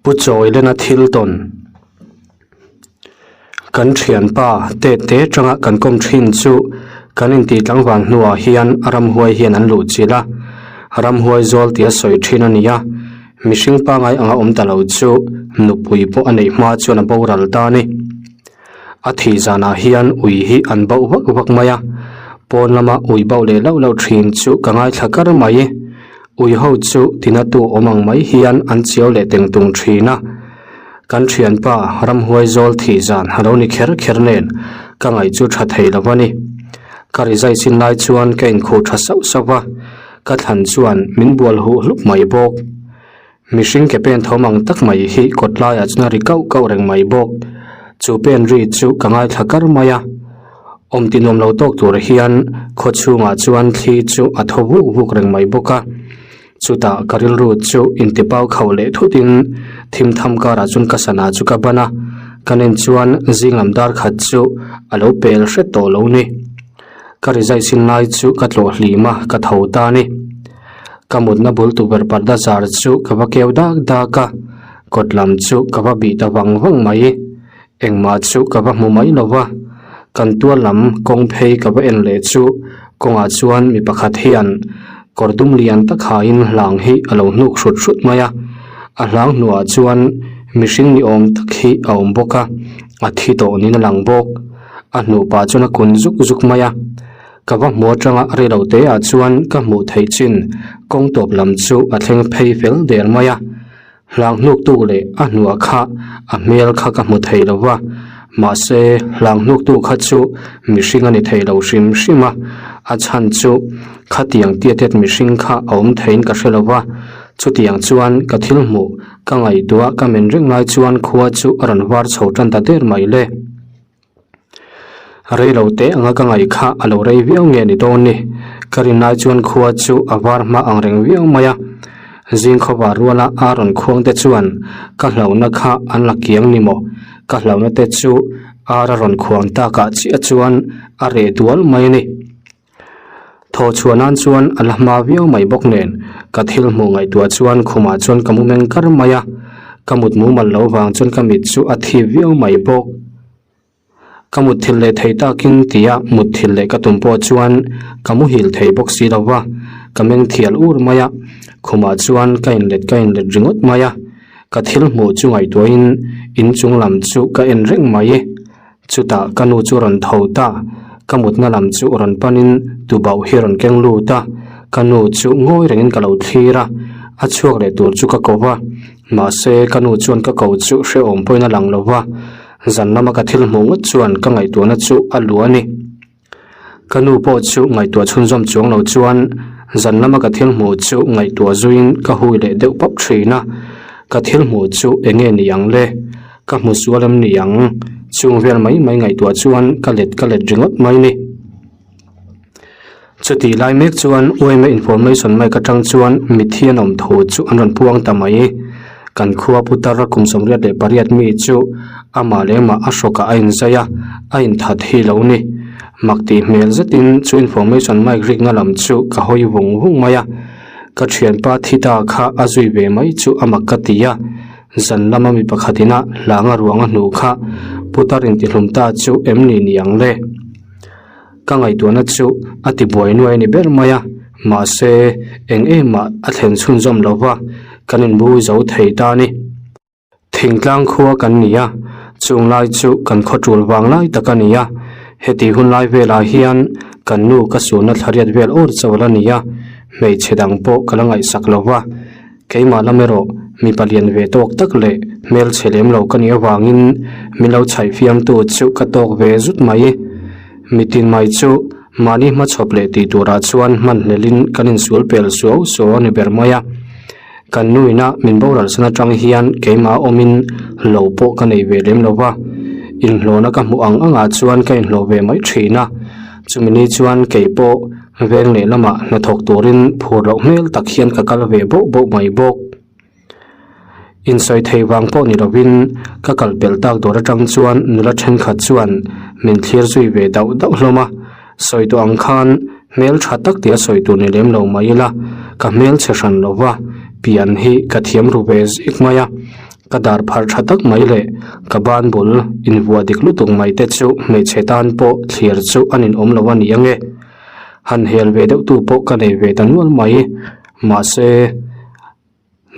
Pu Chawilena thil tawn Kan thianpa tet te tanga kan kawm thin chu kan intih tlangval hnuah hian ramhuai hian an luh chilh a, ramhuai zawl tia sawi thin a ni a, mihring pangai anga awm ta lo chu nupui pawh a neih hma chuan a boral ta a ni. A thih zanah hian ui hi an bauh vak vak mai a, pawn lama ui bauh leh lauh lauh thin chu ka ngaithla kar mai. Ui ho chu tinatu awm ang mai hian an chiau leh teng tung thin a. Kan thianpa ramhuai zawl thih zan a lo ni kher kher nen ka ngaih chu tha thei lo a ni. Ka rizai chin lai chuan ka inkhuh tha sauh sauh a, ka thlan chuan min bual huh hlup mai bawk. Mihring ke pen thawm ang tak mai hi kawt laiah chuan a ri kauh kauh reng mai bawk. Chu pen ri chu ka ngaithla kar mai a. Awm ti nuam lo tawk tur hian khaw chhungah chuan thli chu a thaw vuk vuk reng mai bawk a. Chutah ka rilru chu intipau khauh leh thutin thim tham karah chuan ka sana chu ka ban a, ka nen chuan zing lam dar khat chu a lo pel hret tawh lo ni. Ka rizai sin lai chu ka tlawh hlim a, ka tho ta a ni. Ka mutna bul tukverh parda zar chu ka va keu dak dak a, kawt lam chu ka va bih ta vang vang mai. Engmah chu ka va hmu mai lo va, kan tual lam kawng phei ka va en leh chu kawngah chuan mi pakhat hian kawr dum lian tak hain hlang hi a lo hnuk hrut hrut mai a, a hlang hnuah chuan mihring ni awm tak hi a awm bawk a, a thi tawh niin a lang bawk. A hnuh pah chuan a kun zuk zuk mai a. Ka va hmu atanga rei lo te ah chuan ka hmuh theih chin kawng tawp lam chu a thleng phei fel der mai a, hlang hnuk tu leh a hnuah kha a hmel kha ka hmu thei lo va, mahse hlang hnuk tu kha chu mihring a ni thei lo hrim hrim a, a chhan chu khatiang tiat tiat mihring kha a awm theiin ka hre lo va, chutiang chuan ka thil hmuh ka ngaihtuah ka men reng lai chuan khua chu a rawn var chho tan ta der mai le. Rei lo teh anga ka ngaih kha a lo rei viau nge ni dawn ni. Ka rin lai chuan khua chu a var hma ang reng viau mai a. Zing khawvar ruala a rawn khuang te chuan ka hlauhna kha an la kiang ni maw? Ka hlauhna te chu ar a rawn khuang takah chiah chuan a reh dual mai a ni. Thaw chhuah nan chuan a la hma viau mai bawk nen ka thil hmuh ngaihtuah chuan khumah chuan ka mu meng kar mai a, ka mut mumal loh vang chuan ka mit chu a thip viau mai bawk. Ka mut thil leh thei takin tia mut thil leh ka tum pawh chuan ka muhil thei bawk si lo va, ka meng thial ur mai a, khumah chuan ka inlet ka inlet ringawt mai a, ka thil hmuh chu ngaihtuahin inchung lam chu ka en reng mai. Chutah ka nu chu rawn tho ta, ka mutna lam chu rawn panin tubauh hi rawn keng lut a, ka nu chu ngawi rengin ka lo thlir a, a chhuak leh tur chu ka ko va, mahse ka nu chuan ka ko chu hrehawm pawhin a lang lo va, zan lama ka thil hmuh ngawt chuan ka ngaihtuahna chu a luah a ni. Ka nu pawh chu ngaihtuah chhunzawm chuang lo chuan zan lama ka thil hmuh chu ngaihtuah zuiin ka hui leh deuh pap thin a, ka thil hmuh chu eng nge ni ang le? Ka hmu sual em ni ang? Chung vel mai mai ngaihtuah chuan ka let ka let ringawt mai ni. Chutih lai mek chuan UMA information mic atang chuan mitthi an awm thu chu an rawn puang ta mai. Kan khua putar kum 88 mi chu amah leh amah a hrawkah a inzai a, a inthat hi lo ni. Mak tih hmel zetin chu information mic rikna lam chu ka hawi vung vung mai a. Ka thianpa thi ta kha a zui ve mai chu a mak ka ti a. Zan lama mi pakhat ina hlanga ruang a hnuh kha putar intihlum ta chu em ni ni ang le? Ka ngaihtuahna chu a ti buai nuai a ni ber mai a, mahse eng emah a thlen chhunzawm lo va, kan inbu zo thei ta a ni. Thingtlang khua kan ni a, chung lai chu kan khaw tul vang lai tak a ni a, heti hun lai velah hian kan nu ka sunna thlariat vel awr chauh la ni a, hmeichhe dang pawh ka la ngaihsak lo va. Keimah lam erawh mipa lian ve tawk tak leh hmelchhe lem lo ka nih avangin min lo chhaih fiamtu chu ka tawk ve zut mai. Mitin mai chu mahni hmachhawp leh tih turah chuan hmanhlelin kan insual pel suau suau a ni ber mai a. Kan nuina min boral san atang hian keimah awmin lo pawh ka nei ve lem lo va, inhlawhna ka hmuh ang angah chuan ka inhlawh ve mai thin a. Chumi ni chuan kei pawh Veng leh lamah hnathawk turin phur loh hmel tak hian ka kal ve boh boh mai bawk. Insawi thei vang pawh ni lovin ka kal pelh tak dawr atang chuan nula thenkhat chuan min thlir zui ve dauh dauh hlawm a, sawi tawh ang khan hmel tha tak tia sawi tur ni lem lo mai ila ka hmel chhe hran lo va, pian hi ka thiam ru ve zik mai a. Ka dar pharh tha tak mai leh ka ban bul invuah dik lutuk mai te chu hmeichhe tan pawh thlir chu a ninawm lo a ni ange. Han hel ve deuh tu pawh ka nei ve ta nual mai. Mahse,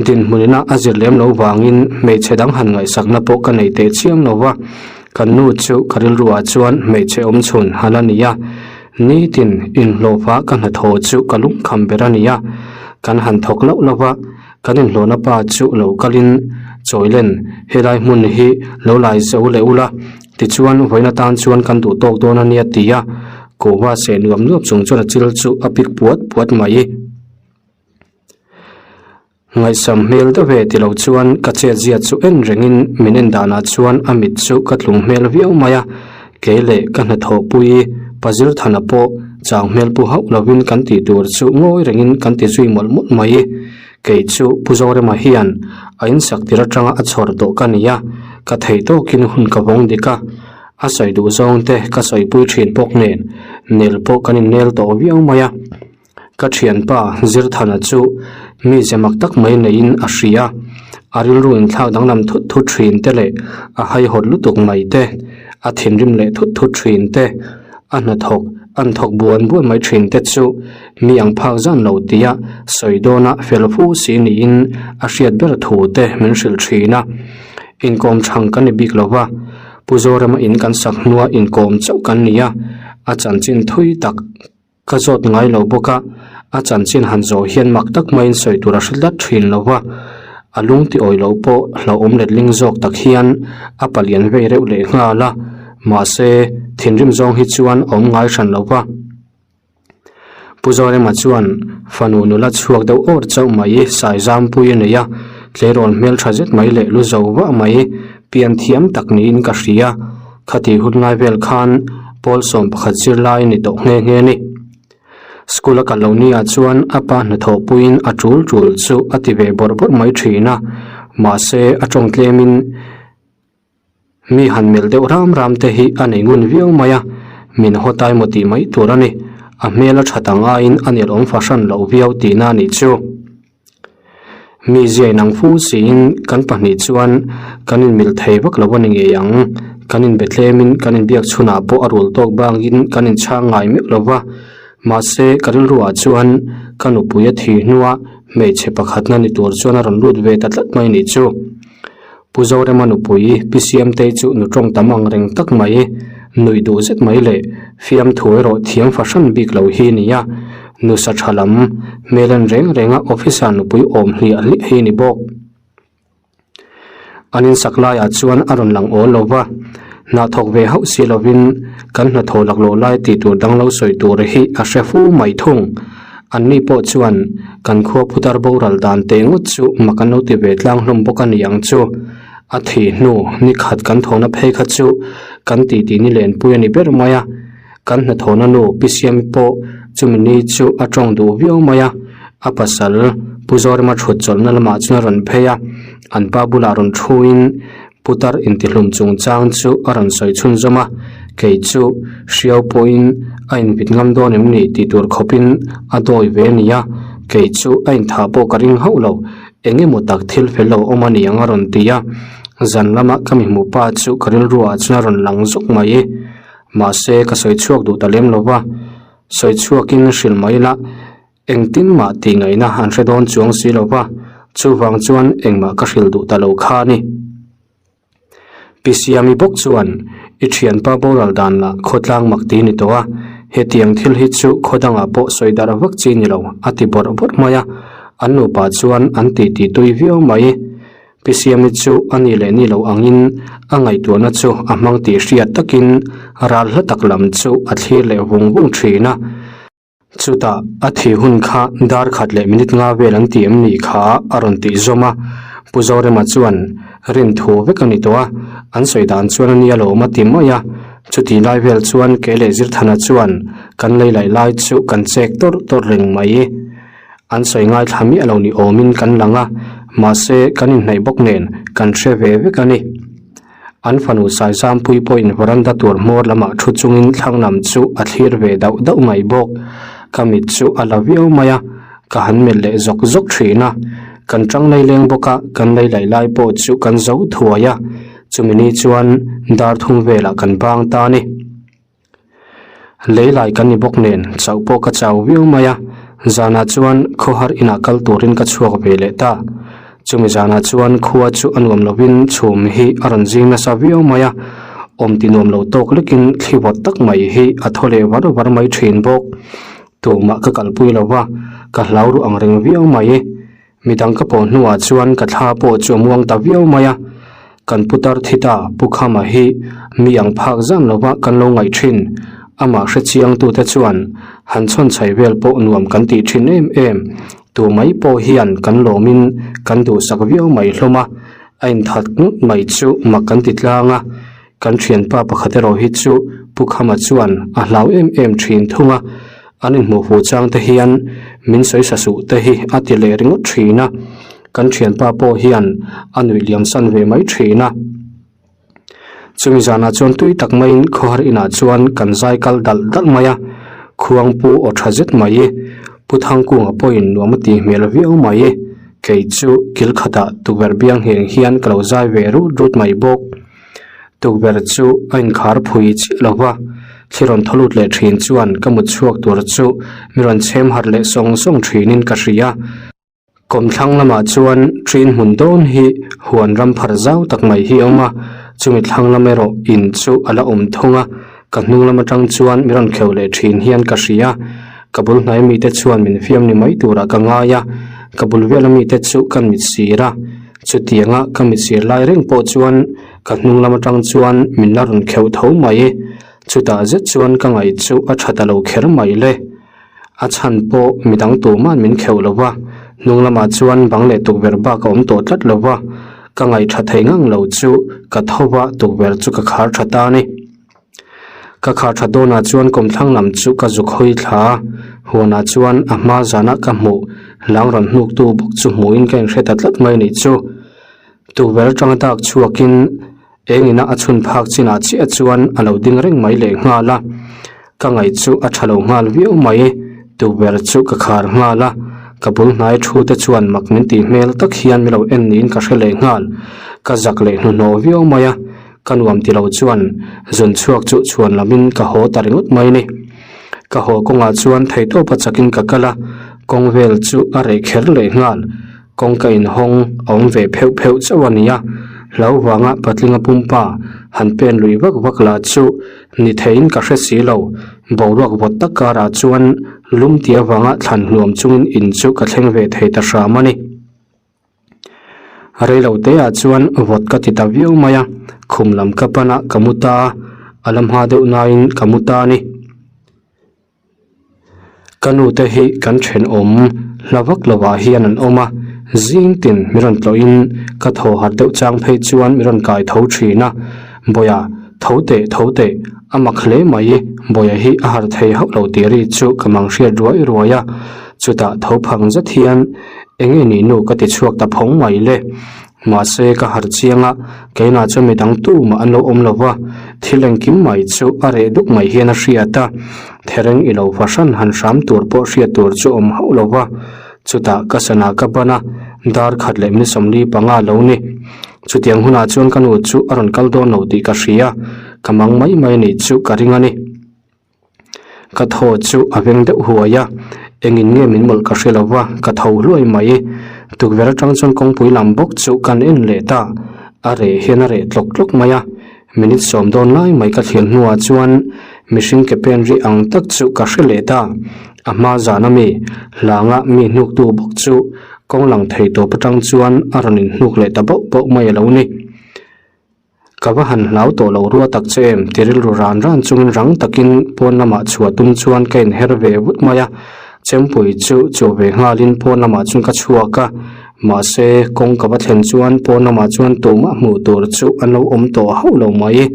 dinhmunina a zir lem lo vangin hmeichhe dang han ngaihsakna pawh ka nei teh chiang lo va. Kan nu chu ka rilruah chuan hmeichhe awmchhun han a ni a. Nitin inhlawhfa ka hnathawh chu ka lungkham ber a ni a. Kan han thawk loh lo va. Kan inhlawhna pa chu lo kalin Chawilen, helai hmun hi lo lai zo leh ula, tichuan vawiin atan chuan kan duh tawk dawn a nia ti a, Kuhva seh nuam nuam chung chuan a chil chu a pik puat puat mai. Ngaihsam hmel deuh ve ti lo chuan ka chetzia chu en rengin min en danah chuan a mit chu ka tlung hmel viau mai a, kei leh ka hnathawhpui Pazirthana pawh chang hmel pu hauh lovin kan tih tur chu ngawi rengin kan ti zui mawlh mawlh mai. Kei chu Pu Zorema hian a insak tir atanga a chhawr tawh ka ni a, ka thei tawkin hun ka vawng dik a, a sawi duh zawng te ka sawipui thin bawk nen nel pawh kan innel tawh viau mai a. Ka thianpa Zirthana chu mi ze mak tak mai neiin a hria, a rilru inthlak danglam thut thut thin te leh a haihawt lutuk mai te, a thinrim leh thut thut thin te, a hnathawk an thawk buan buan mai thin te chu mi ang phak zan lo tia sawi dawna fel fu si niin a hriat ber thu te min hrilh thin a. Inkawm chhang kan ni bik lo va, Pu Zorema in kan sak hnua inkawm chauh kan ni a, a chanchin thui tak Ka zawt ngai lo bawk a, a chanchin han zawh hian mak tak maiin sawi tur a hre tlat thin lo va, a lung ti awi lo pawh hlauhawm letling zawk tak hian a palian vei reuh leh nghal a, mahse thinrim zawng hi chuan a awm ngai hran lo va. Pu Zorema chuan fanu nula chhuak deuh awr chauh mai Saizampui a nei a, tleirawl hmeltha zet mai leh lu zo vah mai pian thiam tak niin ka hria. Khati hun ngai vel khan pawl 11 zirlai ni tawh nghe nghe a ni. School a kal lo ni ah chuan a pa hnathawh puiin a tul tul chu a ti ve bawrh bawrh mai thin a, mahse a tawng tlemin mi han melh deuh ram ram te hi a nei ngun viau mai a, min haw tai maw tih mai tur a ni. A hmel a that ang aiin a nelawm fahran loh viau tihna a nih chu. Mi ziain ang fu siin kan pahnih chuan kan inmil thei vak lo a ni ngei ang. Kan inbe tlemin kan inbiak chhunah pawh a rul tawk bangin kan inchhang ngai meuh lo va. Mahse, ka rilruah chuan ka nupui a thi hnua hmeichhe pakhatna ni tur chuan a rawn lut ve ta tlat mai nih chu. Pu Zorema nupui Pi Siamtei chu nu tawng tam ang reng tak mai, nuih duh zet mai leh fiamthu erawh thiam fahran bik lo hi ni a, nusa tha lam hmel en reng renga officer nupui awm hliah hliah hi ni bawk. An insak laiah chuan a rawn lang awl lo va, hna thawk ve hauh si lovin kan hnathawh laklawh lai tih tur dang lo sawi tur hi a hre fu mai thung. Anni pawh chuan kan khua putar boral dan teh ngawt chu mak an lo ti ve tlang hlawm bawk a ni ang chu. A thih hnu ni khat kan thawhna phei kha chu kan titi ni lenpui a ni ber mai a. Kan hnathawhna nu Pi Siami pawh chumi ni chu a tawng duh viau mai a. A pasal Pu Zorema thut chawlhna lamah chuan a rawn phei a, an pa bulah rawn thuin Putar intihlum chungchang chu a rawn sawi chhunzawm a, kei chu hriau pawhin a invit ngam dawn em ni tih tur khawpin a dawi ve a ni a, kei chu a inthah pawh ka ring hauh lo, eng emaw tak thil fel lo awm a ni ang a rawn ti a, zan lama ka mi hmuh pa chu ka rilruah chuan a rawn lang zawk mai. Mahse ka sawi chhuak duh ta lem lo va, sawi chhuakin hrilh mai ila. Engtin mah tih ngaihna an hre dawn chuang si lo va, chuvang chuan engmah ka hrilh duh ta lo kha a ni. Pi Siami bawk chuan, I thianpa boral dan lah khawtlang mak ti ni tawh a, hetiang thil hi chu khaw dangah pawh sawi darh vak chi ni lo, a ti bawrh bawrh mai a. An nupa chuan an titi tui viau mai. Pi Siami chu a ni leh ni lo angin a ngaihtuahna chu a hmang tih hriat takin ral hla tak lam chu a thlir leh vung vung thin a. Chutah a thih hun kha dar khat leh minute nga vel an ti em ni kha a rawn tih zawm a, Pu Zorema chuan rin thu vek a ni tawh a, an sawi dan chuan a nia lo awm a ti mai a, chutih lai vel chuan kei leh Zirthana chuan kan lei laih lai chu kan chek tawrh tawrh reng mai. An sawi ngaithla miah lo ni awmin kan lang a, mahse kan inhnaih bawk nen kan hre ve vek a ni. An fanu Saizampui pawhin veranda tur hmawr lamah thu chungin thlang lam chu a thlir ve dauh dauh mai bawk. Ka mit chu a la viau mai a, ka han melh leh zawk zawk thin a. Kan tang laileng bawk a, kan lei laih lai pawh chu kan zo thuai a, chumi ni chuan dar thum velah kan bang ta a ni. Lei lai kan ni bawk nen chauh pawh ka chau viau mai a, zanah chuan khawhar inah kal turin ka chhuak ve leh ta. Chumi zanah chuan khua chu a nuam lovin chhum hi a rawn zing nasa viau mai a, awm ti nuam lo tawk lekin thli vawt tak mai hi a thaw leh var var mai thin bawk. Tumah ka kalpui lo va, ka hlau ruh ang reng viau mai. Midang ka pawh hnuah chuan ka thla pawh chu a muang ta viau mai a, kan putar thi ta Pu Khama hi mi ang phak zan lova kan lo ngaih thin. Amah hre chiangtute chuan han chhawn chhai vel pawh nuam kan tih thin em em. Tu mai pawh hian kan lawmin kan duhsak viau mai hlawm a, a inthat ngawt mai chu mak kan ti tlang a. Kan thianpa pakhat erawh hi chu Pu Khama chuan a hlau em em thin thung a, an inhmuh fuh chang te hian min sawi sa suh te hi a ti leh ringawt thin a, kan thianpa pawh hian a nuih liam san ve mai thin a. Chumi zanah chuan tui tak maiin khawhar inah chuan kan zai kal dalh dalh mai a, khuangpu aw tha zet mai, Pu Thangkunga pawhin nuam a tih hmel viau mai, kei chu kil khatah tukverh biang ngheng hian ka lo zai ve rut rut mai bawk. Tukverh chu a inkhar phui chiah lo va, thli rawn thaw lut leh thin chuan ka mut chhuak tur chu mi rawn chhem harh leh sawng sawng thinin ka hria. Kawmthlang lamah chuan ṭin hmun dawn hi huan ram phar zau tak mai hi a awm a, chumi thlang lam erawh in chu a la awm thung a, ka hnung lam atang chuan mi rawn kheuh leh thin hian ka hria. Ka bul hnai mite chuan min fiam ni mai turah ka ngai a, ka bul vela mite chu kan mit sir a. Chutianga ka mitsir lai reng pawh chuan ka hnung lam atang chuan min la rawn kheuh tho mai. Chutah zet chuan ka ngaih chu a tha ta lo kher mai le. A chhan pawh midang tuman min kheuh lo va, hnung lamah chuan bang leh tukverh bak a awm tawh tlat lo va, ka ngaih tha thei ngang lo chu ka tho va tukverh chu ka khar tha ta a ni. Ka khar tha dawnah chuan kawmthlang lam chu ka zuk hawi thla a, huanah chuan a hma zana ka hmuh lang rawn hnuktu bawk chu hmuhin ka inhre ta tlat mai nih chu. Tukverh atanga dak chhuakin eng ina a chhun phak chinah chiah chuan a lo ding reng mai leh nghal a, ka ngaih chu a tha lo nghal viau mai. Tukverh chu ka khar nghal a, ka bul hnai thu te chuan mak min tih hmel tak hian min lo en niin ka hre leh nghal. Ka zak leh hnuhnawh viau mai a. Ka nuam ti lo chuan zun chhuak chu chhuan lamin ka haw ta ringawt mai ni. Ka haw kawngah chuan theihtawpa chakin ka kal a, kawng vel chu a reh kher leh nghal. Kawng ka inhawng a awm ve pheuh pheuh chauh a nia, hlau vanga patlinga pumpa han pen lui vak vak lah chu ni theiin ka hre si lo. Boruak vawt tak karah chuan lum ti avanga thlan hnuam chungin in chu ka thleng ve thei ta hram a ni. Reilo te ah chuan vawt ka ti ta viau mai a, khum lam ka pan a ka mu ta a, a la hma deuh naiin ka mu ta a ni. Ka nu te hi kan thenawm hla vak lovah hian an awm a, zing tin mi rawn tlawhin ka thaw harh deuh chang phei chuan mi rawn kai tho thin a, Bawia tho teh tho teh a mak hle mai, Bawia hi a harh thei hauh lo tih ri chu ka mang hriat ruai ruai a, chutah tho phang zet hian Eng nge nih nu ka ti chhuak ta phawng mai le. Mahse ka harh chiang a, keinah chuan midang tumah an lo awm lo va, thil engkim mai chu a reh duk mai hian a hriat a, thereng i lo fahran han hram tur pawh hriat tur chu awm hauh lo va. Chutah ka sana ka ban a, dar khat leh min 40 panga lo ni. Chutiang hunah chuan ka nu chu a rawn kal dawn lo tih ka hria, ka mang mai mai nih chu ka ring a ni. Ka thaw chu a veng deuh huai a, engin nge min mawlh ka hre lo va, ka tho hluai mai. Tukverh atang chuan kawngpui lam bawk chu kan en leh ta, a reh hian a reh tlawk tlawk mai a. Minute sawm dawn lai mai ka thlir hnuah chuan mihring ke pen ri ang tak chu ka hre leh ta. A hma zan ami hlanga mi hnuktu bawk chu kawng lang thei tawp atang chuan a rawn inhnuk leh ta bauh bauh mai a lo ni. Ka va han hlau tawh lo rua tak che em ti rilru ran ran chungin rang takin pawn lamah chhuah tum chuan ka inher ve vut mai a, chempui chu chuh ve nghalin pawn lamah chuan ka chhuak a, mahse kawng ka va thlen chuan pawn lamah chuan tumah hmuh tur chu an lo awm tawh hauh lo mai.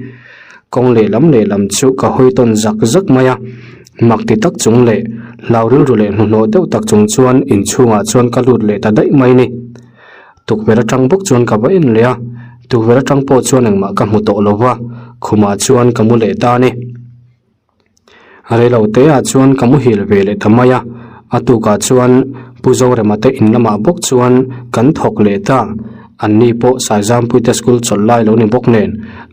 Kawng lehlam lehlam chu ka hawi tawn zak zak mai a, mak ti tak chung leh hlau rilru leh hnuhnawh deuh tak chung chuan inchhungah chuan ka lut leh ta daih mai ni. Tukverh atang bawk chuan ka va en leh a, tukverh atang pawh chuan engmah ka hmu tawh lo va, khumah chuan ka mu leh ta a ni. Reilo te ah chuan ka muhil ve leh ta mai a, A tukah chuan Pu Zorema te in lamah bawk chuan kan thawk leh ta. Anni pawh Saizampuite school chawlh lai lo ni bawk nen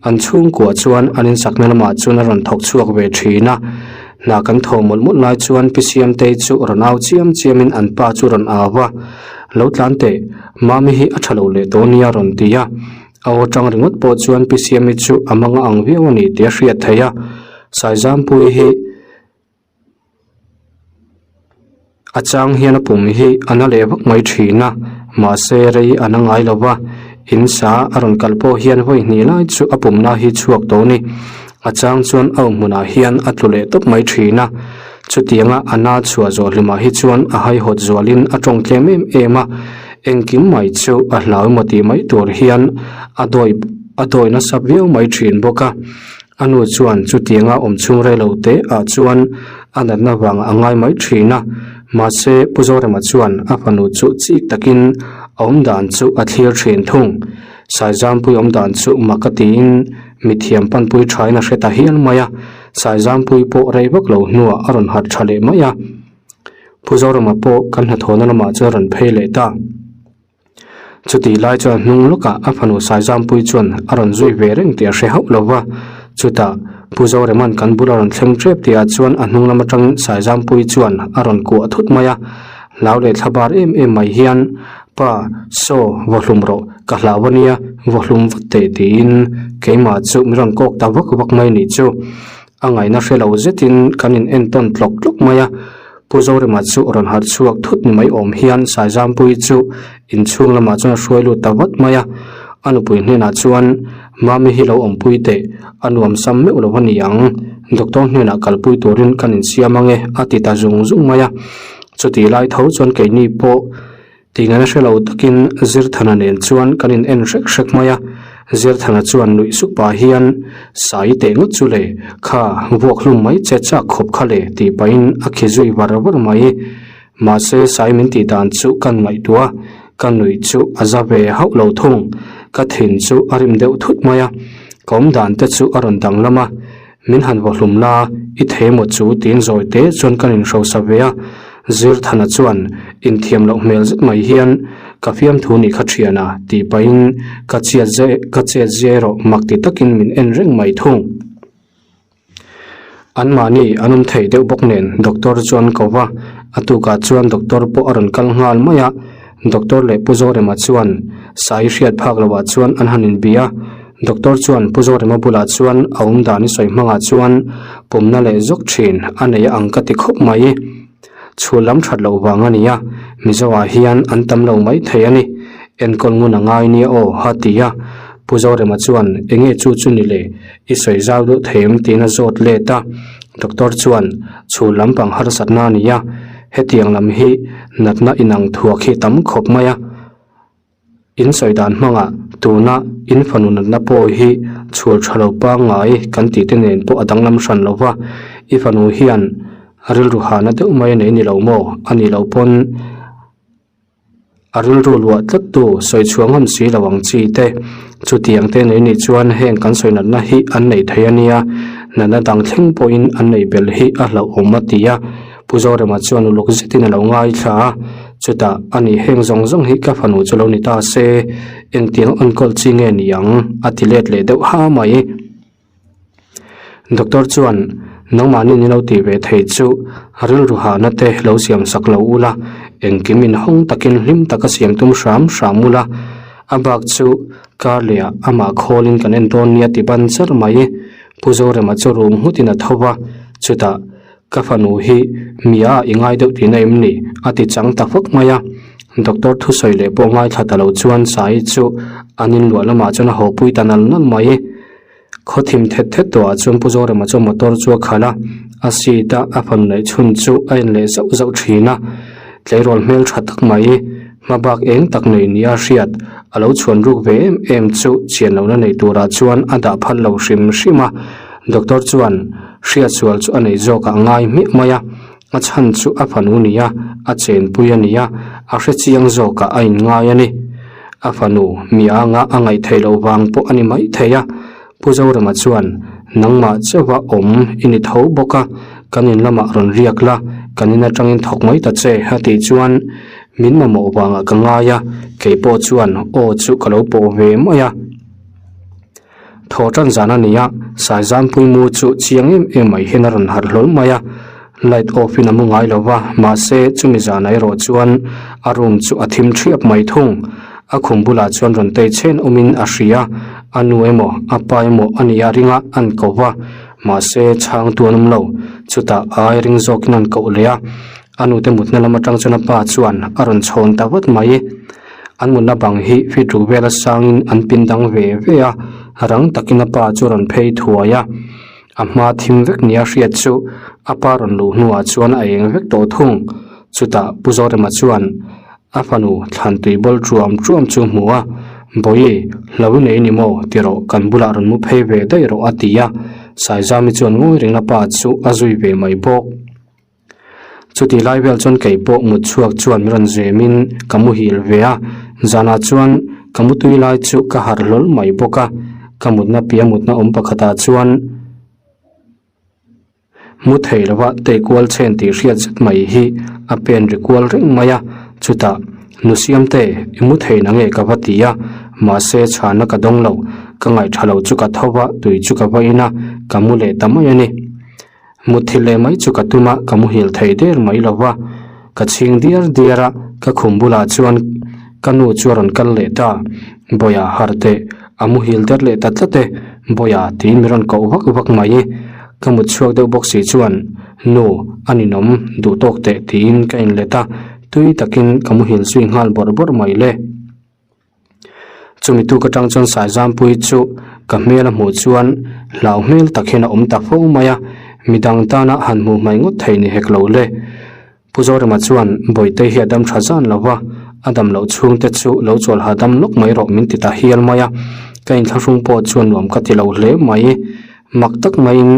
an chhungkua chuan an insakna lamah chuan a rawn thawk chhuak ve thin a. Hna kan thaw mawlh mawlh lai chuan Pi Siamtei chu rawn au chiam chiamin an pa chu rawn au a, Lo tlan teh, Mami hi a tha lo leh tawh nia rawn ti a. A aw tang ringawt pawh chuan Pi Siami chu a manga ang viau a ni tih a hriat theih a. Saizampuii hi. A chang hian a pum hi a na leh vak mai thin a, mahse rei a na ngai lo va, in sa a rawn kal pawh hian vawi hnih lai chu a pumna hi chhuak tawh a ni. A chang chuan a awmhmunah hian a tlu leh tawp mai thin a, chutianga a na chhuah zawh hlimah hi chuan a haihawt zualin a tawng tlem em em a, engkim mai chu a hlau emaw tih mai tur hian a dawi a dawi nasa viau mai thin bawk a. A nu chuan chutianga awm chhung rei lo te ah chuan a natna vang a ngai mai thin a, mahse Pu Zorema chuan a fanu chu chik takin a awm dan chu a thlir thin thung. Saizampui awm dan chu mak a tiin mithiam panpui thain a hre ta hial mai a, Saizampui pawh rei vak lo hnuah a rawn harh tha leh mai a. Pu Zorema pawh kan hnathawhna lamah chuan a rawn phei leh ta. Chutih lai chuan hnung lawkah a fanu Saizampui chuan a rawn zui ve reng tih a hre hauh lo va. Chutah Pu Zorema'n kan bul a rawn thleng tep tihah chuan a hnung lam atangin Saizampui chuan a rawn kuah thut mai a. Hlau leh thla bar em em mai hian, Pa, saw, vaw hlum rawh, ka hlau a nia, vaw hlum vat teh tiin keimah chu min rawn kawk ta vak vak mai nih chu. A ngaihna hre lo zetin kan in entawn tlawk tlawk mai a. Pu Zorema chu rawn harh chhuak thut ni mai awm hian Saizampuii chu inchhung lamah chuan a hruai lut ta vat mai a. A nupui hnenah chuan, Mami hi lo awmpui teh, a nuam sam meuh lo a ni ang. Doctor hnenah kalpui turin kan insiam ange a ti ta zung zung mai a. Chutih lai tho chuan keini pawh Tingana hre lo takin Zirthana nen chuan kan in en hrek hrek mai a, Zirthana chuan nuih sup pah hian, Sai teh ngawt chu le, kha vuak hlum mai che chak khawp kha le tih pahin a khi zui var var mai. Mahse Sai min tih dan chu kan ngaihtuah a, ka nuih chu a za ve hauh lo thung. Ka thin chu a rim deuh thut mai a, ka awm dan te chu a rawn danglam a, Min han vaw hlum la, i thei maw chu tiin zawi te chuan kan inhrosa ve a. Zirthana chuan inthiam loh hmel zet mai hian, Ka fiamthu nih kha thian a, tih pahin ka chiat zai ka chet zia erawh mak ti takin min en reng mai thung. Anmahni an awm thei deuh bawk nen doctor chu an ko va, a tukah chuan doctor pawh a rawn kal nghal mai a. Doctor leh Pu Zorema chuan Sai hriat phak loah chuan an han inbia a. Doctor chuan Pu Zorema bulah chuan a awm dan i sawi hmangah chuan pumna leh zawk thin a nei a ang ka ti khawp mai. Chhul lam that loh vang a nia, Mizoah hian an tam lo mai thei a ni. Enkawl ngun a ngai nia aw ha ti a. Pu Zorema chuan enge chu chu ni le, i sawi zau deuh thei em tiin a zawt let a. Doctor chuan chhul lampang harsatna a nia, hetiang lam hi natna inang thuak hi tam khawp mai a. In sawi dan hmangah tuna in fanu natna pawh hi chhul tha lo pangngai kan tih te nen pawh a danglam hran lo va, i fanu hian rilru hahna deuh mai a nei ni lo maw? A nih loh pawn a rilru luah tlat tu sawi chhuah ngam si lo ang chi te. Chutiang te nei nih chuan heng kan sawi natna hi an nei thei a nia, natna dang thleng pawhin an nei belh hi a hlauhawm a ti a. Pu Zorema chuan uluk zetin a lo ngaithla a, chutah a ni heng zawng zawng hi ka fanu chu lo ni ta se, engtiang enkawl chi nge ni ang? a ti let leh deuh ha mai. Doctor chuan, Nangmahni ni lo tih ve thei chu rilru hahna te lo siam sak lo ula, engkim inhawng takin hlim taka siam tum hram hram ula, a bak chu kar lehah amah khawlin kan en dawn nia ti ban char mai. Pu Zorema chu rum nghutin a tho va, chutah Ka fanu hi mia i ngai deuh tihna em ni? a ti chang ta fawk mai a. Doctor thusawi leh pawh ngaithla ta lo chuan Sai chu an inluah lamah chuan a hawpui ta nal nal mai. Khaw thim thet thet tawhah chuan Pu Zorema chuan motor chu a khalh a, a seat a a fanu neih chhun chu a en leh zauh zauh thin a. Tleirawl hmel tha tak mai, hmabak eng tak nei nia hriat a lo chhuan ruk ve em em chu chian lohna nei turah chuan a dah phal lo hrim hrim a. Doctor chuan hriatsual chu a nei zawk ah ngai hmiah mai a, a chhan chu a fanu nia, a chenpui a nia, a hre chiang zawk ah a inngai a ni. A fanu mi anga a ngaih theih loh vang pawh a ni mai thei a, Pu Zorema chuan nangmah chauha awm i ni tho bawk a, kan in lamah rawn riak la, Kan in atangin thawk mai ta che a tih chuan min mamawh vangah ka ngai a, kei pawh chuan aw chu ka lo pawh ve mai a. Thaw tan zan a ni a, Saizampuii mu chu chiang em em mai hian a rawn harh hlawl mai a, light off in a mu ngai lo va, mahse chumi zanah erawh chuan a room chu a thim thiap mai thung. A khum bulah chuan rawn tei chhen awmin a hria, a nu emaw a pa emaw a nih a ring a, an ko va, mahse chhangtu an awm lo, chutah ai ring zawkin an koh leh a, a nute mutna lam atang chuan a pa chuan a rawn chhawn ta vat mai. An mutna bang hi feet ruk vela sangin an pin dang ve ve a, rang takin a pa chu a rawn phei thuai a, a hma thim vek nia hriat chu a pa rawn luh hnuah chuan a eng vek tawh thung. Chutah Pu Zorema chuan a fanu thlan tui bawl ṭuam ṭuam chu hmu a, Bawihi, hlo i nei ni maw? ti rawh, kan bulah rawn mu phei ve daih rawh a ti a, Saizami chuan ngawi reng a pa chu a zui ve mai bawk. Chutih lai vel chuan kei pawh mut chhuak chuan min rawn zemin ka muhil ve a, zanah chuan ka mutui lai chu ka harh hlawl mai bawk a, ka mutna piah mutna awm pakhatah chuan mu thei lova tei kual chhen tih hriat zet mai hi a pen ri kual reng mai a, chutah nu Siamte i mu thei na nge ka va ti a, mahse chhana ka dawng lo, ka ngaihṭha lo chu ka tho va tui chu ka va in a, ka mu leh ta mai a ni. Mutthilh leh mai chu ka tum a, ka muhil thei der mai lo va, ka chhing diar diar a, ka khum bulah chuan ka nu chu a rawn kal leh ta, Bawiha harh teh, a muhil der leh ta tlat e, Bawiha tiin min rawn koh vak vak mai. Ka mut chhuak deuh bawk si chuan, Nu, a ninawm, duh tawk teh tiin ka inlet a, tui takin ka muhil zui nghal bawrh bawrh mai le. Chumi tuk atang chuan Saizampuii chu ka hmel a hmuh chuan hlau hmel tak hian a awm ta fo mai a, midang tana han hmuh hmaih ngawt thei ni hek lo le. Pu Zorema chuan Bawitei hi a dam tha zan lo va, a dam loh chhungte chu lo chawl hahdam lawk mai rawh min ti ta hial mai a, ka inthlahrung pawh chuan nuam ka ti lo hle mai. Mak tak maiin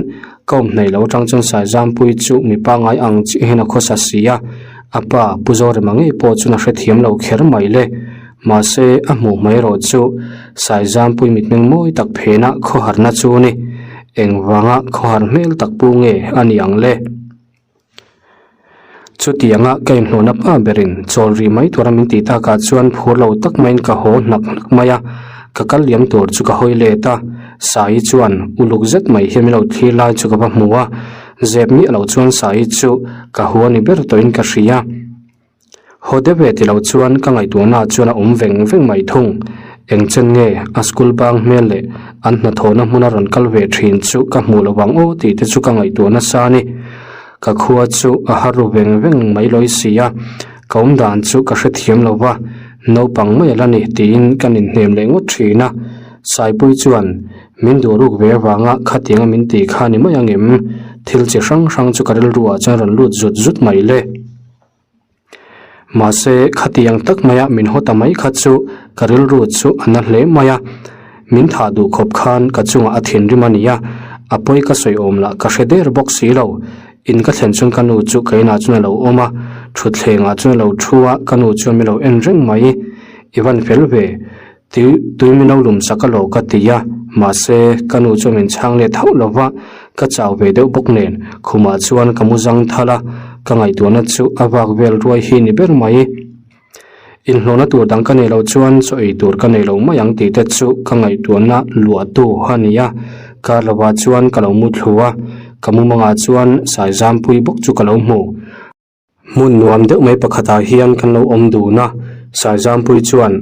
ka awm hnaih lo atang chuan Saizampuii chu mi pangngai ang chiah hian a khawsa si a, a pa Pu Zorema ngei pawh chuan a hrethiam lo kher mai le. Mahse a hmuh hmai erawh chu Saizampuii mitmeng mawi tak phena khawharna chu ni. Engvanga khawhar hmel tak pu nge a ni ang le? Chutianga ka inhlawhna pa berin chawl rih mai tura min tih takah chuan phur lo tak maiin ka haw hnak hnak mai a, ka kal liam tur chu ka hawi let a, Sai chuan uluk zet mai hian min lo thlir lai chu ka va hmu a, zep miah loh chuan Sai chu ka hua ni ber tawhin ka hria. Haw deuh ve ti lo chuan ka ngaihtuahna chuan a awm veng veng mai thung. Eng chen nge a school bang hmel leh an hnathawhna hmuna rawn kal ve thin chu ka hmuh lo vang aw tih te chu ka ngaihtuah nasa a ni. Ka khua chu a har ru veng veng mai lawi si a, ka awm dan chu ka hrethiam lo va, naupang mai a la ni tiin ka ninhnem leh ngawt thin a. Saipui chuan min duh ruk ve avanga khatianga min tih kha ni mai angem? Thil chi hrang hrang chu ka rilru ah chuan rawn lut zut zut mai le. Mahse, khatiang tak maia min haw ta mai kha chu ka rilru chu a na hle mai a, min thah duh khawp khan ka chungah a thinrim a ni a, a pawi ka sawi awm lah ka hre der bawk si lo. In ka thlen chuan ka nu chu ka inah chuan a lo awm a, thutthlengah chuan a lo thu a, ka nu chuan min lo en reng mai. I van fel ve. Tui tui min lo lum sak a lo ka ti a, mahse ka nu chuan min chhang let hauh lo va, ka chau ve deuh bawk nen khumah chuan ka mu zang thal a, ka ngaihtuahna chu a vak vel ruai hi ni ber mai. Inhlawhna tur dang ka nei loh chuan chaw ei tur ka nei lo mai ang tih te chu ka ngaihtuahna luahtu a ni a, kar lovah chuan ka lo mu thlu a, ka mumangah chuan Saizampui bawk chu ka lo hmu. Hmun nuam deuh mai pakhatah hian kan lo awm dun a, Saizampuii chuan,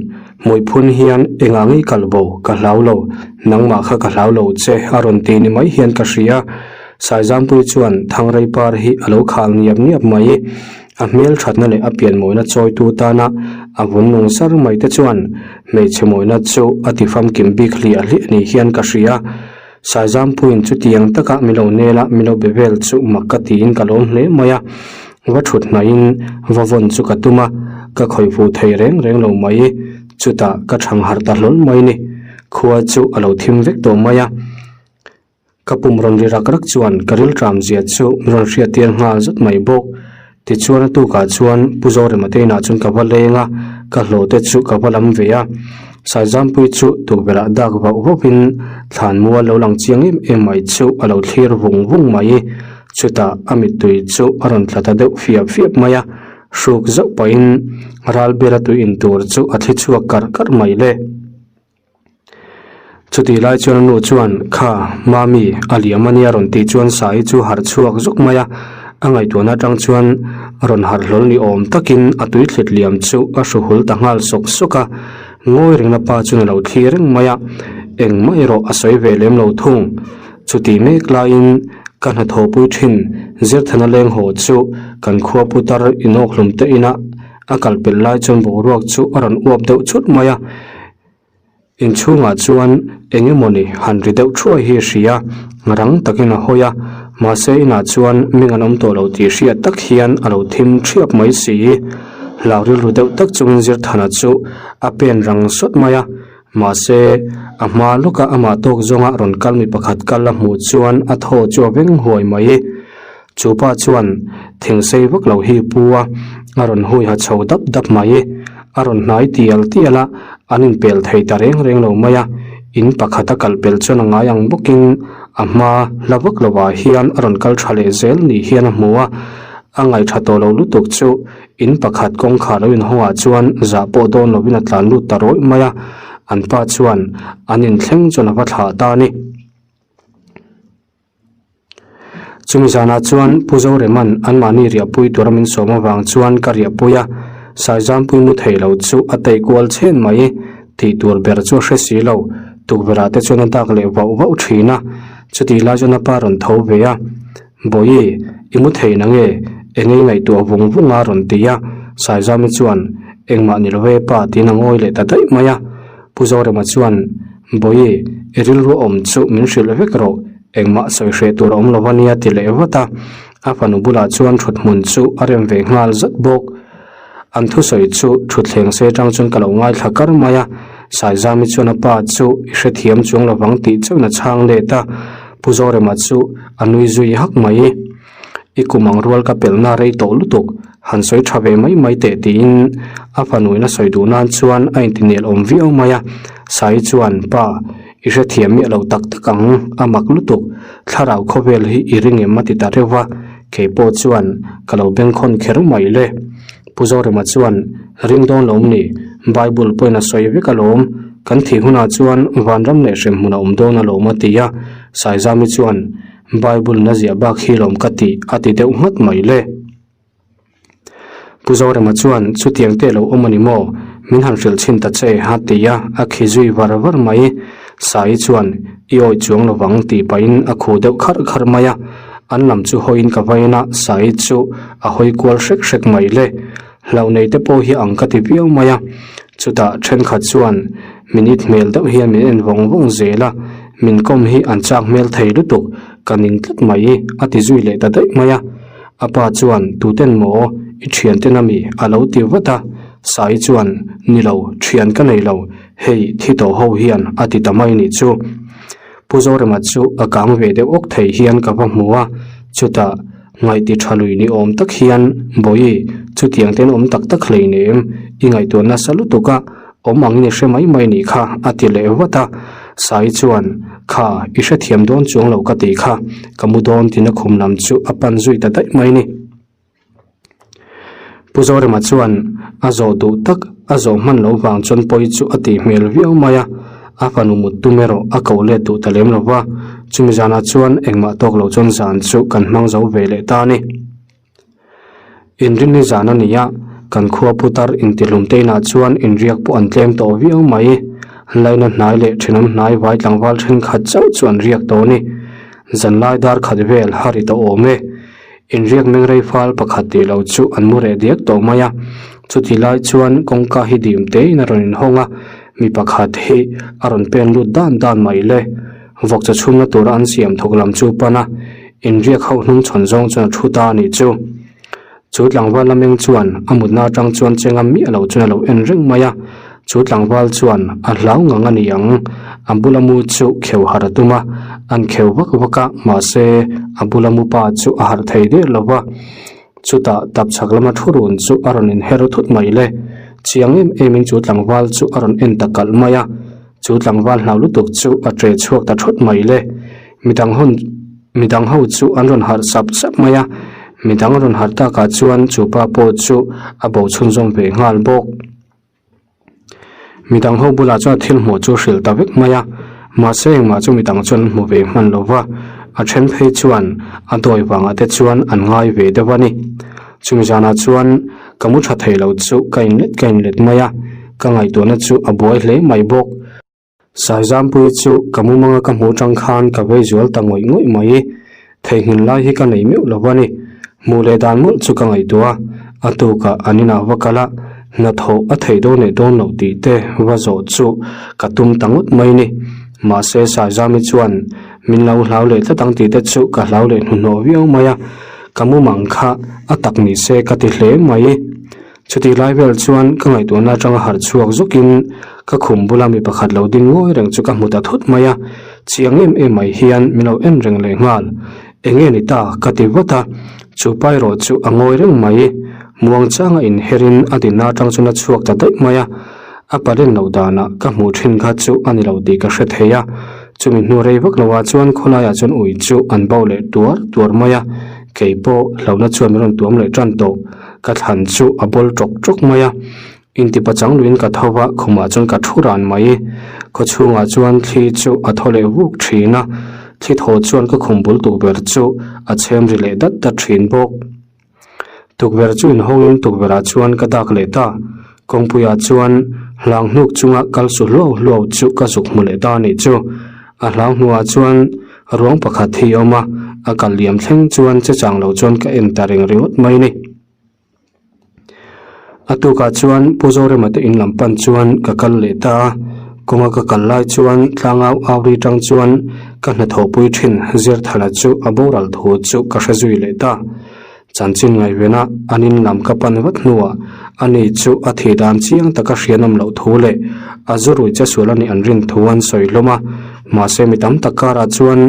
Hmuih phun hian engah ngei kal bo, ka hlau lo, nangmah kha ka hlau lo che a rawn ti ni mai hian ka hria. Saizampuii chuan Thangrei par hi a lo khal niap niap mai. A hmel thatna leh a pian mawina chawitu tana a vun nung sar mai te chuan hmeichhe mawina chu a ti famkim bik hliah hliah ni hian ka hria. Saizampuiin chutiang taka min lo nel a, min lo be vel chu mak ka tiin ka lawm hle mai a, va thut hnaihin va vawn chu ka tum a, ka khawih fuh thei reng reng lo mai, chutah ka thang harh ta hlawl mai ni, khua chu a lo thim vek tawh mai a, ka pum rawn ri rak rak chuan ka rilṭam zia chu min rawn hriat tir nghal zat mai bawk. Tichuan a tukah chuan Pu Zorema te inah chuan ka va leng a, ka hlawh te chu ka va lam ve a. Saizampuii chu tukverh ah dak vauh vauhin thlanmual lo lang chiang em em mai chu a lo thlir vung vung mai. Chutah a mittui chu a rawn tla ta deuh fiap fiap mai a, hruk zauh pahin ral biala tui in tur chu a thli chhuak karh karh mai le. Chutih lai chuan a nu chuan, Kha, Mami, a liam a nia rawn tih chuan Sai chu harh chhuak zuk mai a, a ngaihtuahna atang chuan rawn harh hlawl ni awm takin a tui thlit liam chu a hru hul ta nghal sawk sawk a, ngawi rengna pa chuan a lo thli reng mai a, engmah erawh a sawi ve lem lo thung. Chutih mek laiin ka hnathawhpui thin Zirthana leng haw chu kan khua putar inawkhlum te inah a kal pelh lai chuan boruak chu a rawn uap deuh chut mai a, inchhungah chuan eng emawni han ri deuh thuai hi a hria, rang takin a hawi a, mahse inah chuan ming an awm tawh lo tih hriat tak hian a lo thim thiap mai si. Hlau rilru deuh tak chungin Zirthana chu a pen rang sawt mai a, mahse a hma lawka amah tawk zawnga rawn kal mi pakhat kal a hmuh chuan a thaw chu a veng huai mai. Chu pa chuan thing sei vak lo hi pu a, a rawn hui ha chho dap dap mai. A rawn hnai tial tial a, an inpel thei ta reng reng lo mai a. In pakhat a kal pel chuan a ngai ang bawkin a hma hla vak lovah hian a rawn kal tha leh zel ni hian a hmu a. A ngaih tha tawh lo lutuk chu in pakhat kawngkhar lo inhawngah chuan zah pawh dawn lovin a tlan lut ta rawih mai a. An pa chuan an inthleng chuan a va thlah ta a ni. Chumi zanah chuan Pu Zoreman anmahni riahpui tura min sawm avang chuan ka riahpui a, Saizampui mu thei lo chu a tei kual chhen mai. Tih tur ber chu a hre si lo, tukverhah te chuan a dak leh vauh vauh thin a, chutih lai chuan a pa rawn tho ve a, Bawihi, i mu thei na nge? Eng ei ngaihtuah vung vung a rawn ti a, Saizami chuan, Engmah ni lo e pa tiin a ngawi leh ta daih mai a. Pu Zorema chuan, Bawihi, i rilru awm chu min hrilh vek rawh, Engmah sawi hreh tur a awm lo ania ti leh vat a, a fanu bulah chuan thut hmun chu a rem ve nghal zat bawk. An thusawi chu thutthleng se atang chuan ka lo ngaithla kar mai a, Saizami chuan a pa chu i hrethiam chuang lovang tih chauhin a chhang let a, Pu Zorema chu a nui zui hak mai. I kum ang rual ka pelhna rei tawh lutuk, han sawi tha ve mai mai teh tiin a fanuin a sawi duh nan chuan a intinel awm viau mai a. Sai chuan, Pa, i hrethiam miah lo tak tak ang, a mak lutuk, thlarau khawvel hi i ring em a ti ta reuh va, kei pawh chuan ka lo bengkhawn kher mai le. Pu Zorema chuan, Ring dawn lo ni, Bible pawhin a sawi vek alawm, kan thih hunah chuan vanram leh hremhmun a awm dawn alawm a ti a. Saizami chuan, Bible na ziah bak hi lawm ka tih a ti deuh nghat mai le. Pu Zorema chuan chutiang te lo awm a ni maw? Min han hrilh chhin ta che a ti a, a khi zui var var mai. Sai chuan i awih chuang lovang tih pahin a khuh deuh kharh kharh mai a. An lam chu hawiin ka vain a, Sai chu a hawi kual hrek hrek mai le. Hlauh nei te pawh hi ang ka ti viau mai a. Chutah thenkhat chuan min it hmel deuh hian min en vawng vawng zel a, min kawm hi an chak hmel thei lutuk, ka ning tlat mai a ti zui leh ta daih mai a. A pa chuan tuten maw i thianten ami a lo ti vat a, Sai chuan ni lo, thian ka nei lo, hei thi tawh ho hian a ti ta mai nih chu. Pu Zorema chu a kang ve deuh awk thei hian ka va hmu a, chutah Ngaihti tha lui ni awm tak hian, Bawihi, chutiang ten awm tak tak hlei nem, i ngaihtuah nasa lutuk a, awm angin i hre mai mai nih kha, a ti leh vat a. Sai chuan, Kha, i hrethiam dawn chuang lo ka tih kha, ka mu dawn tina khum lam chu a pan zui ta daih mai ni. Pu Zorema chuan a zawh duh tak a zawh hman loh vang chuan pawi chu a tih hmel viau mai a, a fanu mut tum erawh a koh let duh ta lem lo va, chumi zanah chuan engmah tawk lo chuan zan chu kan hmang zo ve leh ta a ni. Inrinni zan a ni a, kan khua putar intihlum te inah chuan inriak pawh an tlem tawh viau mai. Laina hnai leh thenawm hnai vai tlangval thenkhat chauh chu an riak tawh a ni. Zanlai dar khat vel har i tawh awm e. Inriak meng rei fal pakhat tih loh chu an mu reh diak tawh mai a, chuti lai chuan kawngka hi dim tein a rawn inhawng a, mi pakhat hi a rawn pen lut dan dan mai le. Vawkchaw chhumna tura an siam thawk lam chu pan a, inriak ho hnung chhawn zawng chuan a thu ta a nih chu. Chu tlangval la meng chuan a mutna atang chuan chengam miah lo chuan a lo en reng mai a, chu tlangval chuan a hlau ngang a ni ang, a bula mu chu kheu harh a tum a, an kheu vak vak a, mahse a bula mu pa chu a harh thei der lo va, chutah tapchhak lama thu run chu a rawn inher thut mai le, chiang em em in chu tlangval chu a rawn en ta kalh mai a, chu tlangval hlau lutuk chu a tre chhuak ta thut mai le, midang hawn. Midang ho chu an rawn harh sap sap mai a, midang rawn harh takah chuan chu pa pawh chu a bo chhunzawm ve nghal bawk. Midang ho bulah chuan a thil hmuh chu hrilh ta vek mai a, mahse engmah chu midang chuan an hmu ve hman lo va, a then phei chuan a dawi vangah te chuan an ngai ve deuh a ni. Chumi zanah chuan ka mu tha thei lo chu ka inlet ka inlet mai a, ka ngaihtuahna chu a buai hle mai bawk. Saizampuii chu ka mumanga ka hmuh tang khan ka vei zual ta ngawih ngawih mai. Theihnghilh lai hi ka nei meuh lo a ni. Hmuh leh dan mawlh chu ka ngaihtuah a, a tukah an inah va kal a, hnathawh a theih dawn leh dawn loh tih te va zawh chu ka tum ta ngawt mai ni. Mahse Saizami chuan min lo hlau leh tlat ang tih te chu ka hlau leh hnuhnawh viau mai a, ka mumang kha a tak ni se ka ti hle mai. Chutih lai vel chuan ka ngaihtuahna atanga harh chhuak zawkin ka khum bula mi pakhat lo ding ngawi reng chu ka hmu ta thut mai a, chiang em em mai hian min lo en reng leh nghal. Eng nge ni ta? ka ti vat a, chu pa erawh chu a ngawi reng mai. Muangchanga inherin a dinna atang chuan a chhuak ta daih mai a, a palen loh danah ka hmuh thin kha chu a ni lo tih ka hre thei a, chumi hnu rei vak loah chuan khawlaiah chuan ui chu an bo leh tuar tuar mai a, kei pawh hlauhna chuan min rawn tuam leh tan tawh. Ka thlan chu a bawl tawk tawk mai a, intipa chang luiin ka tho va, khumah chuan ka thu ran mai. Khaw chhungah chuan thli chu a thaw leh vuk thin a, thli thaw chuan ka khum bul tukverh chu a chhem ri leh dat dat thin bawk. Tukverh chu inhawngin tukverhah chuan ka dak leh ta, kawngpuiah chuan hlang hnuk chunga kal su hluau hluau chu ka zuk hmu leh ta a nih chu. A hlau hnuah chuan ruang pakhat hi a awm a, a kal liam thleng chuan che chang lo chuan ka en ta reng ringawt mai a ni. A tukah chuan Pu Zorema te in lam pan chuan ka kal leh ta a, kawnga ka kal lai chuan tlangau au ri tang chuan ka hnathawhpui thin Zirthala chu a boral thu chu ka hre zui leh ta. Chanchin ngaihvena an in lam ka pan vat hnuah ani chu a thih dan chiang taka hrianawm loh thu leh a zu rui che sual anih an rin thu an sawi hlawm a, mahse mi tam tak karah chuan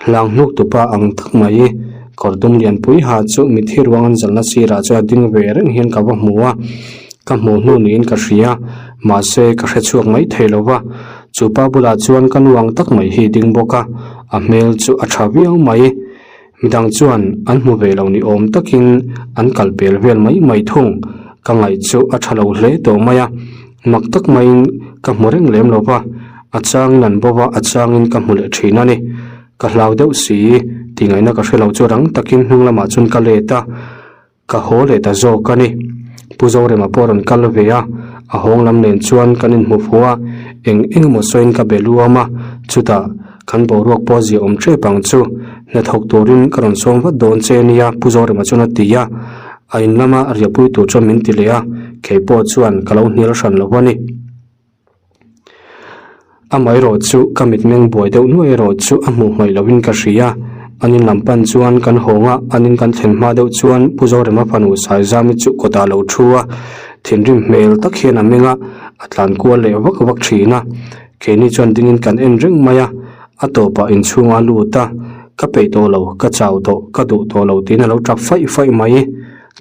hlang hnuk tupa ang tak mai kawr dum lianpui ha chu mithi ruang an zalna sirah chuan a ding ve reng hian ka va hmu a, ka hmuh hnu niin ka hria, mahse ka hre chhuak mai thei lo va, chu pa bulah chuan ka nu ang tak mai hi ding bawk a, a hmel chu a tha viau mai. Midang chuan an hmu ve lo ni awm takin an kal pel vel mai mai thung. Ka ngaih chu a tha lo hle tawh mai a, mak tak maiin ka hmu reng lem lo va, a changin an bo va, a changin ka hmu leh thin a ni. Ka hlau deuh si, tih ngaihna ka hre lo chu rang takin hnung lamah chuan ka let a. Ka haw leh ta zawk a ni. Pu Zorema pawh a rawn kal ve a, a hawng lam nen chuan kan inhmu fuh a, eng eng emaw sawiin ka be luam a, chutah kan boruak pawh a zia awm tep ang chu. Hnathawk turin ka rawn sawm vat dawn che nia Pu Zorema chuan a ti a, a in lama riahpui tur chuan min ti leh a, kei pawh chuan ka lo hnial hran lo a ni. Amaherawh chu ka mitmeng buai deuh nuai erawh chu a hmuh hmaih lohin ka hria. An in lam pan chuan kan hawng a, an in kan thlen hma deuh chuan Pu Zorema fanu Saizami chu kawtah lo thu a, thinrim hmel tak hian a meng a, a tlan kual leh vak vak thin a. Keini chuan dingin kan en reng mai a, a tawpah inchhungah a lut a, ka peih tawh lo, ka chau tawh, ka duh tawh lo tiin a lo tap faih faih mai.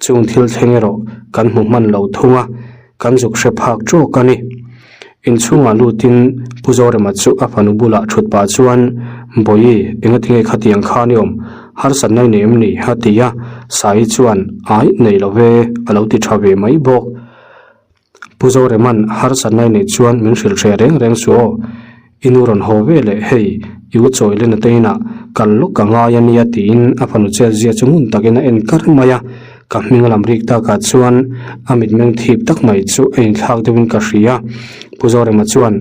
Chung thil thleng erawh kan hmu hman lo thung a. Kan zuk hre phak tawk a ni. Inchhungah lutin Pu Zorema chu a fanu bulah thut pah chuan, Bawihi, engatinge khatiang khan i awm? Harsatna i nei em ni? a ti a. Saii chuan, Ai, nei lo ve, a lo ti tha ve mai bawk. Pu Zorema'n harsatna i neih chuan min hrilh hreh reng reng suh aw. I nu rawn haw ve leh, hei, i u chawi lena te inah kal lawk ka ngai a nia tiin a fanu chet zia chu ngun takin a en kar mai a, ka hming a lam rik takah chuan a mitmeng thip tak mai chu a inthlak deuhin ka hria. Pu Zorema chuan,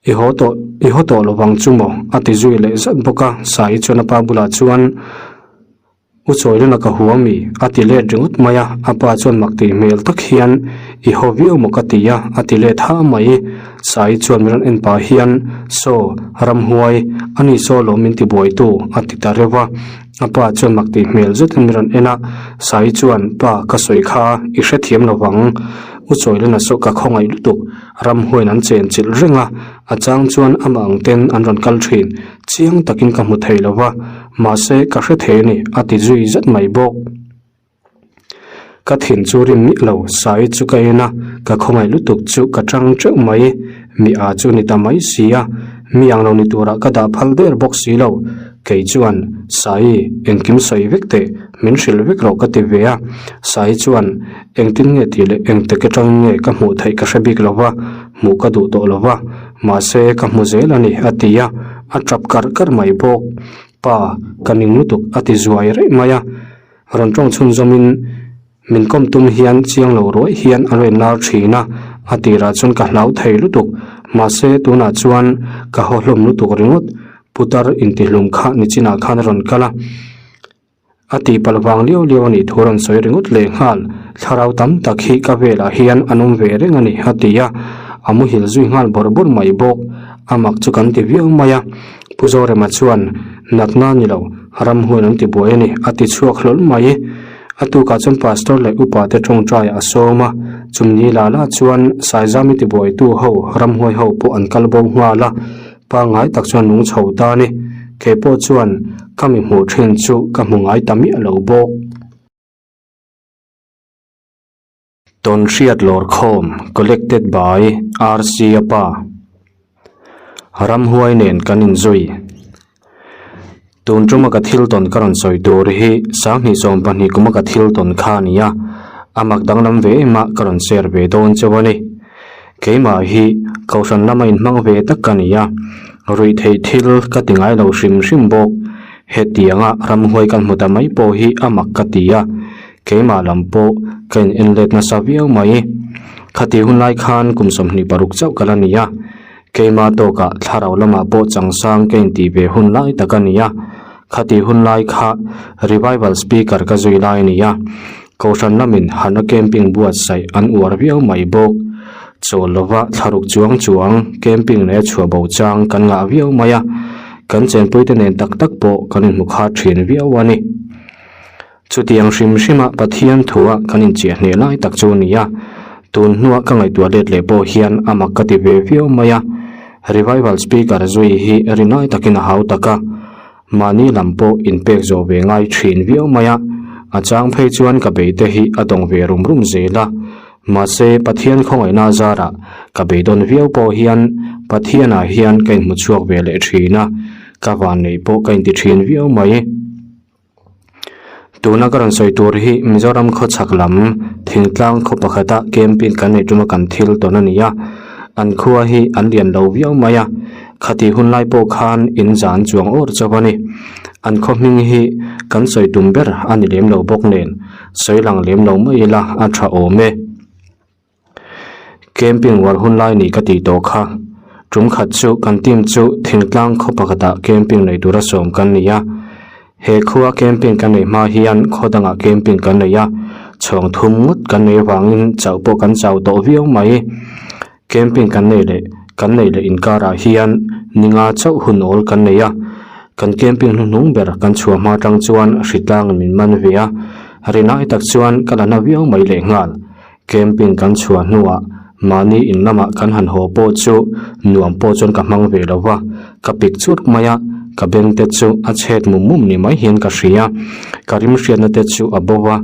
I haw tawh, i haw tawh lovang chu maw? a ti zui leh zat bawk a, Saii chuan a pa bulah chuan, U Chawilana ka hua mi? a ti let ringawt mai a, a pa chuan mak tih hmel tak hian, I haw viau maw ka ti a, a ti let ha mai. Sai chuan min rawn en pah hian, Saw, ramhuai, a ni saw lo min ti buaitu, a ti ta reuh a. A pa chuan mak tih hmel zetin min rawn en a, Sai chuan, Pa, ka sawi kha, i hrethiam lo vang. U Chawilana saw ka khawngaih lutuk, ramhuaiin an chen chilh reng a, a chang chuan amah ang ten an rawn kal thin. Chiang takin ka hmu thei lo va, mahse ka hre thei a ni, a ti zui zet mai bawk. Ka thin chu rim miah lo, Sai chu ka en a, ka khawngaih lutuk chu ka tang teuh mai. Mi a chu ni ta mai si a. Mi ang lo ni turah ka dah phal der bawk si lo. Kei chuan, Sai, engkim sawi vek teh, min hrilh vek rawh ka ti ve a. Sai chuan, Engtin nge tih leh engtek atangin nge ka hmuh theih ka hre bik lo va, hmuh ka duh tawh lo va, mahse ka hmu zel a ni, a ti a, a tap karh karh mai bawk. Pa, ka ning lutuk, a ti zuai raih mai a. Rawn tawng chhunzawmin, Min kawm tum hian chiang lo ruai hian a rawn lar thin a, a tirah chuan ka hlau thei lutuk. Mahse, tunah chuan ka haw hlawm lutuk ringawt. Putar intihlum kha nichinah khan a rawn kal a, a tihpalh vang liau liau a nih thu a rawn sawi ringawt lehnghal. Thlarau tam tak hi ka velah hian an awm ve reng a ni, a ti a, a muhil zui nghal bawrh bawrh mai bawk. A mak chu kan ti viau mai a, Pu Zorema chuan, Natna ni lo, ramhuan an ti buai a ni, a ti chhuak hlawl mai. A tukah chuan Pastor leh upa te tawngtai a sawm a, chumni la la chuan Saizami tibuaitu ho ramhuai ho pawh an kal bo nghal a, pangngai tak chuan nung chho ta a ni. Kei pawh chuan ka mi hmuh thin chu ka hmu ngai ta miah lo bawk. Tawnhriat Lawrkhawm Collected by RC Apa Ramhuai nen kan inzui. Tun tuma ka thil tawn ka rawn sawi tur hi 2012 kuma ka thil tawn kha a ni a, a mak danglam ve em a ka rawn share ve dawn chauh a ni. Keimah hi kohhran lama inhmang ve tak ka ni a, ruihtheih thil ka ti ngai lo hrim hrim bawk. Hetianga ramhuai kan hmu ta mai pawh hi a mak ka ti a, keimah lam pawh ka in en let nasa viau mai. Khati hun lai khan kum 26 chauh ka la ni a. Keima tawkah thlarau lamah pawh changsang ka intih ve hun lai tak a ni a, khati hun lai kha revival speaker ka zui lai a ni a, Kohhran lamin Hana camping buatsaih an uar viau mai bawk. Chawl lova thlaruk chuang chuang camping leh chhuah bo chang kan ngah viau mai a, kan chenpuite nen tak tak pawh kan inhmu khat thin viau a ni. Chutiang hrim hrima Pathian thua kan inchiah hneh lai tak chu a ni a, tun hnua ka ngaihtuah let leh pawh hian a mak ka ti ve viau mai a. Revival Speaker zui hi rinai takin a hau tak a, mahni lam pawh inpek zawh ve ngai thin viau mai a, a chang phei chuan ka beite hi a dawng ve rum rum zel a. Mahse, Pathian khawngaihna zarah ka beidawn viau pawh hian Pathianah hian ka inhmu chhuak ve leh thin a, ka vanneih pawh ka inti thin viau mai. Tuna ka rawn sawi tur hi Mizoram khawchhak lam thingtlang khaw pakhata camping kan neih tuma kan thil tawn a ni a, an khua hi an lian lo viau mai a, khatih hun lai pawh khan in zan chuang awr chauh a ni. An khaw hming hi kan sawi tum ber a ni lem lo bawk nen sawi lang lem lo mai ila a tha awm e. Camping uar hun lai ni ka tih tawh kha. Tum khat chu kan team chu thingtlang khaw pakhatah camping nei tura sawm kan ni a. He khua camping kan neih hma hian khaw dangah camping kan nei a, chhawng thum ngawt kan nei avangin chauh pawh kan chau tawh viau mai. Camping kan nei leh kan nei leh inkarah hian ninga chauh hun awl kan nei a. Kan camping hnuhnung ber kan chhuah hma atang chuan hritlangin min man ve a, rinai tak chuan ka la na viau mai lehnghal. Camping kan chhuah hnuah mahni in lamah kan han haw pawh chu nuam pawh chuan ka hmang ve lo va, ka pik churh mai a, ka beng te chu a chhet mum mum ni mai hian ka hria, ka rim hriatna te chu a bo va,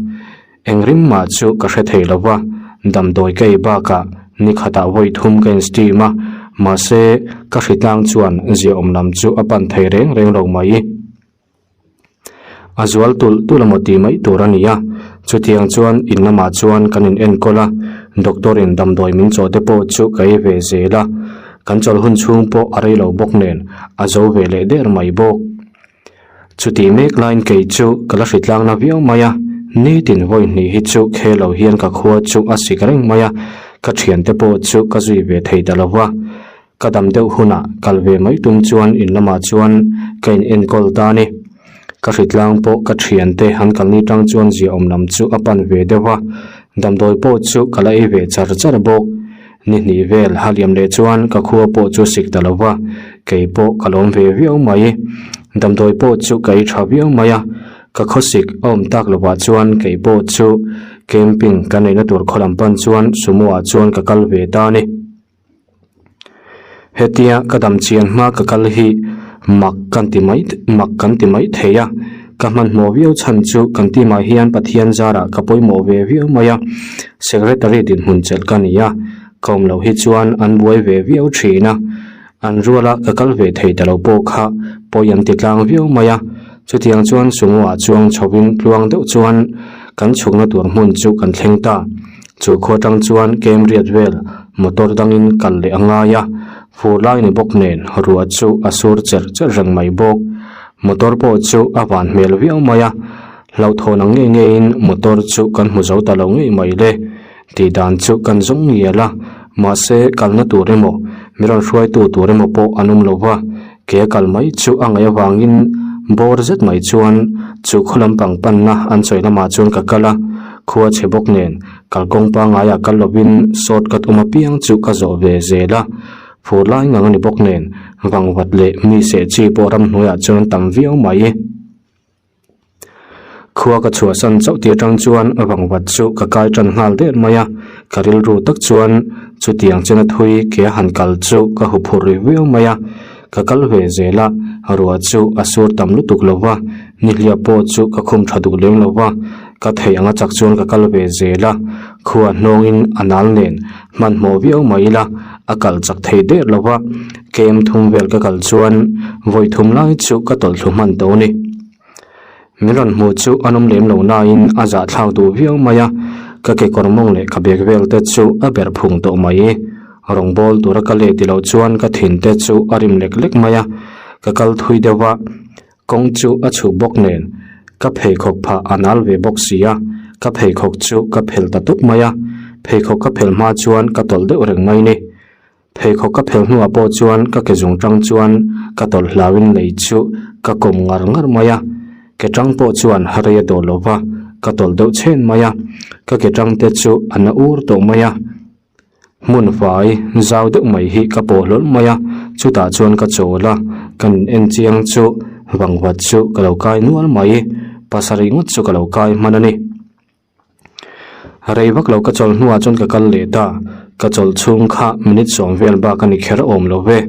eng rim mah chu ka hre thei lo va, damdawi ka ei bakah ni khatah vawi thum ka in steam a, mahse ka hritlang chuan ziaawm lam chu a pan thei reng reng lo mai. A zual tulh tulh emaw tih mai tur a ni a, chutiang chuan in lamah chuan kan in enkawl a, doctor in damdawi min chawh te pawh chu ka ei ve zel a, kan chawlh hun chhung pawh a rei lo bawk nen a zo ve leh der mai bawk. Chutih mek laiin kei chu ka la hritlang na viau mai a, nitin vawi hnih hi chu khe lo hian ka khua chu a sik reng mai a, ka thiante pawh chu ka zui ve thei ta lo va. Ka dam deuh hunah kal ve mai tum chuan in lamah chuan ka in enkawl ta a ni. Ka hritlang pawh ka thiante an kalni tang chuan ziaawm lam chu a pan ve deuh a, damdawi pawh chu ka la ei ve char char bawk. Ni hnih vel ha liam leh chuan ka khua pawh chu sik ta lo va, kei pawh ka lawm ve viau mai. Damdawi pawh chu ka ei tha viau mai a, ka khawsik a awm tak lovah chuan kei pawh chu camping ka neihna tur khaw lam pan chuan sumo ah chuan ka kal ve ta a ni. Hetia ka dam chian hma ka kal hi mak kan ti mai mak kan ti mai thei a, ka hmanhmawh viau chhan chu kan team ah hian Pathian zarah ka pawimawh ve viau mai a, secretary dinhmun chelh ka ni a, ka awm loh hi chuan an buai ve viau thin a. An ruala ka kal ve thei ta lo pawh kha pawi an ti tlang viau mai a. Chutiang chuan sumo ah chuang chhovin tluang deuh chuan kan chhukna tur hmun chu kan thleng ta. Chu khua tang chuan kem riat vel motor dangin kal leh a ngai a, fur lai ni bawk nen ruah chu a sur cherh cherh reng mai bawk. Motor pawh chu a van hmel viau mai a, hlauhthawn ang ngei ngeiin motor chu kan hmu zo ta lo ngei mai le. Tih dan chu kan zawng ngial a, mahse kalna tur emaw, mi rawn hruaitu tur emaw pawh an awm lo va, ke a kal mai chu a ngaih avangin bawr zet mai chuan chu khaw lampang panna an sawi lamah chuan ka kal a, khua chhe bawk nen kalkawng pangaiah kal lovin shortcut awm apiang chu ka zawh ve zel a, fur lai ngang a ni bawk nen vangvat leh mi seh chi pawh ramhnuaiah chuan an tam viau mai. Khua ka chhuahsan chauh tih atang chuan vangvat chu ka kai tan nghal der mai a, ka rilru tak chuan chutiang chena thui ke a han kal chu ka hu phur ri viau mai a, ka kal ve zel a, ruah chu a sur tam lutuk lo va, nihliap pawh chu ka khum tha duh lem lo va, ka theih anga chak chuan ka kal ve zel a, khua hnawngin a nal nen hmanhmawh viau mai ila a kal chak thei der lo va. Kem thum vel ka kal chuan vawi thum lai chu ka tawlh thlu hman tawh a ni. Min rawn hmuh chu an awm lem lo nain a zahthlak duh viau mai a, ka kekawr mawng leh ka bag vel te chu a berh phung tawh mai. Rawngbawl tura ka let tilo chuan ka thin te chu a rim lek lek mai a, ka kal thui deuh a, kawng chu a chhuk bawk nen ka pheikhawk phah a nal ve bawk si a, ka pheikhawk chu ka phel ta tawp mai a, pheikhawk ka phel hma chuan ka tawlh deuh reng mai ni. Pheikhawk ka phel hnuah pawh chuan ka ke zung tang chuan ka tawlh hlauin lei chu ka kawm ngar ngar mai a, ke tang pawh chuan rei a dawl lo va, ka tawlh deuh chhen mai a, ka ke tang te chu a na ur tawh mai a. Hmun fai zau deuh mai hi ka pawh hlawl mai a, chutah chuan ka chawl a, kan en chiang chu vangvat chu ka lo kai nual mai, pasarih ngawt chu ka lo kai hman a ni. Rei vak lo ka chawlh hnuah chuan ka kal leh ta, ka chawlh chhung kha minute sawm vel bak a ni kher awm lo ve.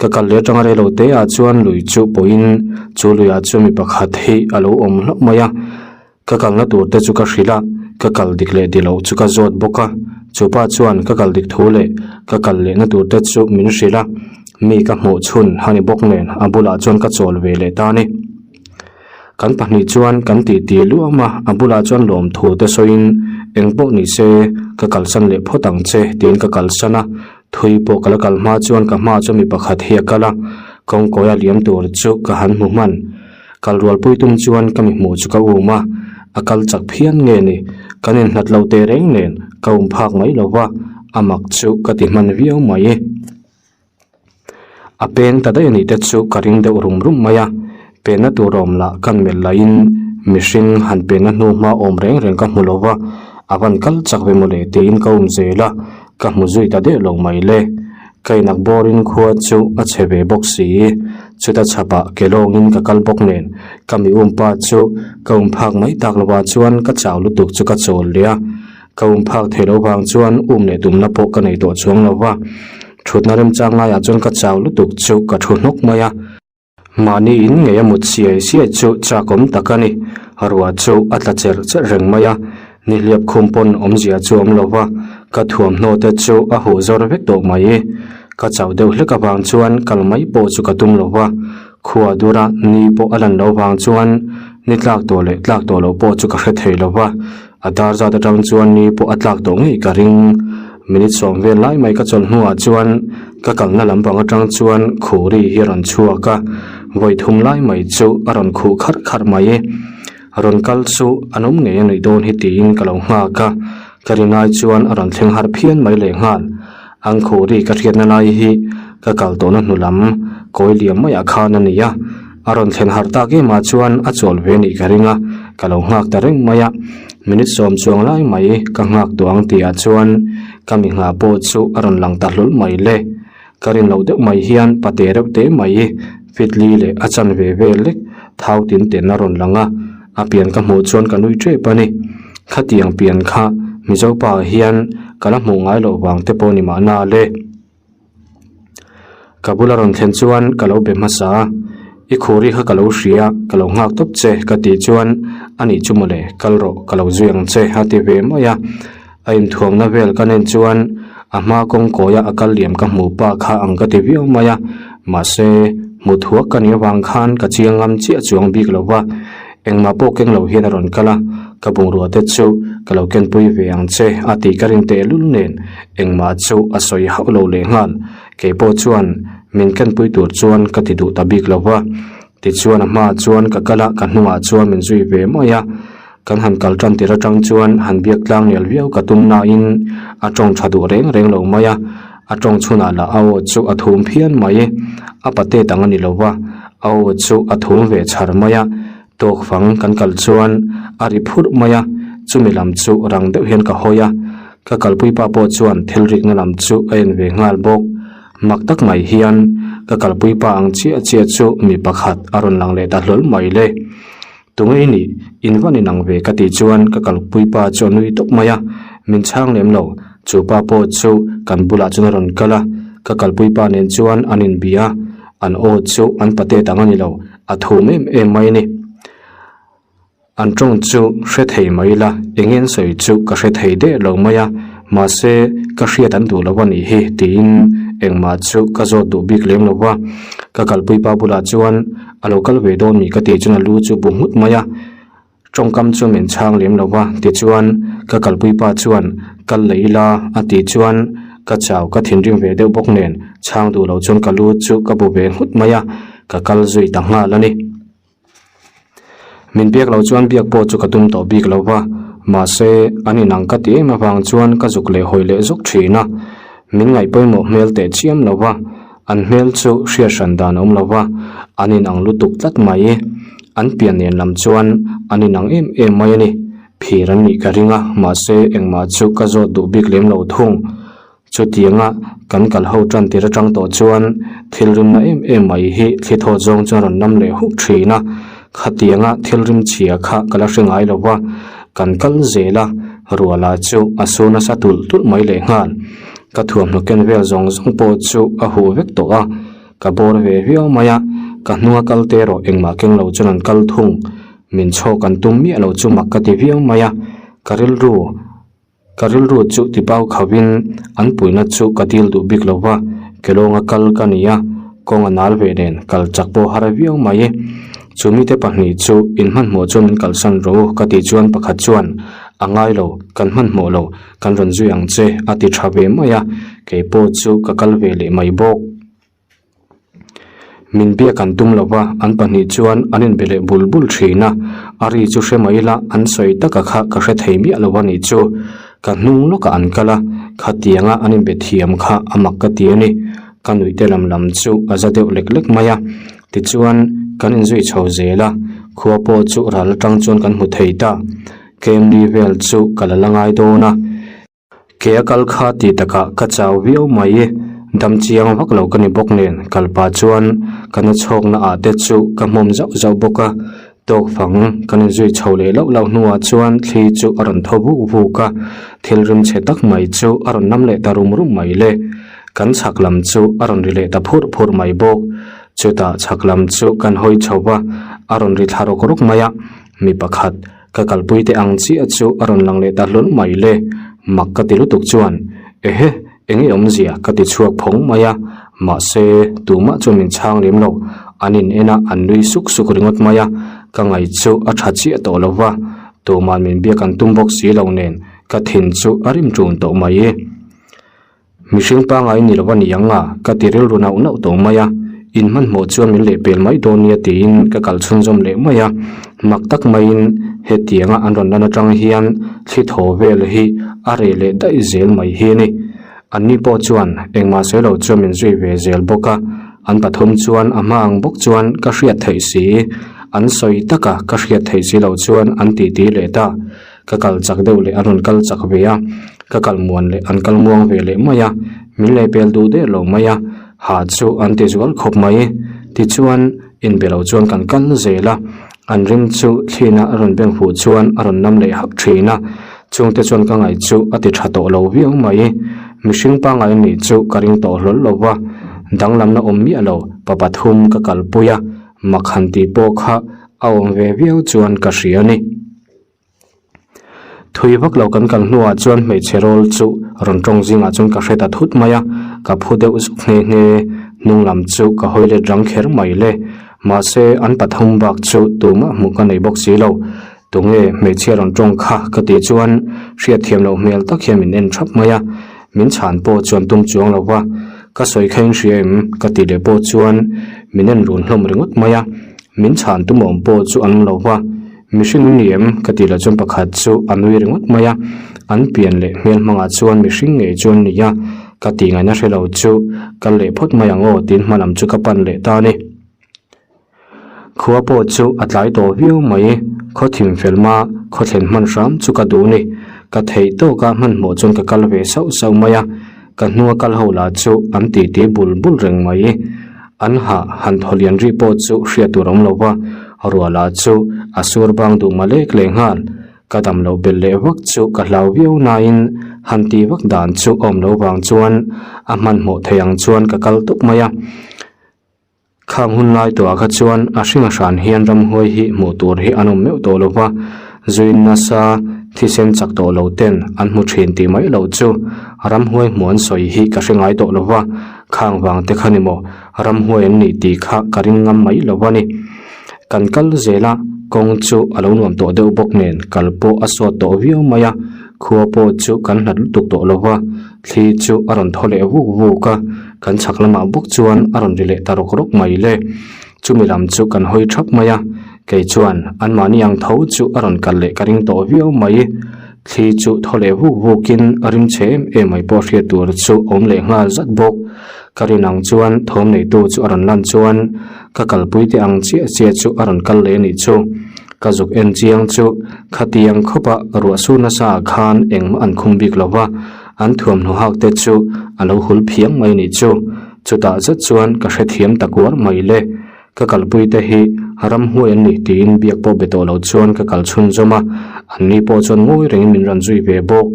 Ka kal leh atanga rei lo te ah chuan lui chu pawhin chu luiah chuan mi pakhat hi a lo awm hlauh mai a, ka kalna tur te chu ka hrilh a, ka kal dik leh di loh chu ka zawt bawk a, chu pa chuan ka kal dik thu leh ka kal lehna tur te chu min hrilh a, mi ka hmuh chhun a ni bawk nen a bulah chuan ka chawl ve leh ta a ni. Kan pahnih chuan kan titi luam a, a bulah chuan lawmthu te sawiin eng pawh ni se ka kalsan leh phawt ang che tiin ka kalsan a, thui pawh ka la kal hma chuan ka hma chuan mi pakhat hi a kal a, kawngkawi a liam tur chu ka han hmu hman. Kal rualpui tum chuan ka mi hmuh chu ka um a, a kal chak phian nge ni, kan inhlat lo teh reng nen ka um phak mai lo va, a mak chu ka ti hman viau mai. A peng ta daih a nih te chu ka ring deuh rum rum mai a, penna tur awm lah kan melh lahin mihring han penna hnu hma awm reng reng ka hmu lo va, a van kal chak ve mawle tiin ka awm zel a, ka hmu zui ta deuh lo mai le. Ka inak bawrin khua chu a chhe ve bawk si, chuta chhapah ke lawngin ka kal bawk nen ka mi umpa chu ka um phak mai tak lovah chuan ka chau lutuk chu ka chawl leh a. Ka um phak thei lo vang chuan um leh tumna pawh ka nei tawh chuang lo va, thutna remchang laiah chuan ka chau lutuk chu ka thu hnawk mai a. Mahni in ngei a mut siai siai chu chakawm tak a ni. Ruah chu a tla cherh cherh reng mai a, nihliap khum pawn awmzia chu awm lo va, ka thuamhnaw te chu a huh zawr vek tawh mai. Ka chauh deuh hlek avang chuan kal mai pawh chu ka tum lo va, khua dura ni pawh a lan lo vang chuan ni tlak tawh leh tlak tawh loh pawh chu ka hre thei lo va. A dar zat atang chuan ni pawh a tlak tawh ngei ka ring. Minute sawm vel lai mai ka chawlh hnuah chuan ka kalna lampang atang chuan khuri hi a rawn chhuak a, vawi thum lai mai chu a rawn khuh kharh kharh mai. Rawn kal chu an awm ngei a nuih dawn hi tiin ka lo nghak a, ka rin ai chuan a rawn thleng har phian mai lehnghal. Ang khuri ka hriatna lai hi ka kal tawhna hnu lam kawi liam maiah khan a ni a, a rawn thlen harh tak emah chuan a chawl ve nih ka ring a, ka lo nghak ta reng mai a. Minute sawm chuang lai mai ka nghak tawh ang tihah chuan ka mi nghah pawh chu a rawn lang ta hlawl mai le. Ka rin loh deuh mai hian pate reuh te mai fitli leh a chan ve vel lek thau tin ten a rawn lang a, a pian ka hmuh chuan ka nui tep a ni. Khatiang pian kha Mizo pa hian ka la hmuh ngai loh vang te pawh ni mahna le. Ka bula rawn thlen chuan ka lo be hmasa a, I khuri kha ka lo hria, ka lo nghak tawp che ka tih chuan a nih chu mawle kal rawh ka lo zui ang che a ti ve mai a. A inthuamna vel ka nen chuan. A hma kawng kawia a kal liam ka hmuh pa kha ang ka ti viau mai a, mahse hmu thuak ka nih avang khan ka chiang ngam chiah chuang bik lo va, engmah pawh keng lo hian a rawn kal a, ka bungrua te chu ka lo kenpui ve ang che a tih ka rin tehlul nen engmah chu a sawi hauh lo lehnghal, kei pawh chuan min kenpui tur chuan ka ti duh ta bik lo va, tichuan a hmaah chuan ka kal a, ka hnungah chuan min zui ve mai a. Kan han kal tan tir atang chuan han biak tlang nel viau ka tum nain a tawng tha duh reng reng lo mai a, a tawng chhunah lah a aw chu a thum phian mai. A pate dang a ni lo va, a aw chu a thum ve chhar mai a, tawk fang kan kal chuan a ri phurh mai a, chumi lam chu rang deuh hian ka hawi a, ka kalpui pa pawh chuan thil rikna lam chu a en ve nghal bawk. Mak tak mai hian ka kalpui pa ang chiah chiah chu mi pakhat a rawn lang leh ta hlawl mai le. Tunge i nih? In va ni nang ve ka tih chuan ka kalpui pa chu a nui tawp mai a, min chhang lem lo. Chu pa pawh chu kan bulah chuan a rawn kal a, ka kalpui pa nen chuan an inbia a, an aw chu an pate dang a ni lo, a thum em em mai a ni. An tawng chu hre thei mai ila, eng nge an sawi chu ka hre thei deuh lo mai a, mahse ka hriat an duh lo a nih hi tiin engmah chu ka zawt duh bik lem lo va. Ka kalpui pa bulah chuan A lo kal ve dawn mi ka tih chuan a lu chu bu nghut mai a, tawngkam chu min chhang lem lo va, tichuan ka kalpui pa chuan kal leh ila a tih chuan ka chau ka thinrim ve deuh bawk nen chhang duh lo chuan ka lu chu ka bu ve nghut mai a, ka kal zui ta nghal a ni. Min biak lo chuan biak pawh chu ka tum tawh bik lo va, mahse an inang ka ti em avang chuan ka zuk leh hawi leh zuk thin a, min ngaih pawimawh hmel teh chiam lo va. An hmel chu hriat hran dan a awm lo va, an inang lutuk tlat mai. An pian nen lam chuan an inang em em mai a ni. Phir an nih ka ring a, mahse engmah chu ka zawt duh bik lem lo thung. Chutianga kan kal ho tan tir atang tawh chuan thil rimna em em mai hi thli thawt zawng chuan rawn nam leh huk thin a. Khatianga thil rim chhia kha ka la hre ngai lo va, kan kal zel a, ruala chu a sur nasa tulh tulh mai lehnghal. Ka thuamhnaw ken vel zawng zawng pawh chu a huh vek tawh a, ka bawr ve viau mai a, ka hnunga kal te erawh engmah keng lo chuan an kal thung. Min chhawk an tum miah lo chu mak ka ti viau mai a, ka rilru ka rilru chu ti pau khovin an puihna chu ka dil duh bik lo va, kelawnga kal ka ni a, kawng a nal ve nen kal chak pawh har viau mai. Chu mite pahnih chu inhmanhmawh chuan min kalsan rawh u ka tih chuan pakhat chuan a ngai lo, kan hmanhmawh lo. Kan rawn zui ang che a ti tha ve mai a, kei pawh chu ka kal ve leh mai bawk. Min biak an tum lo va, an pahnih chuan an inbe leh bul bul thin a, a ri chu hre mai ila an sawi taka kha ka hre thei miah lo a nih chu. Ka hnung lawkah an kal a, khatianga an inbe thiam kha a mak ka ti a ni. Ka nuih te lam lam chu a za deuh lek lek mai a, tichuan kan inzui chho zel a, khua pawh chu ral atang chuan kan hmu thei ta. Kemli vel chu ka la la ngai dawn a, ke a kal kha tih takah ka chau viau mai. Dam chiang vak lo ka ni bawk nen kal pah chuan ka na chhawkna ah te chu ka hmawm zauh zauh bawk a, tawk fang kan inzui chho leh lauh lauh hnuah chuan thli chu a rawn thaw vuk vuk a, thil rim chhe tak mai chu a rawn nam leh ta rum rum mai le. Kan chhak lam chu a rawn ri leh ta phurh phurh mai bawk. Chutah chhak lam chu kan hawi chho va, a rawn ri thla rawk rawk mai a, mi pakhat Ka kalpui te ang chiah chu a rawn lang leh ta hlawl mai le, mak ka ti lutuk chuan, Ehe, eng nge awmzia? ka ti chhuak phawng mai a, mahse, tumah chuan min chhang lem lo, an in en a, an nui suk suk ringawt mai a, ka ngaih chu a tha chiah tawh lo va, tuma'n min biak an tum bawk si lo nen, ka thin chu a rim ṭun tawh mai. Mihring pangai ni lo a ni ang a, ka ti rilru nauh nauh tawh mai a, in hmanhmawh chuan min lehpel mai dawn nia tiin ka kal chhunzawm leh mai a, mak tak maiin hetianga an rawn lan atang hian thli thaw vel hi a reh leh daih zel mai hi a ni. Anni pawh chuan engmah sawi lo chuan min zui ve zel bawk a, an pathum chuan a hma ang bawk chuan ka hriat theih si, an sawi taka ka hriat theih si loh chuan an titi leh ta. Ka kal chak deuh leh an rawn kal chak ve a, ka kal muan leh an kal muang ve leh mai a, min lehpel duh der lo mai a, ha chu an ti zual khawp mai. Tichuan, inbe lo chuan kan kal zel a, an rim chu thlina a rawn beng fuh chuan a rawn nam leh hak thin a, chungte chuan ka ngaih chu a ti tha tawh lo viau mai. Mihring pangngai nih chu ka ring tawh hlawl lo va, danglamna awm miah lo, pa pathum ka kalpui a, mak han tih pawh kha a awm ve viau chuan ka hria a ni. Thui vak lo kan kal hnuah chuan hmeichhe rawl chu rawn tawng zingah chuan ka hre ta thut mai a, ka phu deuh zuk nghe nghe. Hnung lam chu ka hawi let rang kher mai le. Mahse, an pathum bak chu tumah hmuh ka nei bawk si lo. Tunge hmeichhia rawn tawng kha ka tih chuan hriatthiam loh hmel tak hian min en thap mai a, min chhan pawh chuan tum chuang lo va, ka sawi kha in hria em ka tih leh pawh chuan min en run hlawm ringawt mai a, min chhan tum awm pawh chu an lo va, mihring in ni em ka tih leh chuan pakhat chu a nui ringawt mai a, an pian leh hmel hmangah chuan mihring ngei chu an ni a, ka tih ngaihna hre lo chu kal leh phawt mai ang aw tiin hma lam chu ka pan leh ta a ni. Khua pawh chu a tlai tawh viau mai, khaw thim fel hma khaw thlen hman hram chu ka duh ni. Ka theih tawka hmanhmawh chuan ka kal ve sauh sauh mai a, ka hnua kal ho lah chu an titi bul bul reng mai. An hah han thaw lian ri pawh chu hriat tur awm lo va, ruah lah chu a sur bang duh malek leh nghal. Ka dam loh belh leh vak chu ka hlau viau nain han ti vak dan chu awm lo vang chuan a hmanhmawh thei ang chuan ka kal tawp mai a. Khang hun lai tawhah kha chuan a hring a hran hian ramhuai hi hmuh tur hi an awm meuh tawh lo va, zuin nasa thisen chak tawh lo ten an hmu thin tih mai loh chu ramhuai hmuh an sawi hi ka hre ngai tawh lo va, khang vang te kha ni maw ramhuai an nih tih kha ka ring ngam mai lo a ni. Kan kal zel a, kawng chu a lo nuam tawh deuh bawk nen kal pawh a sawt tawh viau mai a, khua pawh chu kan hlat lutuk tawh lo va, Thli chu a rawn thaw leh vuk vuk a, kan chhak lamah bawk chuan a rawn ri leh ta rawk rawk mai le. Chumi lam chu kan hawi thap mai a, kei chuan anmahni ang tho chu a rawn kal leh ka ring tawh viau mai. Thli chu thaw leh vuk vukin a ring chhe em em mai pawh hriat tur chu awm leh nghal zat bawk. Ka rin ang chuan thawm neitu chu a rawn lan chuan ka kalpui te ang chiah chiah chu a rawn kal leh a nih chu. Ka zuk en chiang chu khatiang khawpa ruah sur nasa ah khan engmah an khum bik lo va, an thuamhnaw hak te chu a lo hul phiang mai nih chu. Chutah zet chuan ka hrethiam ta kuar mai le. Ka kalpui te hi ramhuai an nih tiin biak pawh be tawh lo chuan ka kal chhunzawm a, anni pawh chuan ngawi rengin min rawn zui ve bawk.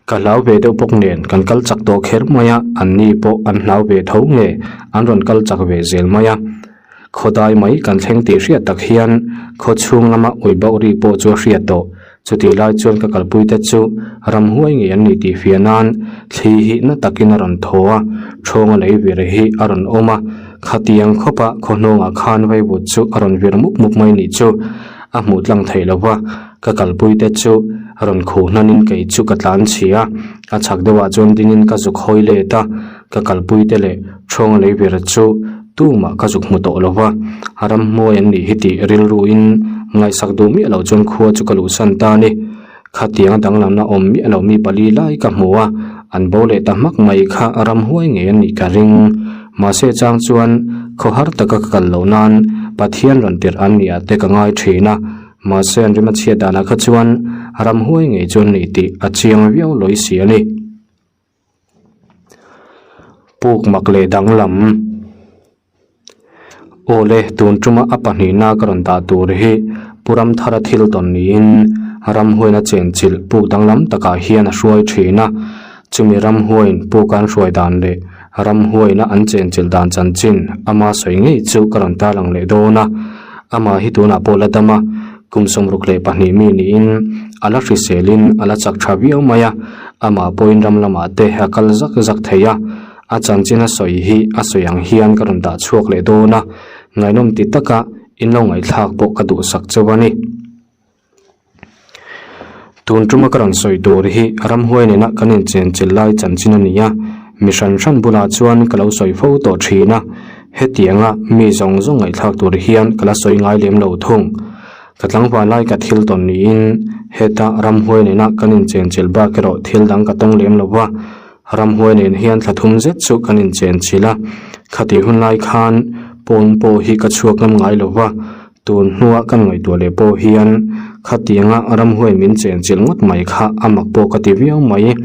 Ka hlau ve deuh bawk nen kan kal chak tawh kher mai a, anni pawh an hlau ve tho nge an rawn kal chak ve zel mai a. Khawdai mai kan thleng tih hriat tak hian khaw chhung lama ui bauh ri pawh chu a hriat tawh. Chutih lai chuan ka kalpui te chu ramhuai ngei an ni tih fiah nan thli hi na takin a rawn thaw a, thawnga lei vir hi a rawn awm a, khatiang khawpa khaw hnawngah khan vaivut chu a rawn vir mup mup mai nih chu a hmuh tlang theih lo va. Ka kalpui te chu rawn khuh hnanin kei chu ka tlan chhi a, a chhak deuhah chuan dingin ka zuk hawi let a, ka kalpui te leh Ṭhawnga lei ber chu tumah ka zuk hmu tawh lo va, ramhmuai an nih hi tih rilruin ngaihsak duh miah loh chuan khua chu ka luhsan ta a ni. Khatianga danglamna awm miah lo mi pali lai ka hmu a, an bo leh ta hmak mai kha ramhuai ngei an nih ka ring. Mahse chang chuan khawhar taka ka kal loh nan Pathian rawn tirh an nih ah te ka ngai ṭhin a, Mahse an rim a chhiat danah kha chuan ramhuai ngei chu an nih tih a chiang viau lawi si a ni. Puk mak leh danglam Aw le, tun tuma a pahnihna ka rawn dah tur hi Pu Ramthara thil tawn niin ramhuaina chenchilh puk danglam takah hian a hruai thin a. Chumi ramhuaiin puk an hruai dan leh ramhuaina an chenchilh dan chanchin ama sawi ngei chu ka rawn tarlang leh dawn a. Amah hi tunah pawh la dam a, kum 62 mi niin a la hriselin a la chak tha viau mai a. Amah pawhin ram lamah te a kal zak zak thei a, a chanchin a sawi hi a sawi ang hian ka rawn dah chhuak leh dawn a, ngaihnawm ti taka in lo ngaihthlak pawh ka duhsak chauh a ni. Tun tuma ka rawn sawi tur hi ramhuai nena kan inchenchilh lai chanchin a ni a, mi hran hran bulah chuan ka lo sawi fo tawh thin a, hetianga mi zawng zawng ngaihthlak tur hian ka la sawi ngai lem lo thung. Ka tlangval lai ka thil tawn niin heta ramhuai nena kan inchenchilh bak erawh thil dang ka tawng lem lo va, ramhuai nen hian thla thum zet chu kan inchenchilh a, khatih hun lai khan pawn pawh hi ka chhuak ngam ngai lo va, Tun hnua kan ngaihtuah leh pawh hian khatianga ramhuai min chenchilh ngawt mai kha a mak pawh ka ti viau mai.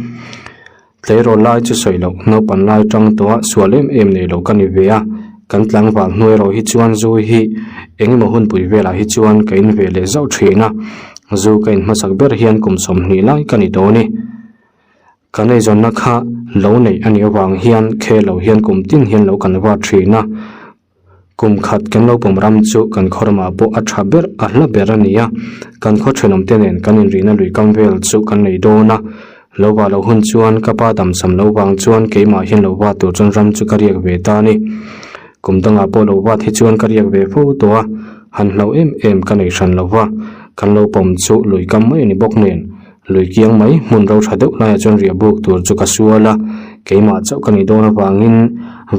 Tleirawl lai chu sawi loh, naupan lai tang tawha sual em em nei lo ka ni ve a, kan tlangval hnuai erawh hi chuan zu hi eng emaw hunpui velah hi chuan ka in ve leh zauh thin a, zu ka in hmasak ber hian kum 20 lai ka ni dawn e. Kan eizawnna kha lo neih a nih avang hian khel lo hian kum tin hian lo kan vat thin a. Kum khat kan lo pawm ram chu kan khaw ramah pawh a tha ber a hla ber a ni a, kan khaw thenawmte nen kan inrihna lui kam vel chu kan nei dawn a. Lo va lo hun chuan ka pa damsam lo vang chuan keimah hian lo va tur chuan ram chu ka riak ve ta a ni. Kum dangah pawh lo vat hi chuan ka riak ve fo tawh a, han hlau em em ka nei hran lo va, kan lo pawm chu lui kam mai a ni bawk nen. Lui kiang mai hmun ro tha deuh laiah chuan riah buk tur chu ka sual a, keimah chauh ka nih dawn avangin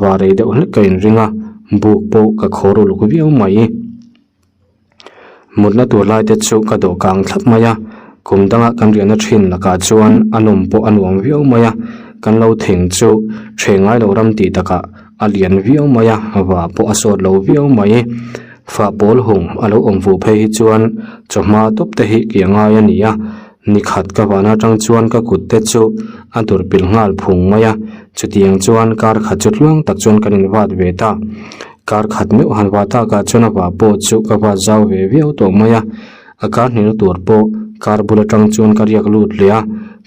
va rei deuh hlek ka inring a, buk pawh ka khawr uluk viau mai. Mutna tur lai te chu ka dawh kang thlap mai a, kum danga kan riahna thin lakah chuan a nawm pawh a nuam viau mai a, kan lo thing chu ṭhe ngai lo ram tih takah a lian viau mai a, va pawh a sawt lo viau mai. Fah pawl hung a lo awm fuh phei hi chuan chawhma tawp te hi ki a ngai a ni a, nikhat ka van atang chuan ka kut te chu a dur pilh nghal phung mai a, chutiang chuan kar khat chu tluang tak chuan kan invat ve ta. Kar khat meuh han va takah chuan a vah pawh chu ka va zau ve viau tawh mai a, a kar hnihna tur pawh kar bul atang chuan ka riak lut leh a,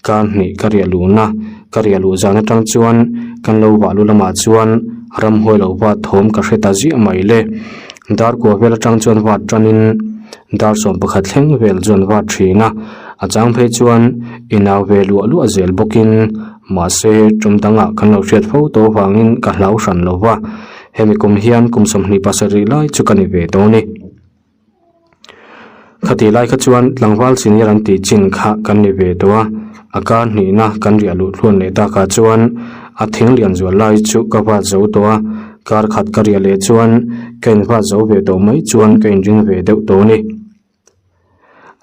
kar hnih ka riah luhna ka riah luh zan atang chuan kan lo vah lu lamah chuan ramhuai lo vat thawm ka hre ta ziah mai le. Dar kua vel atang chuan vat tanin dar 11 thleng vel chuan vat thin a, a chang phei chuan inau ve luah luah zel bawkin mahse tum dangah kan lo hriat fo tawh avangin ka hlau hran lo va. Hemi kum hian kum 27 lai chu ka ni ve tawh a ni. Khatih lai kha chuan tlangval senior an tih chin kha kan ni ve tawh a, a kar hnihna kan riah luh thluan leh takah chuan a thing lian zual lai chu ka vat zo tawh a, kar khat ka riah leh chuan ka invat zo ve tawh mai chuan ka inring ve deuh tawh a ni.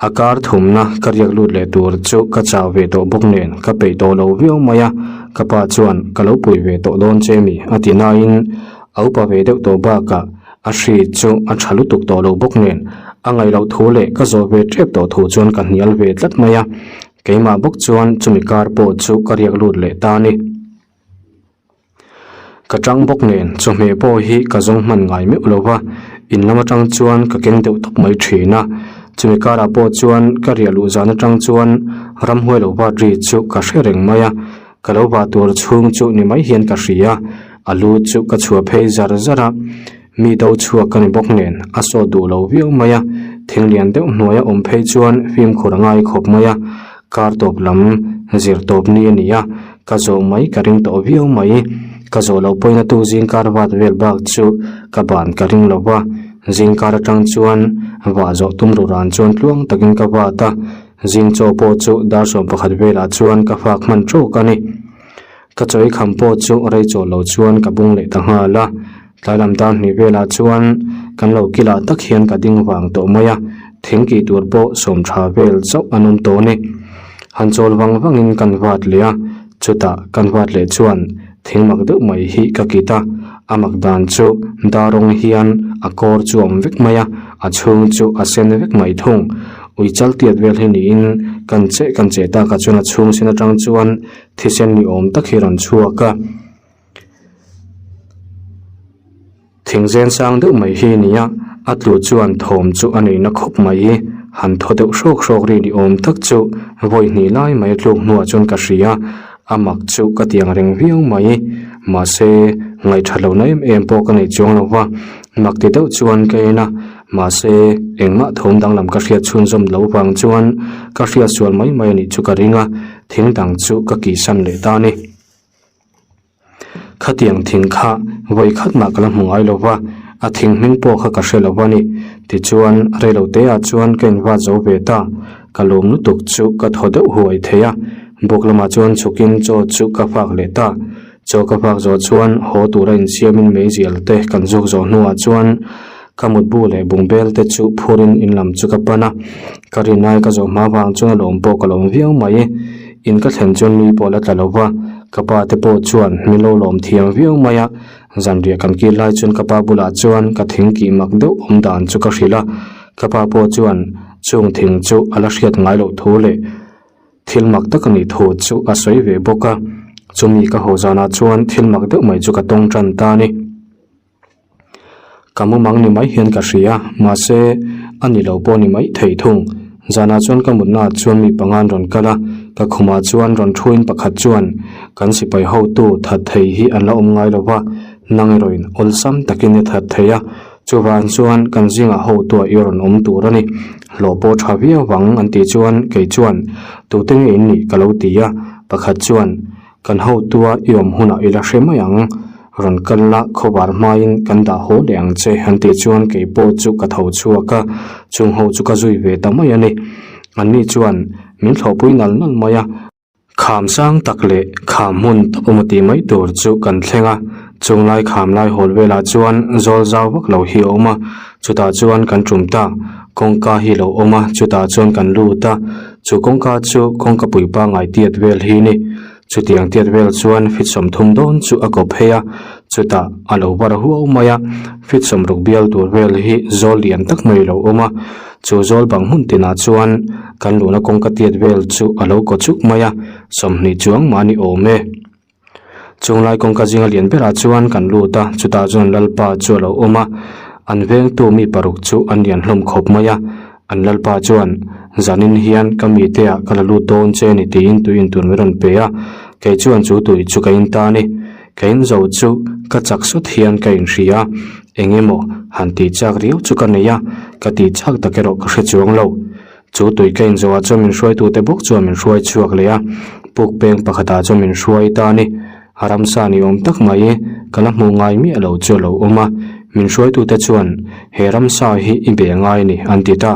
A kar thumna ka riak lut leh tur chu ka chau ve tawh bawk nen ka peih tawh lo viau mai a, ka pa chuan ka lo pui ve tawh dawn che mi a ti nain a upa ve deuh tawh bakah a hri chu a tha lutuk tawh lo bawk nen a ngaih loh thu leh ka zawh ve tep tawh thu chuan ka hnial ve tlat mai a, keimah bawk chuan chumi kar pawh chu ka riak lut leh ta a ni. Ka tang bawk nen chawhmeh pawh hi ka zawng hman ngai meuh lo va, in lam atang chuan ka keng deuh tawp mai thin a. Chumi karah pawh chuan ka riah luh zan atang chuan ramhuai lo vat ri chu ka hre reng mai a, ka lo vah tur chhung chu ni mai hian ka hria, a lu chu ka chhuah phei zar zar a, mi do chhuak ka ni bawk nen a sawt duh lo viau mai a, thing lian deuh hnuaia awm phei chuan fimkhur a ngai khawp mai a. Kar tawp lam zir tawp ni a ni a, ka zawh mai ka ring tawh viau mai. Ka zawh loh pawhin a tu zingkar vat vel bak chu ka ban ka ring lo va, zingkar atang chuan vah zawh tum ru ran chuan tluang takin ka vat a, zing chaw pawh chu dar 11 velah chuan ka fak hman tawk a ni. Ka chaw i kham pawh chu rei chaw lo chuan ka bung leh ta nghal a, tlai lam dar hnih velah chuan kan lo kilah tak hian ka ding vang tawh mai a, thing kih tur pawh sawm tha vel chauh an awm tawh a ni. Han chawl vang vangin kan vat leh a, chutah kan vat leh chuan thing mak deuh mai hi ka kit a, a mak dan chu dar rawng hian a kawr chu a awm vek mai a, a chhung chu a sen vek mai thung. Ui chal tiat vel hi niin kan cheh kan cheh takah chuan a chhung sen atang chuan Thisen ni awm tak hi rawn chhuak a, thingzen sang deuh mai hi a ni a, a tlu chuan thawm chu a nei na khawp mai, han thaw deuh hrawk hrawk ri ni awm tak chu vawi hnih lai mai a tluk hnuah chuan ka hria, a mak chu ka ti ang reng viau mai, mahse ngaih that lohna em em pawh ka nei chuang lo va, mak ti deuh chuan ka en a. Mahse, engmah thawm danglam ka hriat chhunzawm lo vang chuan ka hriat sual mai mai a nih chu ka ring a, thing dang chu ka kihsan leh ta a ni. Khatiang thing kha vawi khat mah ka la hmu ngai lo va, a thing hming pawh kha ka hre lo va ni. Tichuan, reilo teah chuan ka invat zo ve ta, ka lawm lutuk chu ka thaw deuh huai thei a, buk lamah chuan chhukin chaw chu ka fak leh ta. Chaw ka fak zawh chuan haw tura insiamin meizial te kan zuk zawh hnuah chuan ka mutbu leh bungbel te chu phurin in lam chu ka pan a, ka rinai ka zawh hma vang chuan a lawm pawh ka lawm viau mai. In ka thlen chuan mi pawh la tla lo va, ka pa te pawh chuan min lo lawm thiam viau mai a, zanriah kan kil lai chuan ka pa bulah chuan ka thing kih mak deuh awm dan chu ka hrilh a, ka pa pawh chuan chung thing chu a la hriat ngai loh thu leh Thil mak tak a nih thu chu a sawi ve bawk a, chumi ka haw zanah chuan thil mak deuh mai chu ka tawng tan ta a ni. Ka mumang ni mai hian ka hria, mahse a ni lo pawh ni mai thei thung. Zanah chuan ka mutnaah chuan mi panga an rawn kal a, ka khumah chuan rawn thuin pakhat chuan kan sipai hotu that thei hi an la awm ngai lo va. Nang erawhin awlsam takin i that thei a, chuvang chuan kan zingah hotuah i rawn awm tur a ni. Hlawh pawh tha viau vang an tih chuan kei chuan tute nge in nih ka lo ti a, pakhat chuan kan hotua i awm hunah i la hre mai ang, rawn kal la khawvar hmain kan dah haw leh ang che an tih chuan kei pawh chu ka tho chhuak a, chung ho chu ka zui ve ta mai a ni. Anni chuan min thlawhpui nal nal mai a. Kham sang tak leh kham hmun tak awm a tih mai tur chu kan thleng a, chung lai kham lai hawl velah chuan zawl zau vak lo hi a awm a, chutah chuan kan tum ta, kawngka hi lo awm a, chutah chuan kan lut a, chu kawngka chu kawngka pui pangngai tiat vel hi ni, chutiang tiat vel chuan fit 30 dawn chu a kawp phei a, chutah a lo var huau mai a, fit 60 bial tur vel hi zawl lian tak mai lo awm a. Chu zawl bang hmun tinah chuan kan luhna kawngka tiat vel chu a lo kaw chuk mai a, 20 chuang mahni awm e. Chunglai kawngka zinga lian berah chuan kan lut a, chutah chuan Lalpa chu a lo awm a, an vengtu mi paruk chu an lian hlawm khawp mai a, an Lalpa chuan zanin hian ka mite ah ka la lut dawn che ni tiin tui in tur min rawn pe a, kei chuan chu tui chu ka in ta a ni. Ka in zo chu ka chak sawt hian ka inhria a, eng emaw han tih chak riau chu ka nei a, ka tih chak tak erawh ka hre chuang lo. Chu tui ka in zawhah chuan min hruaitute bawk chuan min hruai chhuak leh a, puk peng pakhatah chuan min hruai ta a ni. A ramsa ni awm tak mai ka la hmuh ngai miah lo chu a lo awm a, min hruaitute chuan he ramsa hi i be ngai a ni an ti ta.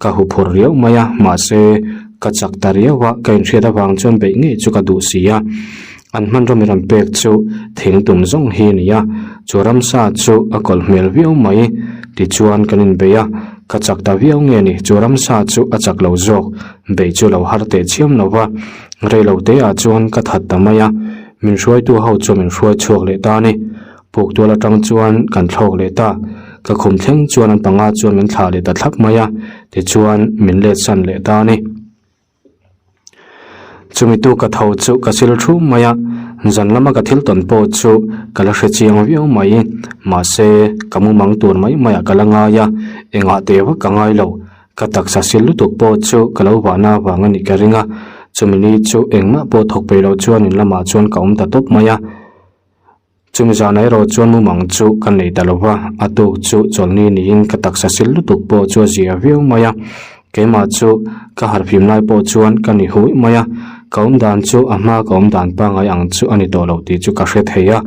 Ka huphurh riau mai a, mahse ka chak ta riau a, ka inhriat avang chuan beih ngei chu ka duh si a. An hmanraw mi rawn pek chu thing tum zawng hi a ni a, chu ramsa chu a kawlh hmel viau mai. Tichuan kan inbei a, ka chak ta viau nge ni, chu ramsa chu a chak lo zawk, bei chu lo har teh chiam lo va. Rei lo te ah chuan ka that ta mai a, min hruaitu ho chu min hruai chhuak leh ta a ni. Puk tual atang chuan kan thlawk leh ta, ka khum thleng chuan an panga chuan min thlah leh ta thlap mai a, tichuan min let san leh ta a ni. Chumi tu ka tho chu ka sil thu mai a, zan lama ka thil tawn pawh chu ka la hre chiang viau mai. Mahse, ka mumang tur mai maiah ka la ngai a, engah teh vak ka ngai lo. Ka taksa sil lutuk pawh chu ka lo vahna avang a nih ka ring a, chumi ni chu engmah pawh thawk peih loh chuan in lamah chuan ka awm ta tawp mai a. Chumi zan erawh chuan mumang chu ka nei ta lo va, a tuk chu chawlhni niin ka taksa sil lutuk pawh chu a zia viau mai a. Keimah chu ka harhfim lai pawh chuan ka ni hui mai a, ka awm dan chu a hma ka awm dan pangngai ang chu a ni tawh lo tih chu ka hre thei a,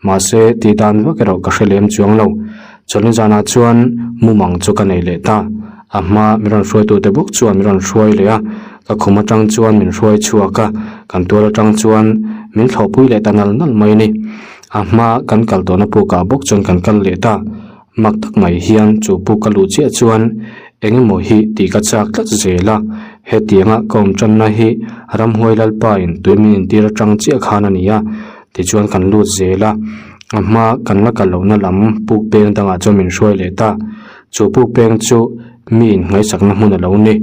mahse tih dan vak erawh ka hre lem chuang lo. Chawlhni zanah chuan mumang chu ka nei leh ta, a hma min rawn hruaitute bawk chuan min rawn hruai leh a, ka khum atang chuan min hruai chhuak a, kan tual atang chuan min thlawhpui leh ta nal nal mai a ni. A hma kan kal tawhna pukah bawk chuan kan kal leh ta, mak tak mai hian chu puk ka luh chiah chuan eng emaw hi tih ka chak tlat zel a, hetianga ka awm tanna hi ramhuai lalpa in tui min intir atang chiah khan a ni a, tichuan kan lut zel a, a hma kan la kal lohna lam puk peng dangah chuan min hruai leh ta. Chu puk peng chu mi in ngaihsakna hmun a lo ni.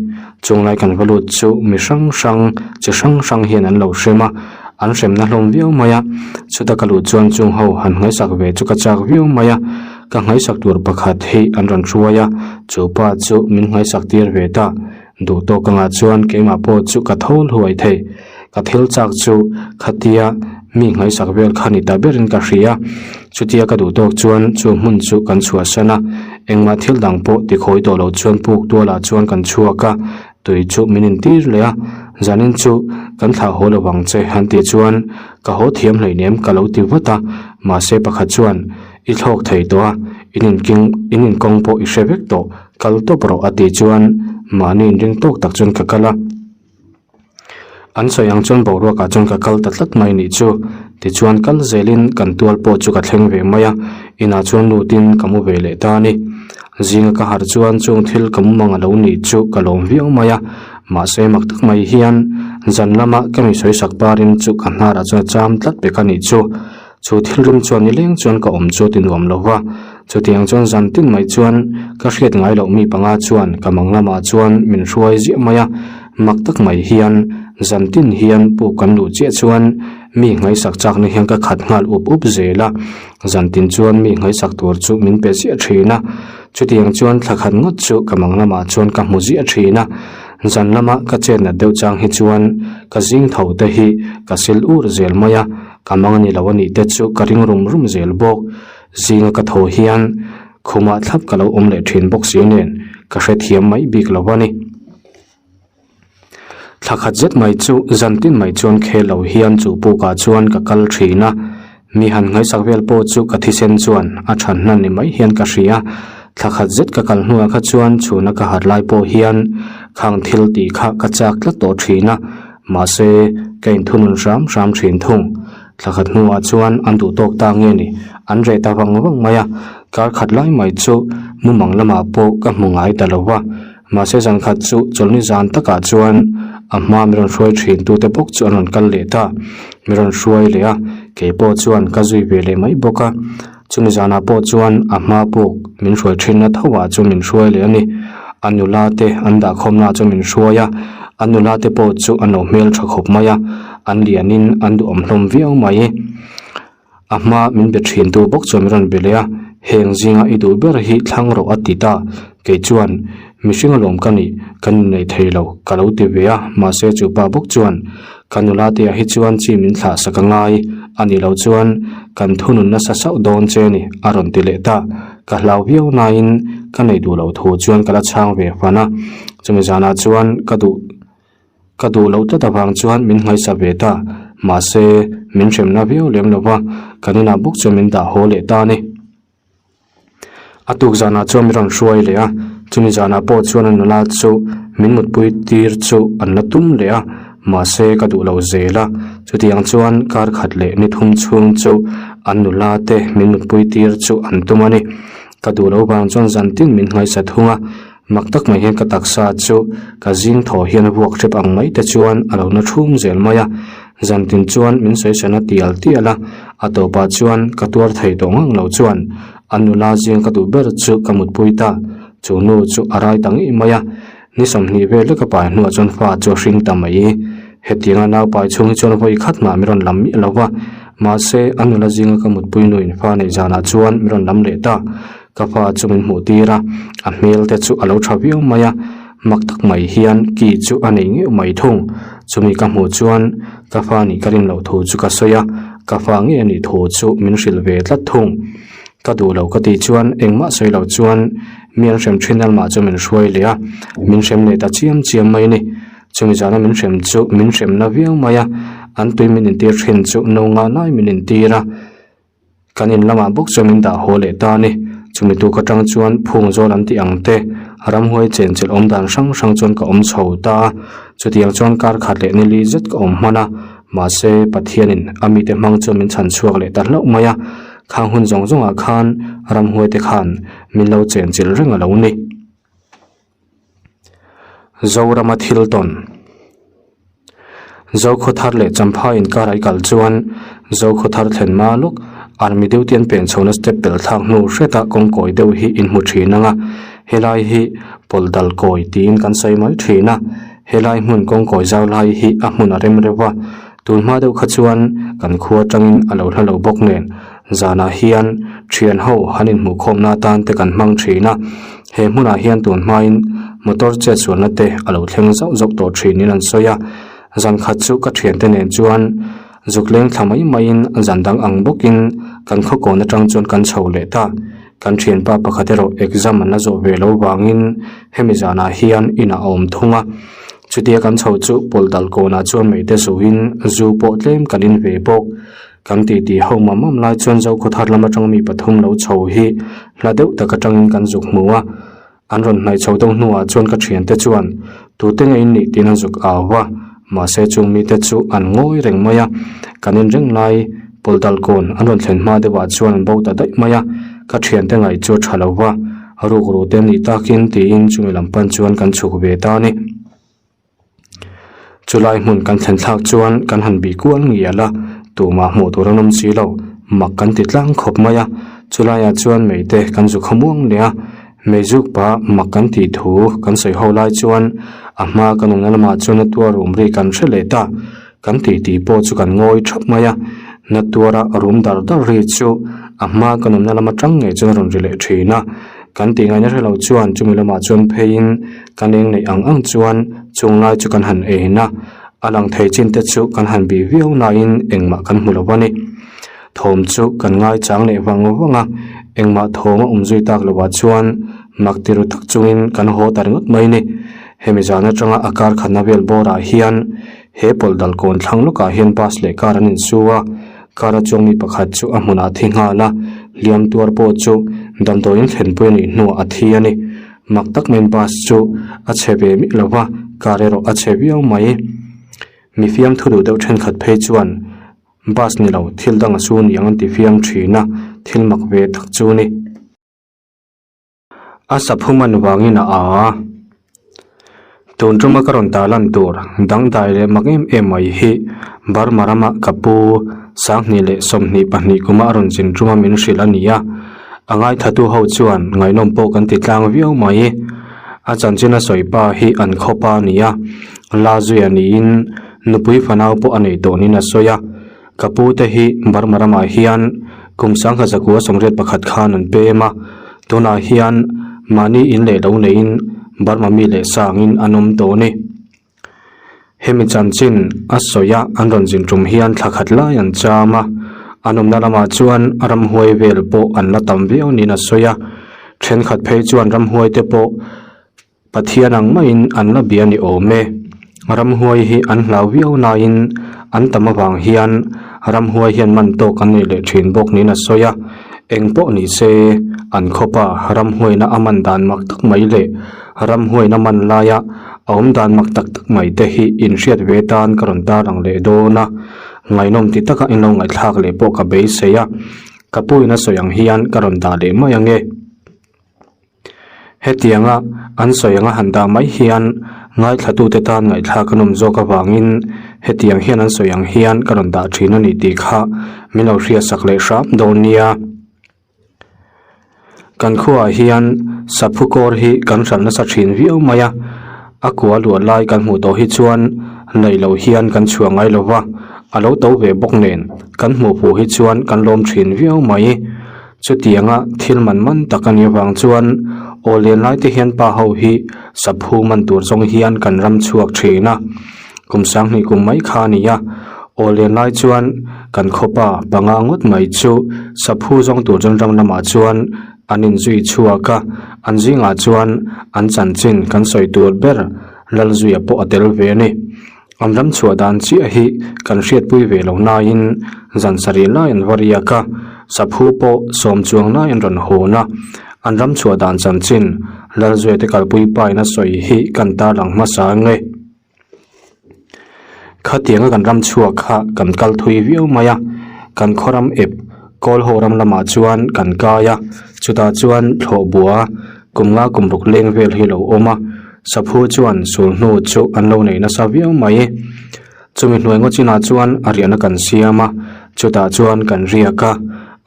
Chunglai kan va lut chu mi hrang hrang, chi hrang hrang hian an lo hrem a, an hremna hlawm viau mai a. Chuta ka luh chuan chung ho han ngaihsak ve chu ka chak viau mai a, ka ngaihsak tur pakhat hi an rawn hruai a, chu pa chu min ngaihsak tir ve ta. Duh tawk angah chuan keimah pawh chu ka tho hluai thei. Ka thil chak chu khatia mi ngaihsak vel kha ni ta berin ka hria. Chutia ka duh tawk chuan chu hmun chu kan chhuahsan a, engmah thil dang pawh tikhawi tawh lo chuan puk tualah chuan kan chhuak a, tui chu min intir leh a, zanin chu kan thlah haw lo vang che han tih chuan ka haw thiam hleinem ka lo ti vat a, mahse pakhat chuan i thlawk thei tawh a, in inking in inkawng pawh i hre vek tawh kal tawp rawh a tih chuan mahni inring tawk tak chuan ka kal a. An sawi ang chuan boruakah chuan ka kal ta tlat mai nih chu. Tichuan kal zelin kan tual pawh chu ka thleng ve mai a, inah chuan lutin ka mu ve leh ta a ni. Zinga ka harh chuan chung thil ka mumang a lo nih chu ka lawm viau mai a, mahse mak tak mai hian zan lama ka mi sawi sak parin chu ka hnarah chuan a cham tlat pek a nih chu. Chu thil rim chuan nileng chuan ka awm chu a ti nuam lo va, chutiang chuan zan tin mai chuan ka hriat ngai loh mi panga chuan ka mang lamah chuan min hruai ziah mai a, mak tak mai hian zan tin hian puk kan luh chiah chuan mi ngaihsak chakna hian ka khat nghal up up zel a, zan tin chuan mi ngaihsak tur chu min pe ziah thin a, chutiang chuan thla khat ngawt chu ka mang lamah chuan ka hmu ziah thin a. Zan lama ka chet nat deuh chang hi chuan ka zing tho te hi ka sil ur zel mai a, ka mang a ni lo a nih te chu ka ring rum rum zel bawk. Zinga ka thaw hian khumah thlap ka lo awm leh thin bawk si nen ka hrethiam mai bik lo a ni. Thla khat zet mai chu zan tin mai chuan khel lo hian chu pukah chuan ka kal thin a, mi han ngaihsak vel pawh chu ka thisen chuan a than hnan ni mai hian ka hria. Thla khat zet ka kal hnuah kha chuan chhuna ka harh lai pawh hian khang thil tih kha ka chak tlat tawh thin a, mahse ka inthunun hram hram thin thung. Thla khat hnuah chuan an duh tawk ta nge ni, an reh ta vang vang mai a, kar khat lai mai chu mumang lamah pawh ka hmu ngai ta lo va. Mahse zan khat chu chawlhni zan takah chuan a hma mi rawn hruai thin tute bawk chu an rawn kal leh ta. Mi rawn hruai leh a, kei pawh chuan ka zui ve leh mai bawk a. Chumi zanah pawh chuan a hma puk min hruai thinna tho ah chuan min hruai leh a ni. A nula te an dahkhawmna ah chuan min hruai a, a nula te pawh chu an lo hmel tha khawp mai a, an lianin an duhawm hlawm viau mai. A hma min be thin tu bawk chuan min rawn be leh a, heng zinga i duh ber hi thlang rawh a ti ta. Kei chuan, Mihring alawm ka nih, ka nun nei thei lo, ka lo ti ve a, mahse chu pa bawk chuan, Ka nula te ah hi chuan chi min thlah sak a ngai, a nih loh chuan kan thunun nasa sauh dawn che ni, a rawn ti leh ta. Ka hlau viau nain ka nei duh loh thu chuan ka la chhang ve fan a, chumi zanah chuan ka duh. Ka duh loh tlat avang chuan min nghaisa ve ta, mahse min hremna viau lem lo va, kan inah bawk chuan min dah haw leh ta a ni. A tuk zanah chuan min rawn hruai leh a, chumi zanah pawh chuan a nula chu min mutpui tir chu an la tum leh a, mahse ka duh lo zel a, chutiang chuan kar khat leh ni thum chhung chu an nula te min mutpui tir chu an tum a ni. Ka duh loh vang chuan zan tin min nghaisa thung a, Mak tak mai hian ka taksa chu ka zing thaw hian a vuak hrep ang mai te chuan a lo na thum zel mai a, zantin chuan min sawisana tial tial a, a tawpah chuan ka tuar thei tawh ngang lo chuan a nula zing ka duh ber chu ka mutpui ta, chu nu chu a rai ta ngei mai a, ni 20 vel lek a pai hnuah chuan fa chu a hring ta mai. Hetianga naupai chhung hi chuan vawi khat mah min rawn lam miah lo va, mahse a nula zinga ka mutpui nuin fa neih zanah chuan min rawn lam leh ta. Ka pa chu min hmuh tir a, a hmel te chu a lo tha viau mai a, mak tak mai hian ki chu a nei ngeuh mai thung. Chumi ka hmuh chuan ka fa nih ka rin loh thu chu ka sawi a, ka fa nge a nih thu chu min hrilh ve tlat thung. Ka duh lo ka tih chuan engmah sawi lo chuan mi an hrem thin almah chu min hruai leh a, min hrem leh ta chiam chiam mai a ni. Chumi zana min hrem chu min hremna viau mai a, an tui min intir thin chu no nga lai min intir a. Kan in lamah bawk chuan min dah haw leh ta a ni. Chumi tuk atang chuan phung zawl an tih ang te, ramhuai chenchilh awm dan hrang hrang chuan ka awm chho ta a. Chutiang chuan kar khat leh nili zet ka awm hman a, mahse Pathianin a mite hmang chuan min chhan chhuak leh ta hlauh mai a. Khang hun zawng zawngah khan ramhuai te khan min lo chenchilh reng a lo ni. Zorama thil tawn Zokhawthar leh Champha inkar a i kal chuan Zokhawthar thlen hma lawk Army duty an pen chhohna step pel thlak hnu hretah kawngkawi deuh hi in hmu thin ang a, helai hi pawlh dal kawi tiin kan sawi mai thin a, helai hmun kawngkawi zau lai hi a hmun a rem reuh a, tun hma deuh kha chuan kan khua atangin a lo hla lo bawk nen Zanah hian thian ho han inhmuh khawmna atan te kan hmang thin a, he hmunah hian tun hmain motor chetsualna te a lo thleng zauh zauh tawh thinin an sawi a, zan khat chu ka thiante nen chuan zuk leng thla mai maiin zan dang ang bawkin kan khawkawn atang chuan kan chho leh ta. Kan thianpa pakhat erawh exam an la zawh ve lo vangin hemi zanah hian inah a awm thung a, chutia kan chho chu pawlh dal kawnah chuan meite zuin zu pawh tlem kan in ve bawk. Kan titi ho mam mam lai chuan Zokhawthar lam atang mi pathum lo chho hi hla deuh tak atangin kan zuk hmu a, an rawn hnaih chho deuh hnuah chuan ka thiante chuan tute nge in nih tiin an zuk au a, mahse chung mite chu an ngawi reng mai a, kan in reng lai pawlh dal kawn an rawn thlen hma deuhah chuan an bo ta daih mai a, ka thiante ngaih chu a tha lo va, rukru te nih takin tiin chumi lam pan chuan kan chhuk ve ta a ni. Chulai hmun kan thlen thlak chuan kan han bih kual ngial a, tumah hmuh tur an awm si lo, mak kan ti tlang khawp mai a. Chulaiah chuan meite kan zu khamuang leh a, mei zuk pah mak kan tih thu kan sawi ho lai chuan a hma kan awmna lamah chuan na tuar rum ri kan hre leh ta. Kan tih tih pawh chu kan ngawi thap mai a, na tuara rum dar dar ri chu a hma kan awmna lam atang ngei chuan a rawn ri leh thin a. Kan tih ngaihna hrelo chuan chumi lamah chuan pheiin kan eng neih ang ang chuan chung lai chu kan han en a, a lang thei chin te chu kan han bih viau nain engmah kan hmu lo a ni. Thawm chu kan ngaichang leh vang vang a, engmah thawm a awm zui tak lovah chuan mak ti ru tak chungin kan haw ta ringawt mai ni. Hemi zan atanga a kar khatna vel bawrah hian he pawlh dal kawn thlang lawkah hian bus leh car an insu a, car a chuang mi pakhat chu a hmunah a thi nghal a, hliam tuar pawh chu damdawiin thlenpui a nih hnuah a thi a ni. Mak tak maiin bus chu a chhe ve miah lo va, car erawh a chhe viau mai. Mi fiamthu duh deuh thenkhat phei chuan bus ni lo thil dang a su niang an ti fiam thin a, thil mak ve tak chu a ni. A saphu man vangin a a a. Tun tuma ka rawn tarlan tur dangdai leh mak em em mai hi Burma rama ka pu 2022 kuma a rawn zin tuma min hrilh a ni a. A ngaithatu ho chuan ngaihnawm pawh kan ti tlang viau mai. A chanchin a sawi pa hi an khawp a ni a, la zui a niin nupui fanau pawh a nei tawh niin a sawi a. Ka pu te hi Burma ramah hian kum 1981 khan an pem a, tunah hian mahni in leh lo neiin Burma mi leh sangin an awm tawh a ni. Hemi chanchin a sawi a an rawn zin tum hian thla khat lai an cham a, an awmna lamah chuan ramhuai vel pawh an la tam viau niin a sawi a, thenkhat phei chuan ramhuai te pawh Pathian ang maiin an la bia ni awm e. Ramhuai hi an hlau viau nain an tam avang hian ramhuai hian man tawk an nei leh thin bawk niin a sawi a. Eng pawh ni se, an khawpa ramhuaina a man dan mak tak mai leh ramhuaina man laia a awm dan mak tak tak mai te hi inhriat ve tan ka rawn tarlang leh dawn a. Ngaihnawm ti taka in lo ngaihthlak leh pawh ka beisei a. Ka puiin a sawi ang hian ka rawn dah leh mai ang e. Hetianga an sawi anga han dah mai hian ngaithlatute tan ngaihthlak a nawm zawk avangin hetiang hian an sawi ang hian ka rawn dah thin a ni tih kha min lo hriatsak leh hram dawn nia. Kan khuaah hian saphu kawr hi kan hralh nasa thin viau mai a, a kua luah lai kan hmuh tawh hi chuan laih loh hian kan chhuah ngai lo va, a lo to ve bawk nen kan hmuh fuh hi chuan kan lawm thin viau mai. Chutianga thil man man tak a nih avang chuan aw len lai te hian pa ho hi saphu man tur zawng hian kan ram chhuak thin a, kum 20 kum mai kha a ni a, aw len lai chuan kan khawpa panga ngawt mai chu saphu zawng tur chuan ram lamah chuan an inzui chhuak a, an zingah chuan an chanchin kan sawi tur ber Lalzuia pawh a tel ve a ni. An ram chhuah dan chiah hi kan hriatpui ve lo nain zan sarih lai an va riak a, saphu pawh sawm chuang lai an rawn hawn a. An ram chhuah dan chanchin Lalzuia te kalpui pain a sawi hi kan tarlang hmasa ang e. Khatianga kan ram chhuak kha kan kal thui viau mai a, kan khaw ram ep kawl ho ram lamah chuan kan kai a, chutah chuan thlawh bua kum nga kum ruk leng vel hi a lo awm a. Saphu chuan sulhnu chu an lo nei nasa viau mai. Chumi hnuai ngaw chinah chuan a riahna kan siam a, chutah chuan kan riak a.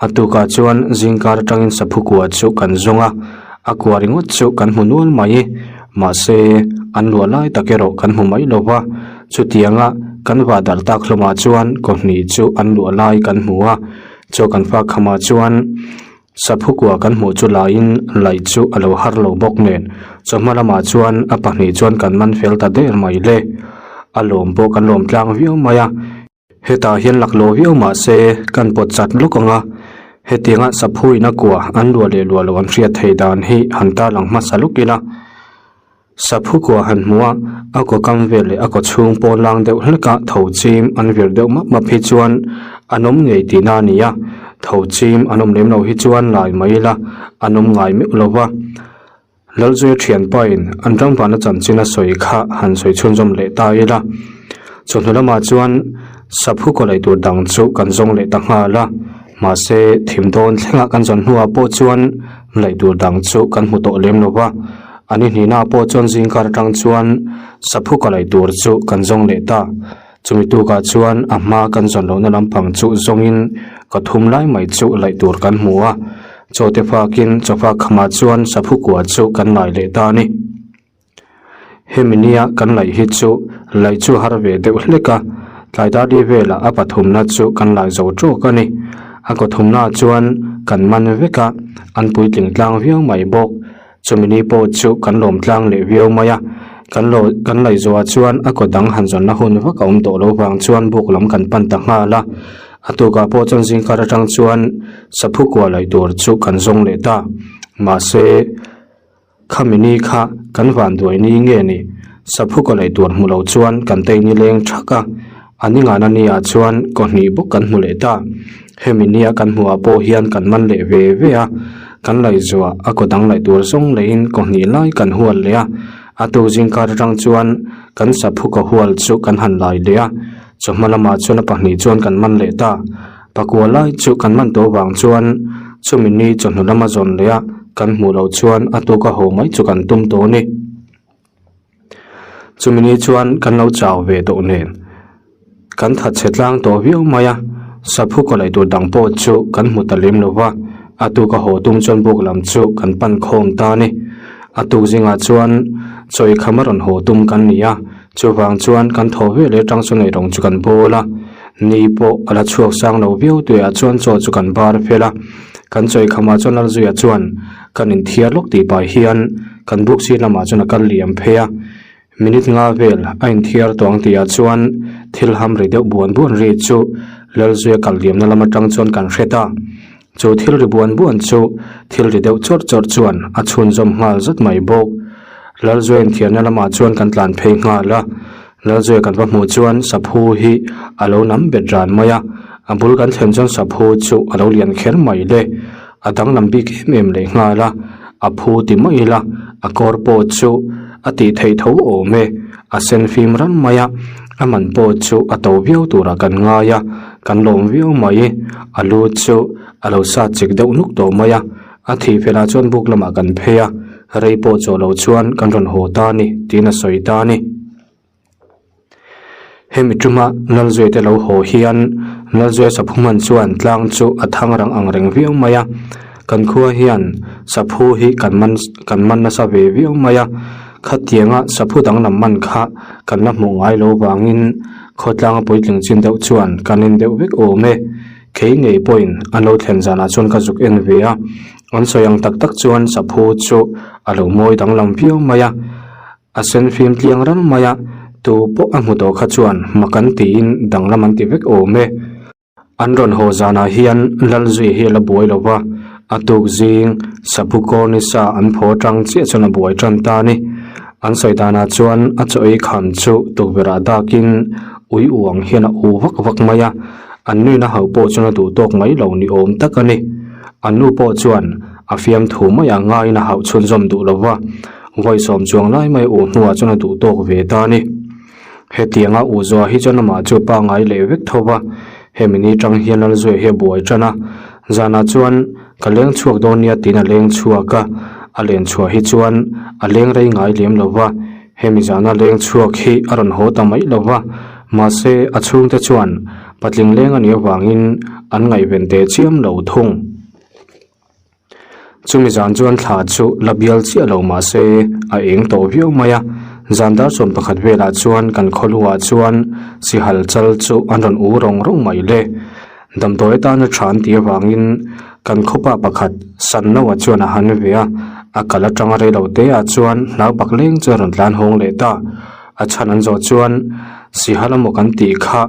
A tukah chuan zingkar atangin saphu kua chu kan zawng a, a kua ringawt chu kan hmu nual mai. Mahse, an luah lai tak erawh kan hmu mai lo va, chutianga kan vah darh tak hlawmah chuan kaw hnih chu an luah lai kan hmu a, chaw kan fak khamah chuan Saphu kua kan hmuh chu laiin laih chu a lo har lo bawk nen chawhma lamah chuan a pahnih chuan kan man fel ta der mai le. A lawm pawh kan lawm tlang viau mai a, hetah hian laklawh viau mah se kan pawt chat lawk ang a, hetianga saphu in a kua an luah leh luah loh an hriat theih dan hi han tarlang hmasa lawk ila. Saphu kua han hmu a, a kaw kam vel leh a kaw chhung pawn lang deuh hlek a tho chim an vir deuh map map hi chuan an awm ngei tihna a ni a, tho chim an awm lem lo hi chuan lai mai ila an awm ngai meuh lo va. Lalzuia thianpain an ramvana chanchin a sawi kha han sawi chhunzawm leh ta ila. Chawhnu lamah chuan saphu kaw lei tur dang chu kan zawng leh ta nghal a, mahse thim dawn thlengah kan zawn hnuah pawh chuan laih tur dang chu kan hmu tawh lem lo va. A ni hnihna pawh chuan zingkar atang chuan saphu ka laih tur chu kan zawng leh ta. Chumi tukah chuan a hma kan zawn lohna lampang chu zawngin ka thum lai mai chu laih tur kan hmu a. Chaw te fakin chawfa khamah chuan saphu kua chu kan lai leh ta a ni. Hemi nia kan laih hi chu laih chu har ve deuh hlek a, tlai dar li velah a pathumna chu kan lai zo tawk a ni. A kaw thumnaah chuan kan man vek a, an puitling tlang viau mai bawk. Chumi ni pawh chu kan lawm tlang leh viau mai a, kan lo kan laih zawhah chuan a kaw dang han zawnna hun vak a awm tawh lo vang chuan buk lam kan pan ta nghal a. A tukah pawh chuan zingkar atang chuan saphu kua laih tur chu kan zawng leh ta. Mahse. Khami ni kha kan van duai ni nge ni? Saphu ka laih tur hmu lo chuan kan tei ni leng thak a, a ni ngana ni ah chuan kaw hnih bawk kan hmu leh ta. Hemi nia kan hmuh ah pawh hian kan man leh ve ve a, kan laih zuah a kaw dang laih tur zawng leh in kaw hnih lai kan hual leh a, a tuk zingkar atang chuan kan saphu kaw hual chu kan han lai leh a, chawhma lamah chuan a pahnih chuan kan man leh ta. Pakua lai chu kan man tawh vang chuan chumi ni chawhnu lama zawn leh a kan hmuh loh chuan a tuka haw mai chu kan tum tawh a ni. Chumi ni chuan kan lo chau ve tawh nen kan that chhe tlang tawh viau mai a, saphu kaw laih tur dang pawh chu kan hmu ta lem lo va, a tuka haw tum chuan buk lam chu kan pan khawm ta a ni. A tuk zingah chuan chawi kham a rawn haw tum kan ni a. Chuvang chuan kan thaw ve leh tang chu ngaihrawng chu kan bawl a, ni pawh a la chhuak sang lo viau tuiah chuan chaw chu kan bar fel a, kan chawi khamah chuan Lalzuia chuan kan inthiar lawk tih pah hian kan buk sir lamah chuan a kal liam phei a, minute nga vel a inthiar tawh ang tihah chuan thil ham ri deuh buan buan ri chu Lalzuia kal liamna lam atang chuan kan hre ta. Chu thil ri buan buan chu thil ri deuh chawrh chawrh chuan a chhunzawm nghal zat mai bawk. Lalzuia inthiarna lamah chuan kan tlan phei nghal a, Lalzuia kan va hmuh chuan saphu hi a lo nam bet ran mai a, a bul kan thlen chuan saphu chu a lo lian kher mai le, a danglam bik em em leh nghal a, a phu ti mai ila a kawr pawh chu a tih theih tho awm e, a sen fim ran mai a, a man pawh chu a to viau turah kan ngai a. Kan lawm viau mai, a lu chu a lo sat chik deuh nuk tawh mai a, a thih felah chuan buk lamah kan phei a, rei pawh chaw lo chuan kan rawn haw ta a ni tiin a sawi ta a ni. Hemi tuma Lalzuia te lo haw hian Lalzuia saphu hman chuan tlang chu a thang rang ang reng viau mai a, kan khua hian saphu hi kan man kan man nasa ve viau mai a, khatianga saphu danglam man kha kan la hmuh ngai lo vangin Khawtlanga puitling chin deuh chuan kan en deuh vek awm e. Kei ngei pawhin an lo thlen zanah chuan ka zuk en ve a, an sawi ang tak tak chuan saphu chu a lo mawi danglam viau mai a, a sen fim tliang ram mai a, tu pawh a hmu tawh kha chuan mak an tiin danglam an ti vek awm e. An rawn haw zanah hian Lalzui hi a la buai lo va, a tuk zing Saphu Kawrnisa an phaw tang chiah chuan a buai tan ta a ni. An sawi danah chuan a chaw ei kham chu tukverhah dakin ui uang hian a u vak vak mai a, an nuina hauh pawh chuan a duh tawk mai lo ni awm tak a ni. An nu pawh chuan a fiamthu maiah ngaiin a hauh chhunzawm duh lo va, vawi sawm chuang lai mai u hnuah chuan a duh tawk ve ta a ni. Hetianga u zuah hi chuan amah chu pangngai leh vek tho va, hemi ni tang hian Lalzuia hi a buai tan a. Zanah chuan ka leng chhuak dawn nia tiin a leng chhuak a, a len chhuah hi chuan a leng rei ngai lem lo va, hemi zana leng chhuak hi a rawn haw ta mai lo va, mahse a chhungte chuan patling leng a nih avangin an ngaihven teh chiam lo thung. Chumi zan chuan thla chu la bial chiah lo mah se a eng tawh viau mai a, zan dar chuan pakhat velah chuan kan khawluah chuan sihal chal chu an rawn u rawng rawng mai le. Damdawi atana tha an tih avangin kan khawpa pakhat Sannoa chuan a han ve a, a kal atanga rei lo te ah chuan hlau bak leng chu a rawn tlan hawng leh ta. A chhan an zawh chuan sihal amaw kan tih kha.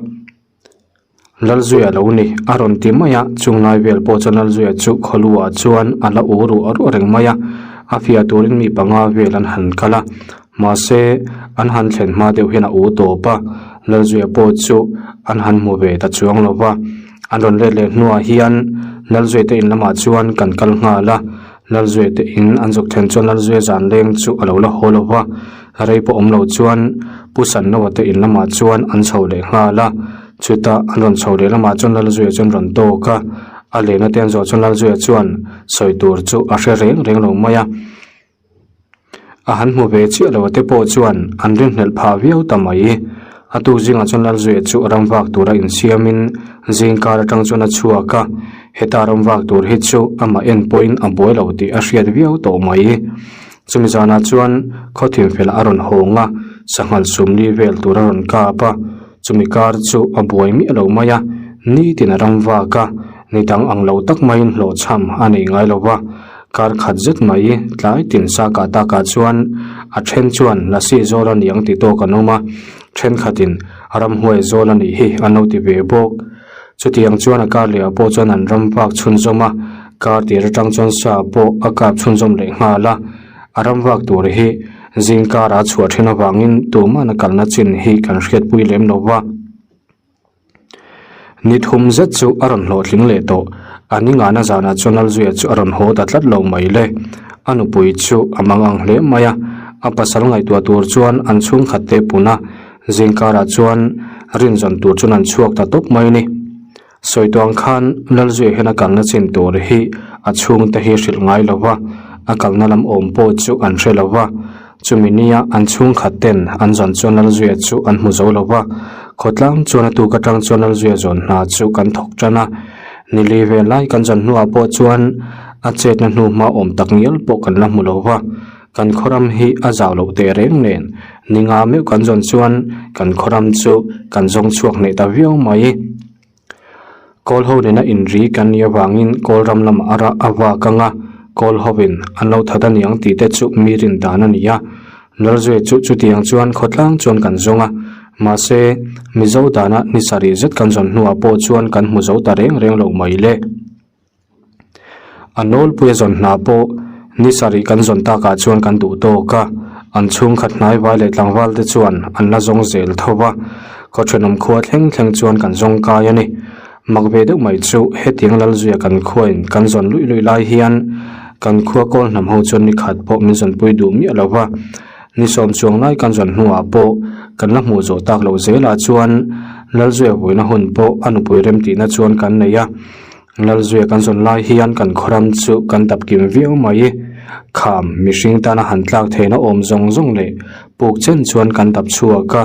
Lalzuia lo ni, a rawn ti mai a, chung lai vel pawh chuan Lalzuia chu khawluah chuan a la u ruah ruah reng mai a, a fiah turin mi panga vel an han kal a, mahse an han thlen hma deuh hian a u tawp a, Lalzuia pawh chu an han hmu ve ta chuang lo va, an rawn let leh hnuah hian Lalzuia te in lamah chuan kan kal nghal a, Lalzuia te in an zuk thlen chuan Lalzuia zan leng chu a lo la haw lo va, rei pawh awm lo chuan Pu Sannoa te in lamah chuan an chho leh nghal a, chutah an rawn chho leh lamah chuan Lalzuia chuan rawn tawk a, a lehna te an zawh chuan Lalzuia chuan sawi tur chu a hre reng reng lo mai a, a han hmu ve chiah lo te pawh chuan an rinhlelh phah viau ta mai. A tuk zingah chuan Lalzuia chu ram vak tura insiamin zing kar atang chuan a chhuak a, heta ram vak tur hi chu amah en pawhin a buai lo tih a hriat viau tawh mai. Chumi zanah chuan khawthim felah a rawn hawng a, sanghal sumli vel tur a rawn kap a, chumi kar chu a buai miah lo mai a, nitin a ram vak a. Ni dang ang lo tak maiin hlawhchham a nei ngai lo va, kar khat zet mai tlai tin sa kah takah chuan a then chuan lasi zawl a ni ang ti tawk an awm a, thenkhatin ramhuai zawl a nih hi an lo ti ve bawk. Chutiang chuan a kar lehah pawh chuan an ram vak chhunzawm a, kar tir atang chuan sa pawh a kap chhunzawm leh nghal a, a ram vak tur hi zingkara a chhuah then avangin tuman a kalna chin hi kan hriatpui lem lo va. Ni thum zet chu a rawn hlawhtling leh tawh. A ni ngahna zanah chuan Lalzuia chu a rawn haw ta tlat lo mai le. A nupui chu a mang ang hle mai a, a pasal ngaihtuah tur chuan an chhungkhat te pun a, zingkarah chuan rinzawn tur chuan an chhuak ta tawp mai a ni. Sawi tawh ang khan Lalzuia hian a kalna chin tur hi a chhungte hi hrilh ngai lo va, a kalna lam awm pawh chu an hre lo va. Chumi nia an chhungkhat ten an zawn chuan Lalzuia chu an hmu zo lo va, khawtlang chuan a tuk atang chuan Lalzuia zawn hna chu kan thawk tan a. Nili vel lai kan zawn hnuah pawh chuan a chetna hnu hma awm tak ngial pawh kan la hmu lo va, kan khawram hi a zau loh teh reng nen ninga meuh kan zawn chuan kan khawram chu kan zawng chhuak hneh ta viau mai. Kawl ho nena inri kan nih avangin kawl ram lamah a rah a vak ang a, kawl hovin an lo that a niang tih te chu mi rin dan a ni a. Lalzue chu chutiang chuan khawtlang chuan kan zawng a, mahse Mizo dana ni sarih zet kan zawn hnuah pawh chuan kan hmu zo ta reng reng lo mai le. A nawlpuia zawn hna pawh ni sarih kan zawn takah chuan kan duh tawk a, an chhungkhat hnaivai leh tlangval te chuan an la zawng zel tho va, khaw thenawm khua thleng thleng chuan kan zawng kai a ni. Mak ve deuh mai chu hetiang Lalzuia kan khuain kan zawn luih luih lai hian kan khua kawl hnam ho chuan ni khat pawh min zawnpui duh miah lo va, ni sawm chuang lai kan zawn hnuah pawh kan la hmuh zawh tak loh zelah chuan Lalzuia vuina hun pawh a nupui remtihna chuan kan nei a. Lalzuia kan zawn lai hian kan khawram chu kan dap kim viau mai. Kham, mihring tana han tlak theihna awm zawng zawng leh puk chen chuan kan dap chhuak a.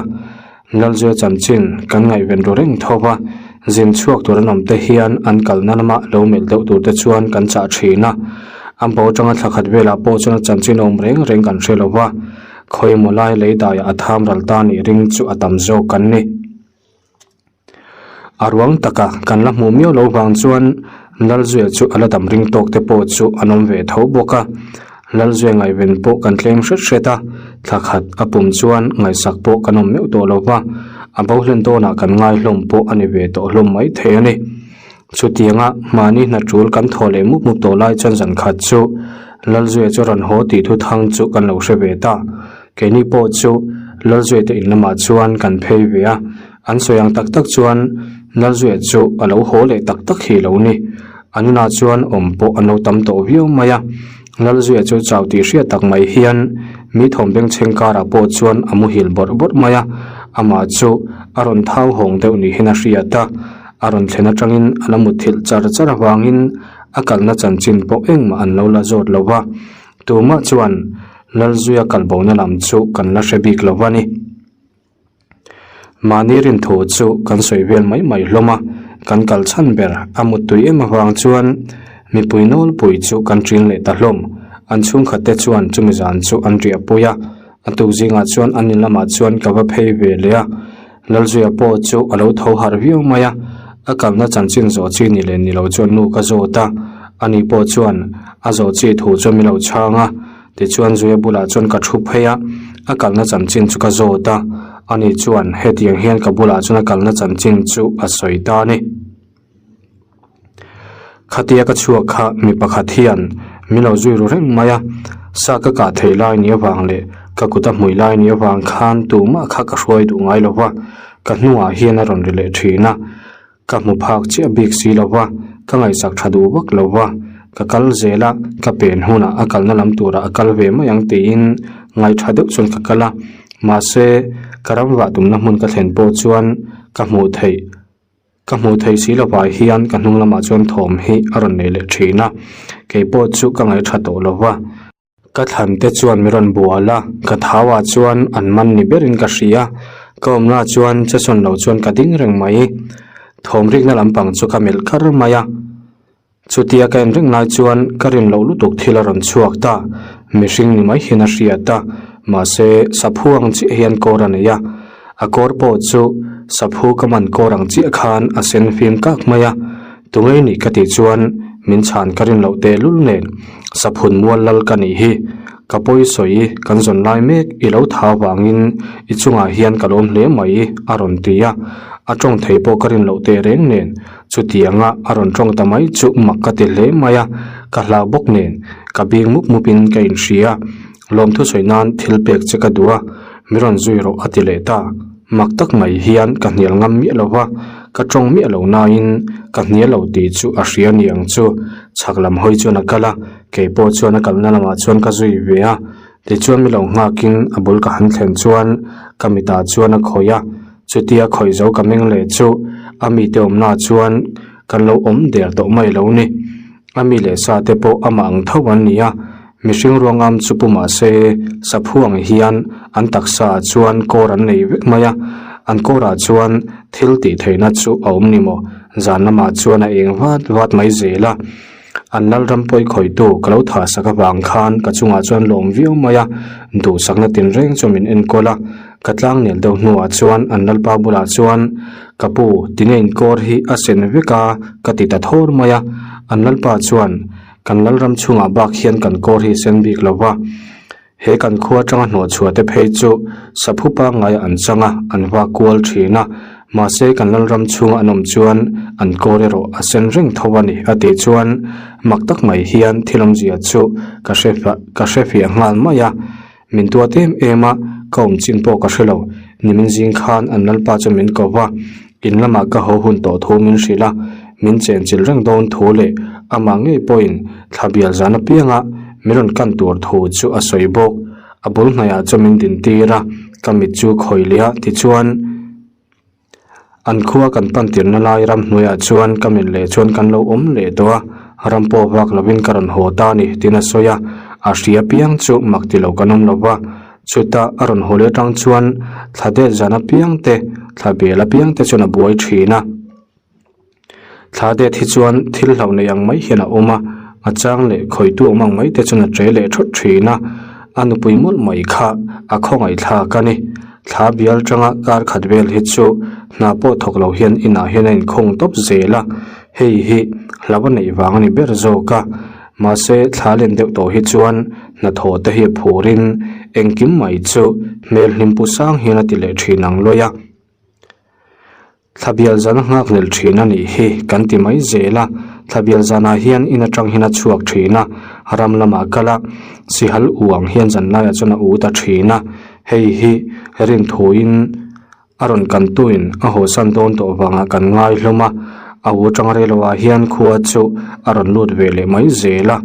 Lalzuia chanchin kan ngaihven ru reng tho va, zin chhuak tur an awm te hian an kalna lama lo melh deuh tur te chuan kan chah thin a. A bo atanga thla khat velah pawh chuan a chanchin awm reng reng kan hre lo va, khawimaw lai lei daiah a tham ral ta nih ring chu a tam zawk kan ni. A ruang taka kan la hmuh miau loh vang chuan Lalzuia chu a la dam ring tawk te pawh chu an awm ve tho bawk a. Lalzuia ngaihven pawh kan tlem hret hret a, thla khat a pum chuan ngaihsak pawh kan awm meuh tawh lo va, a bo hlen dawnah kan ngai hlawm pawh a ni ve tawh hlawm mai thei a ni. Chutianga mahni hna tul kan thaw leh mup mup tawh lai chuan zan khat chu Lalzuia chu rawn haw tih thuthang chu kan lo hre ve ta. Keini pawh chu Lalzuia te in lamah chuan kan phei ve a, An sawi ang tak tak chuan Lalzuia chu a lo haw leh tak tak hi lo ni. A nunah chuan awm pawh an lo tam tawh viau mai a. Lalzuia chu chau tih hriat tak mai hian mi thawm bengchheng karah pawh chuan a muhil bawrh bawrh mai a. Amah chu a rawn thau hawng deuh niin a hriat a. A rawn thlen atangin a la mutthilh char char avangin a kalna chanchin pawh engmah an lo la zawt lo va. Tumah chuan Lalzuia kalbona lam chu kan la hre bik lo va ni. Mahni rinthu chu kan sawi vel mai mai hlawm a, kan kal chhan ber a muttui em avang chuan mipui nawlpui chu kan ṭin leh ta hlawm. An chhungkhat te chuan chumi zan chu an riahpui a, a tuk zingah chuan an in lamah chuan ka va phei ve leh a. Lalzuia pawh chu a lo tho harh viau mai a, a kalna chanchin zawh chi ni leh ni lo chuan nu ka zawt a, ani pawh chuan a zawh chi thu chuan min lo chhang a. Tichuan Zuia bulah chuan ka thu phei a, a kalna chanchin chu ka zawt a, ani chuan hetiang hian ka bulah chuan a kalna chanchin chu a sawi ta a ni. Khatia ka chhuak kha mi pakhat hian min lo zui ru reng mai a, sa ka kah thei lai ni avang leh ka kut a hmui lai ni avang khan tumah kha ka hruai duh ngai lo va, ka hnungah hian a rawn ri leh thin a. Ka hmu phak chiah bik si lo va, ka ngaihsak tha duh vak lo va, ka kal zel a, ka pen hunah a kalna lam turah a kal ve mai ang tiin ngaihṭha deuh chuan ka kal a, mahse ka ram vah tumna hmun ka thlen pawh chuan ka hmuh theih ka hmuh theih si lovah hian ka hnung lamah chuan thawm hi a rawn nei leh ṭhin a, kei pawh chu ka ngaihṭha tawh lo va. Ka thlan te chuan min rawn bual a, ka thau ah chuan an man ni berin ka hria, ka awmna chuan che sawn lo chuan ka ding reng mai. Thawm rikna lampang chu ka melh kar mai a, chutia ka en reng lai chuan ka rin loh lutuk thil a rawn chhuak ta, mihring ni mai hian a hriat a, mahse saphu ang chiah hian kawr a nei a, a kawr pawh chu saphu ka man kawr ang chiah khan a sen fim kak mai a. Tunge nih ka tih chuan min chhan ka rin loh tehlul nen saphun mual lal ka nih hi. Ka pawi sawi kan zawn lai mek i lo tha vangin i chungah hian ka lawm hle mai a rawn ti a. A tawng thei pawh ka rin loh tehreng nen chutianga a rawn tawng ta mai chu mak ka ti hle mai a, ka hlau bawk nen ka bing mup mupin ka inhria. Lawmthu sawi nan thil pek che ka duh a, mi rawn zui rawh a ti leh ta. Mak tak mai hian ka hnial ngam miah lo va, ka tawng miah lo nain ka hnial lo tih chu a hria ni ang chu. Chhak lam hawi chuan a kal a, kei pawh chuan a kalna lamah chuan ka zui ve a. Tichuan mi lo nghakin a bul ka han thlen chuan ka mitah chuan a khawih a, chutia khawih zo ka meng leh chu a mite awmnaah chuan kan lo awm der tawh mai lo ni. A mi leh sa te pawh amah ang tho an ni a, mihring ruangam chu pu mah se saphu ang hian an taksa ah chuan kawr an nei vek mai a, an kawr ah chuan thil tih theihna chu a awm ni maw, zan lamah chuan a eng vat vat mai zel a. An lalram pawi khawitu ka lo thah sak avang khan ka chungah chuan lawm viau mai a, duhsakna tinreng chu min enkawl a, ka tlangnel deuh hnuah chuan an lalpa bulah chuan Ka pu, tinge inkawr hi a sen vek a? ka ti ta thawr mai a. An lalpa chuan, Kan lalram chhungah bak hian kan kawr hi sen bik lo va. He kan khua atanga hnawhchhuah te phei chu saphu pangngaiah an chang a, an va kual thin a. Mahse kan lalram chhunga an awm chuan an kawr erawh a sen reng tho a ni a tih chuan mak tak mai hian thil awmzia chu ka hre ka hre fiah nghal mai a. Min tuat em em a, ka awm chin pawh ka hre lo. Nimin zing khan an lalpa chu min ko va, in lamah ka haw hun tawh thu min hrilh a, min chenchilh reng dawn thu leh amah ngei pawhin thla bial zan apianga min rawn kan tur thu chu a sawi bawk. A bul hnaihah chuan min din tir a, ka mit chu khawi leh a, tichuan, An khua kan pan tirna lai ramhnuaiah chuan ka mit leh chuan kan lo awm leh tawh a, ram pawh vak lovin ka rawn haw ta a ni tiin a sawi a, a hria piang chu mak ti lo kan awm lo va, chutah a rawn haw leh atang chuan thla det zan apiang te, thla bel apiang te chuan a buai thin a. Thla det hi chuan thil hlauh nei ang mai hian a awm a, a chang leh khawitu awm ang mai te chuan a che leh thawt thin a, a nupui mawlh mai kha a khawngaih thlak a ni. Thla bial tanga kar khat vel hi chu hna pawh thawk lo hian inah hian a inkhawng tawp zel a, hei hi hlau a neih vang a ni ber zawk a, mahse thla len deuh tawh hi chuan hnathawh te hi a phurin engkim mai chu hmel hlim pu sang hian a ti leh thin ang luai a. Thla bial zan a nghak lel thin a nih hi kan ti mai zel a, thla bial zanah hian in atang hian a chhuak thin a, ram lamah kal a, sihal u ang hian zan laiah chuan a u ta thin a, hei hi rinthuin a rawn kantuin a hawsan dawn tawh vangah kan ngai hlawm a, a u atang rei loah hian khua chu a rawn lut ve leh mai zel a,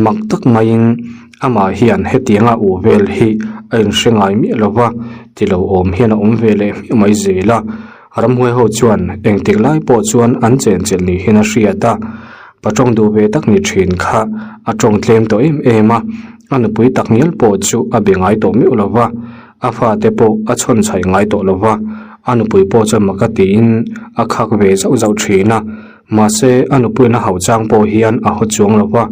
mak tak maiin amah hian hetianga u vel hi a inhre ngai miah lo va, ti lo awm hian a awm ve leh hmiah mai zel a. Ramhuai ho chuan engtik lai pawh chuan an chenchilh ni hian a hriat a, pa tawng duh ve tak ni thin kha a tawng tlem tawh em em a, a nupui tak ngial pawh chu a be ngai tawh meuh lo va, a fate pawh a chhawn chhaih ngai tawh lo va, a nupui pawh chuan maka tiin a khak ve zauh zauh thin a, mahse a nupuiin a hauh chang pawh hian a haw chuang lo va,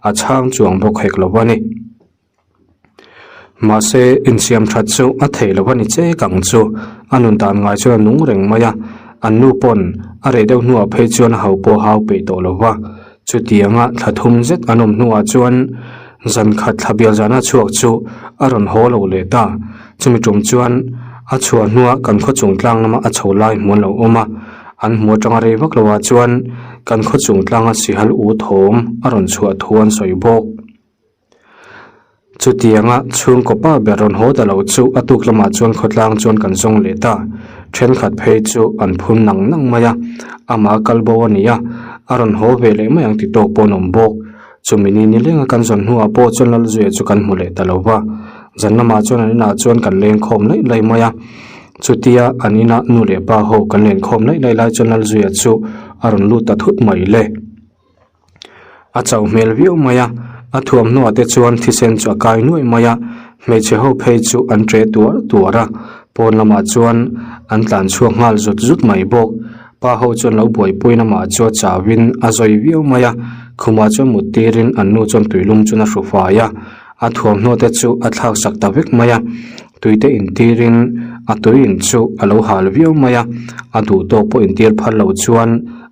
a chhang chuang bawk hek lo va ni. Mahse, insiam that chu a theih loh a ni chek ang chu. A nun dan ngai chuan a nung reng mai a, an nu pawn a reh deuh hnuah phei chuan a ho pawh hau peih tawh lo va. Chutianga thla thum zet an awm hnuah chuan zan khat thla bial zana chhuak chu a rawn haw lo leh ta. Chumi tum chuan a chhuah hnuah kan khaw chung tlang lama a chho lai hmu an lo awm a, an hmu atanga rei vak loah chuan kan khaw chung tlanga sihal u thawm a rawn chhuah thu an sawi bawk. Chutianga chhungkaw pa ber rawn haw ta lo chu a tuk lamah chuan khawtlang chuan kan zawng leh ta. Thenkhat phei chu an phun nang nang mai a, amah kal bo a ni a, a rawn haw ve leh mai ang ti tawk pawh an awm bawk. Chumi ni nilenga kan zawn hnuah pawh chuan Lalzuia chu kan hmu leh ta lo va, zan lamah chuan an inah chuan kan lengkhawm laih laih mai a. Chutia an inah nu leh pa ho kan lenkhawm laih laih lai chuan Lalzuia chu a rawn lut ta thut mai le. A chauh hmel viau mai a, a thuamhnuah te chuan thisen chu a kai nuaih mai a, hmeichhe ho phei chu an ṭe tuar tuar a, pawn lamah chuan an tlan chhuak nghal zut zut mai bawk. Pa ho chuan lo buaipuiin amah chu a chauhin a zawi viau mai a, khumah chuan mut tirin an nu chuan tuilum chuan a hru fai a, a thuamhnuah te chu a thlak sak ta vek mai a, tuite intirin a tui in chu a lo hal viau mai a, a duhtawk pawh intir phal lo chuan.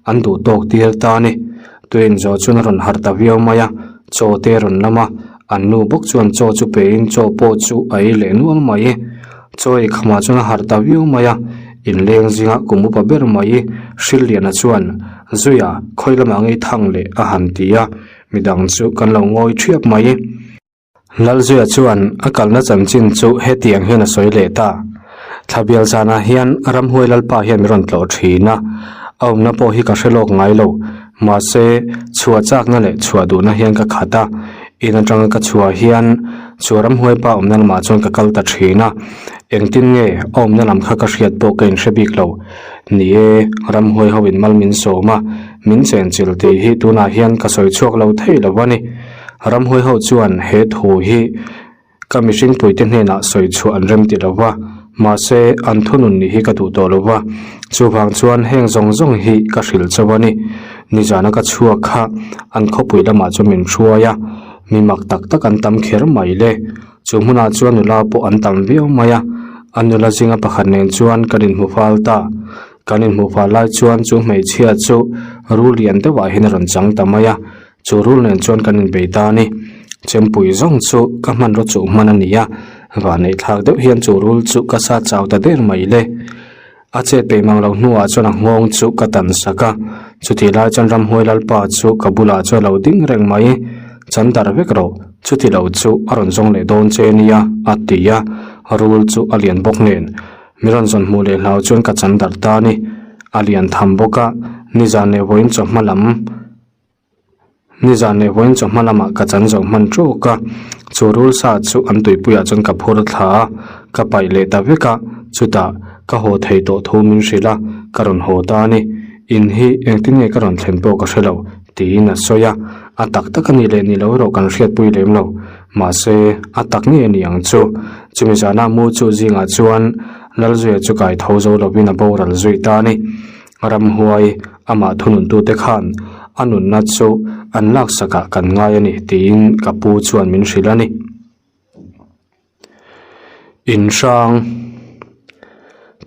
An duh tawk tir ta a ni. Tui inzawh chuan a rawn harh ta viau mai a, chaw te a rawn lam a, an nu bawk chuan chaw chu pein chaw pawh chu a ei leh nual mai. Chaw ei khamah chuan a harh ta viau mai a, inleng zinga kum upa ber mai Hrilliana chuan Zuia khawi lamah ngei thang leh a han ti a, midang chu kan lo ngawi thiap mai. Lalzuia chuan a kalna chanchin chu hetiang hian a sawi leh ta. Thlabial zanah hian ramhuai lalpa hian min rawn tlawh thin a, a awmna pawh hi ka hre lawk ngai lo. Mahse, chhuah chakna leh chhuah duhna hian ka khat a, in atanga ka chhuah hian chu ramhuai pa awmna lamah chuan ka kal ta thin a, engtin nge a awmna lam kha ka hriat pawh ka inhre bik lo. Ni e, ramhuai ho in mal min sawm a, min chenchilh tih hi tunah hian ka sawi chhuak lo thei lo a ni. Ramhuai ho chuan he thu hi ka mihring puite hnenah sawi chhuah an rem ti lo va, mahse an thunun nih hi ka duh tawh lo va, chuvang chuan heng zawng zawng hi ka hrilh chauh a ni. Nizana ka chhuak kha an khawpui lamah chuan min hruai a, mi mak tak tak an tam kher mai le. Chu hmunah chuan nula pawh an tam viau mai a, a nula zinga pakhat nen chuan kan inhmu fal ta. Kan inhmuh fal lai chuan chu hmeichhia chu rul lian deuhah hian a rawn chang ta mai a, Chu rul nen chuan kan inbei ta a ni. Chempui zawng chu ka hmanraw chuh hman a ni a, vahneih thlak deuh hian chu rul chu ka sa chau ta der mai le. A chet peih mang lo hnuah chuan a nghawng chu ka tan sak a, chutih lai chuan ramhuai lalpa chu ka bulah chuan a lo ding reng mai. Chan dar vek rawh, chuti lo chu a rawn zawng leh dawn che nia, a ti a, rul chu a lian bawk nen. Mi rawn zawn hmuh leh hlau chuan ka chan dar ta a ni. A lian tham bawk a, nizan leh vawiin chawhma lam. Nizan leh vawiin chawhma lamah ka chan zo hman ṭawk a, chu rul sa chu an tuipuiah chuan ka phur thla a, ka paih leh ta vek a, chutah ka haw thei tawh thu min hrilh a, ka rawn haw ta a ni. In hi engtin nge ka rawn thlen pawh ka hre lo, tiin a sawi a, a tak tak a nih leh ni lo erawh kan hriatpui lem lo, mahse a tak ngei a ni ang chu. Chumi zana mu chu zingah chuan Lalzuia chu kai tho zo lovin a boral zui ta a ni. Ramhuai, amah thununtute khan a nunna chu an laksakah kan ngai a ni tiin ka pu chuan min hrilh a ni. Inhrang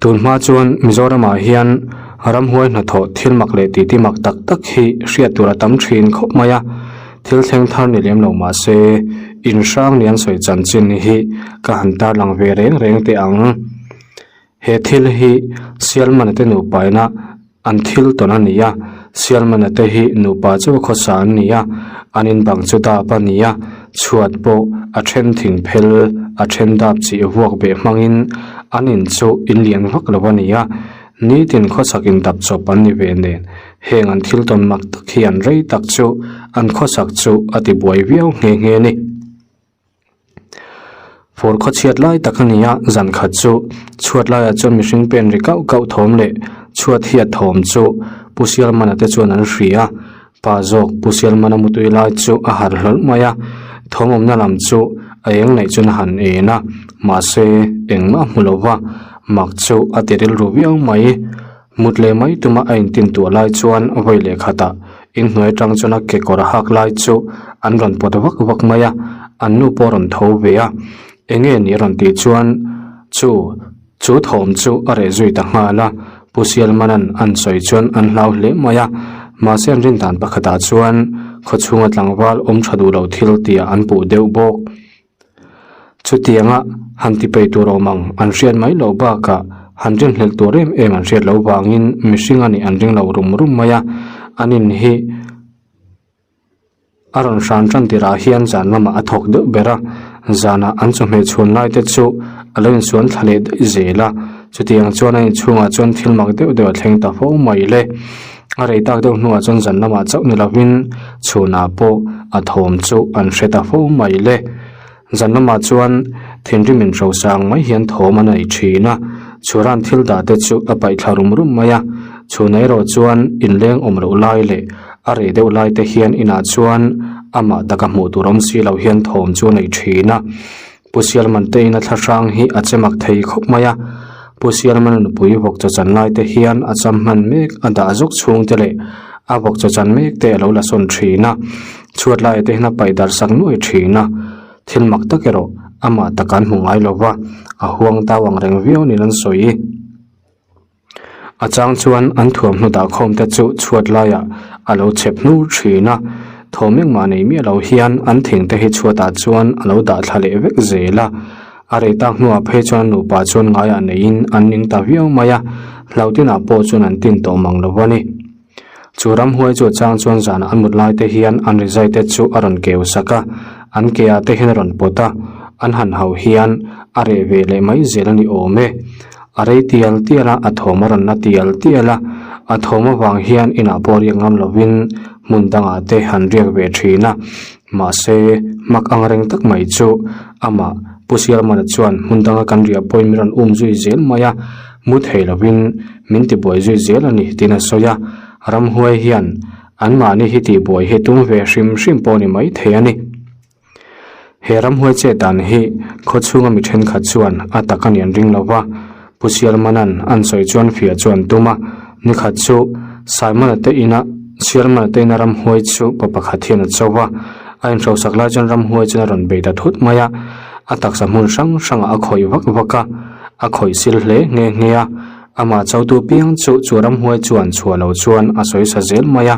Tun hma chuan Mizoramah hian ramhuai hnathawh thil mak leh titi mak tak tak hi hriat tur a tam thin khawp mai a, thil thleng thar ni lem lo mah se inhrang ni an sawi chanchin hi ka han tarlang ve reng reng teh ang. He thil hi Sialmana te nupa ina an thil tawn a ni a, Sialmana te hi nupa chu khawsa an ni a, an in bang chu dap a ni a, chhuat pawh a then thing phel a then dap chih vuak beh hmangin an in chu in lian vak lo a ni a, nitin khawsak in dap chawp an ni ve nen heng an thil tawn mak tak hi an rei tak chu an khawsak chu a ti buai viau nghe nghe a ni. Fur khawchhiat lai tak a ni a, zan khat chu chhuat laiah chuan mihring pen ri kauh kauh thawm leh chhuat hiat thawm chu Pu Sialmana te chuan an hria a, pa zawk Pu Sialmana mutui lai chu a harh hlawlh mai a, thawm awmna lam chu a eng neih chuan a han en a, mahse engmah a hmu lo va, mak chu a ti rilru viau mai. Mut leh mai tuma a intintuah lai chuan vawi leh khatah inhnuai atang chuan a kekawr hak lai chu an rawn pawt vak vak mai a, an nu pawh a rawn tho ve a. Enge ni a rawn tih chuan chu chu thawm chu a reh zui ta nghal a, Pu Sialmanan an sawi chuan an hlau hle mai a, mahse an rin dan pakhatah chuan khawchhunga tlangval awm tha duh lo thil tihah an puh deuh bawk. Chutianga han ti peih tur awm ang an hriat mai loh bakah han rinhlelh tur em em an hriat loh vangin mihring a nih an ring lo rum rum mai a, an in hi a rawn hran tan tirah hian zan lamah a thawk deuh ber a, zanah an chawhmeh chhun lai te chu a lo insuan thla leh daih zel a, chutiang chuan a inchhungah chuan thil mak deuh deuh a thleng ta fo mai le. A rei tak deuh hnuah chuan zan lamah chauh ni lovin chhunah pawh a thawm chu an hre ta fo mai le. Zan lamah chuan thinrim in hrosang mai hian thawm a nei thin a, chhuran thil dah te chu a paih thla rum rum mai a, chhunah erawh chuan inleng awm loh lai leh a reh deuh lai te hian inah chuan amah taka hmuh tur awm si lo hian thawm chu a nei thin a. Pu Sialman te ina thla hrang hi a che mak thei khawp mai a, Pu Sialmana nupui vawk chaw chan lai te hian a cham hman mek a dah zawk chhung te leh a vawk chaw chan mek te a lo la sawn thin a, chhuat lai te hian a paih darh sak nuai thin a, thil mak tak erawh amah taka an hmu ngai lo va, a huang tau ang reng viau niin an sawi. A chang chuan an thuamhnaw dah khawm te chu chhuat laiah a lo chhep hnur thin a, thawm engmah nei miah lo hian an thing te hi chhuatah chuan a lo dah thla leh vek zel a. A rei tak hnuah phei chuan nupa chuan ngaiah neiin an ning ta viau mai a, hlautinah pawh chuan an tin tawh mang lo a ni. Chu ramhuai chu a chang chuan zanah an mut lai te hian an rizai te chu a rawn keu sak a, an ke ah te hian a rawn pawt a, an han hauh hian a reh ve leh mai zel a ni awm e. A rei tial tial a, a thawm a rawn la tial tial a, a thawm avang hian inah pawh riak ngam lovin hmun dangah te han riak ve thin a, mahse hmak ang reng tak mai chu amah Pu Sialmana chuan hmun danga kan riah pawhin min rawn um zui zel mai a, mu thei lovin min tibuai zui zel a ni tiin a sawi a, ramhuai hian anmahni hi tihbuai hi tum ve hrim hrim pawh ni mai thei a ni. He ramhuai chet dan hi khaw chhunga mi thenkhat chuan a tak a ni an ring lo va, Pu Sialmanan an sawi chuan fiah chu an tum a, nikhat chu Simon-a te ina Sialmana te ina ramhuai chu pa pakhat hian a cho va, a inhrosak lai chuan ramhuai chuan a rawn bei ta thut mai a, a taksa hmun hrang hrangah a khawih vak vak a. A khawih sil hle nghe nghe a, amah chotu piang chu chu ramhuai chuan chhuah lo chuan a sawi sa zel mai a.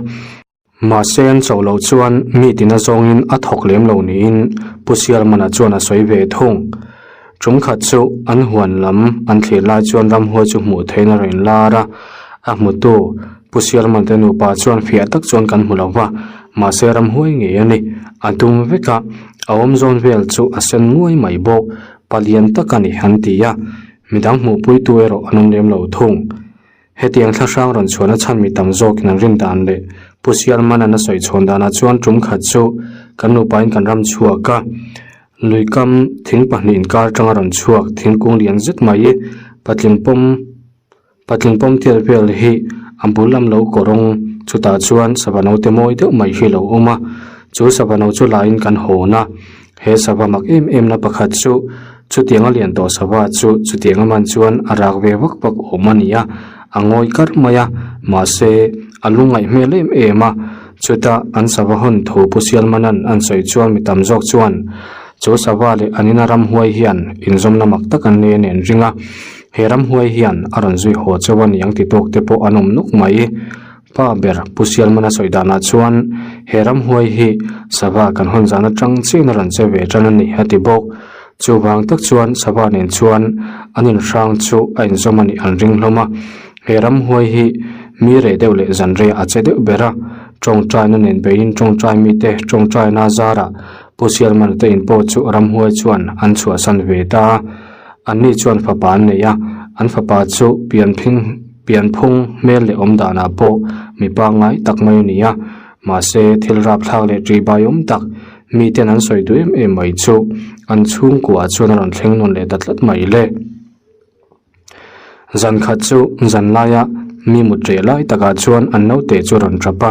Mahse an cho loh chuan mi tina zawngin a thawk lem lo niin Pu Sialmana chuan a sawi ve thung. Tum khat chu an huan lam an thlir lai chuan ramhuai chu hmuh theihin a rawn lar a, a hmutu Pu Sialmana te nupa chuan fiah tak chuan kan hmu lo va, mahse ramhuai ngei a ni. A dum vek a, a awm zawn vel chu a sen nguai mai bawk. Palian tak a ni an ti a, midang hmuhpuitu erawh an awm lem lo thung. Hetiang thlahrang rawn chhuahna chhan mi tam zawkin an rin dan leh Pu Sialmanan a sawi chhawn danah chuan tum khat chu kan nupain kan ram chhuak a, luikam thing pahnih inkar atanga rawn chhuak thingkung lian zet mai patling pawm Patling pawm tial vel hi a bul lam lo kawrawng chutah chuan sava naute mawi deuh mai hi a lo awm a, chu sava no chu laiin kan hawn a, he sava mak em em na pakhat chu chutianga lian tawh sava chu chutianga man chuan a rak ve vak vak awm a ni a, a ngawi kar mai a, mahse a lungngaih hmel em em a, chutah an sava hawn thu Pu Sialmanan an sawi chuan mi tam zawk chuan chu sava leh an ina ramhuai hian inzawmna mak tak an nei a ni an ring a. He ramhuai hian a rawn zui haw chauh a niang ti tawk te pawh an awm nawk mai. Pa ber Pu Sialmana sawi danah chuan he ramhuai hi sava kan hawn zan atang chian a rawn che ve tan a ni a ti bawk. Chuvang tak chuan sava nen chuan an inhrang chu a inzawm a nih an ring hlawm a. He ramhuai hi mi reh deuh leh zan reiah a che deuh ber a, tawngtaina nen beiin tawngtai mite tawngtaina zarah Pu Sialmana te in pawh chu ramhuai chuan an chhuahsan ve ta a. Anni chuan fapa an nei a, an fapa chu pianphing pianphung hmel leh awm danah pawh mi pangngai tak mai a ni a, mahse thil rapthlak leh ṭihbai awm tak miten an sawi duh em em mai chu an chhungkuah chuan a rawn thleng nawn leh ta tlat mai le. Zan khat chu zan laia mi mut reh lai takah chuan an naute chu a rawn tap a,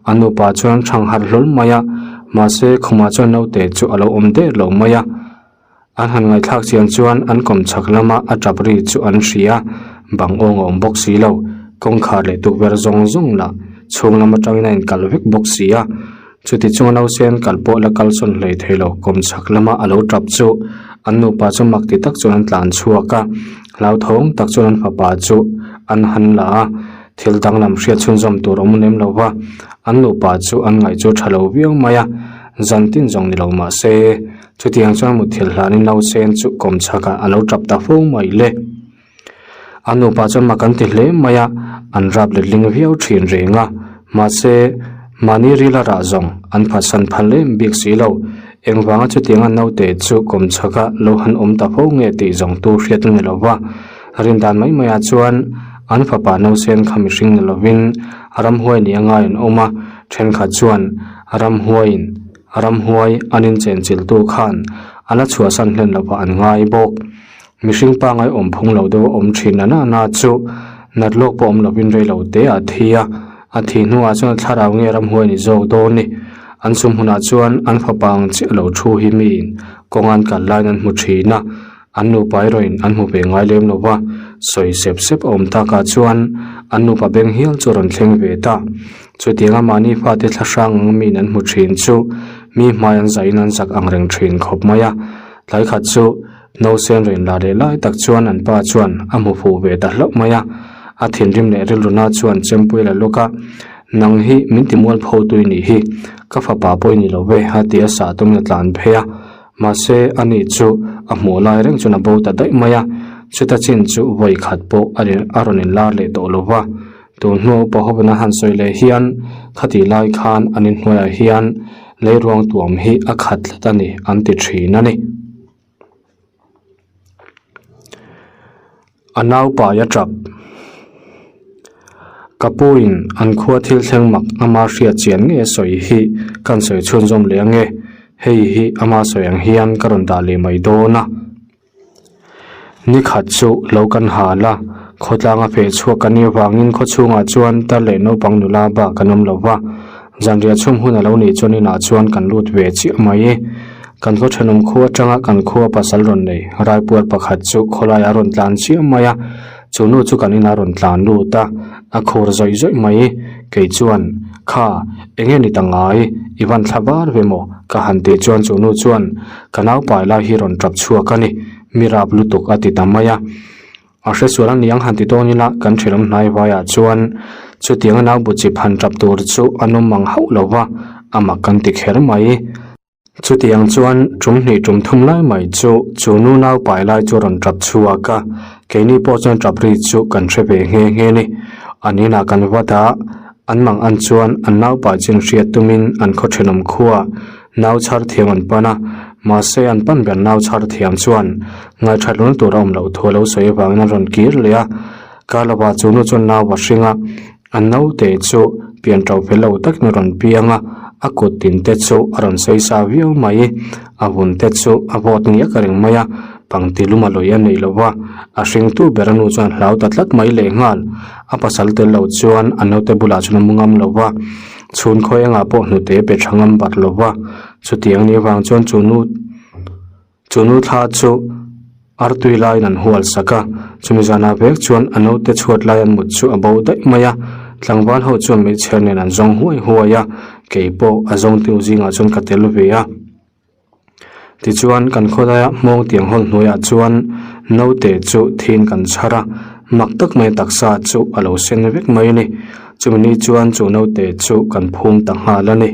an nupa chuan thang harh hlawl mai a, mahse khumah chuan naute chu a lo awm der lo mai a. An han ngaihthlak chian chuan an kawm chhak lama a tap ri chu an hria, bang awng a awm bawk si lo, kawngkhar leh tukverh zawng zawng lah chhung lam atangin a inkal vek bawk si a. Chuti chunga nausen kal pawh la kal sawn hlei thei lo, kawm chhak lama a lo tap chu an nupa chu mak ti tak chuan an tlan chhuak a, hlauthawng tak chuan an fapa chu an han la a, thil danglam hriat chhunzawm tur awm lem lo va, an nupa chu an ngaih chu tha lo viau mai a, zan tin zawng ni lo mah se. Chutiang chuan mutthilh hlanin nausen chu kawm chhakah a lo tap ta fo mai le. A nupa chuan mak an ti hle mai a, an rap letling viau thin reng a. Mahse, mahni rila rah zawng an phatsan phal em bik si lo. Engvanga chutianga naute chu kawm chhakah lo han awm ta fo nge tih zawng tu hriat a ni lo va. Rindan mai maiah chuan an fapa nausen kha mihring ni lovin ramhuai ni anga an awm a, thenkhat chuan ramhuaiin Ramhuai an inchenchilhtu khan a la chhuahsan hlen lovah an ngai bawk. Mihring pangai awm phung lo deuh a awm thin a nana chu nat lawk pawh awm lovin rei lo te a thi a, a thih hnuah chuan thlarau nge ramhuai ni zawk dawn ni. An sum hunah chuan an fapa ang chiah lo thu hi miin kawng an kal laiin an hmu thin a, an nupa erawhin an hmu ve ngai lem lo va, sawi sep sep a awm takah chuan an nupa beng hial chu a rawn thleng ve ta. Chutianga mahni fate thlahrang ang miin an hmu thin chu mi hmai an zaiin an zak ang reng thin khawp mai a. Tlai khat chu nausen rawn la leh lai tak chuan an pa chuan a hmu fuh ve ta hlauh mai a. A thinrim leh rilru na chuan chempui la lawk a, Nang hi min ti mual pho tui nih hi, ka fapa pawh i ni lo ve a ti a sah tumin a tlan phei a. Mahse, ani chu a hmuh lai reng chuan a bo ta daih mai a, chuta chin chu vawi khat pawh a rawn inlar leh tawh lo va. Tun hnu upa hovin a han sawi leh hian khatih lai khan an inhnuaiah hian leiruang tuam hi a khat tlat a ni an ti thin a ni. A naupai a tap. Ka puin an khua thil thleng mak ama hriat chian ngei a sawi hi kan sawi chhunzawm leh ange, hei hi ama sawi ang hian ka rawn dah leh mai dawn a. Ni khat chu lo kan hal a, khawtlang a feh chhuak kan nih avangin khaw chhungah chuan tar leh naupang nula bak an awm lo va, zanriah chhum hun a lo nih chuan inah chuan kan lut ve chiah mai e. Kan khaw thenawm khu atanga kan khua pasal rawn nei raipuar pakhat chu khawlaiah a rawn tlan chiah mai a, chu nu chu kan inah a rawn tlan lut a, a khur zawih zawih mai. Kei chuan, Kha, eng nge ni ta ngai? I van thla var ve maw? Ka han tih chuan chu nu chuan, Ka naupai lai hi rawn tap chhuak a ni, mi rap lutuk a ti ta mai a. A hresual a niang han ti dawn ila kan ṭhenawm hnai vaiah chuan chutianga nau bu chip han tap tur chu a nawm mang hauh lo va, a mak kan ti kher mai. Chutiang chuan ṭum hnih ṭum thum lai mai chu chu nu naupai lai chu a rawn ṭap chhuak a, keini pawh chuan ṭap ri chu kan hre ve nghe nghe ni. An inah kan vat a, an mang an chuan an naupai chin hriat tumin an khaw ṭhenawm khua nau chhar thiam an pan a, mahse an pan ber nau chhar thiam chuan ngaihṭhat lun tur a awm loh thu a lo sawi avangin an rawn kir leh a, kar lovah chu nu chuan nau a hring a. A naute chu pian ṭo fel lo takin a rawn piang a, a kut tin te chu a rawn sawi sa viau mai. A vun te chu a vawt ngiak a ring mai a, pangti lum a lawi a neih lo va, a hringtu ber a nu chuan hlau ta tlat mai lehnghal. A pasal tel lo chuan a naute bulah chuan a mu ngam lo va, chhun khawi engah pawh hnute pe ṭha ngam bat lo va, chutiang ni avang chuan chu nu Chu nu thla chu artui laiin an hual sak a, chumi zanah vek chuan a naute chhuat lai an mut chu a bo daih mai a, tlangval ho chuan hmeichher nen an zawng huai huai a, kei pawh a zawngtu zingah chuan ka tel ve a. Tichuan kan khawlaia hmawng tiang hawl hnuaiah chuan naute chu thiin kan chhar a, mak tak mai taksa chu a lo sen vek mai a ni. Chumi ni chuan chu naute chu kan phum ta nghal a ni.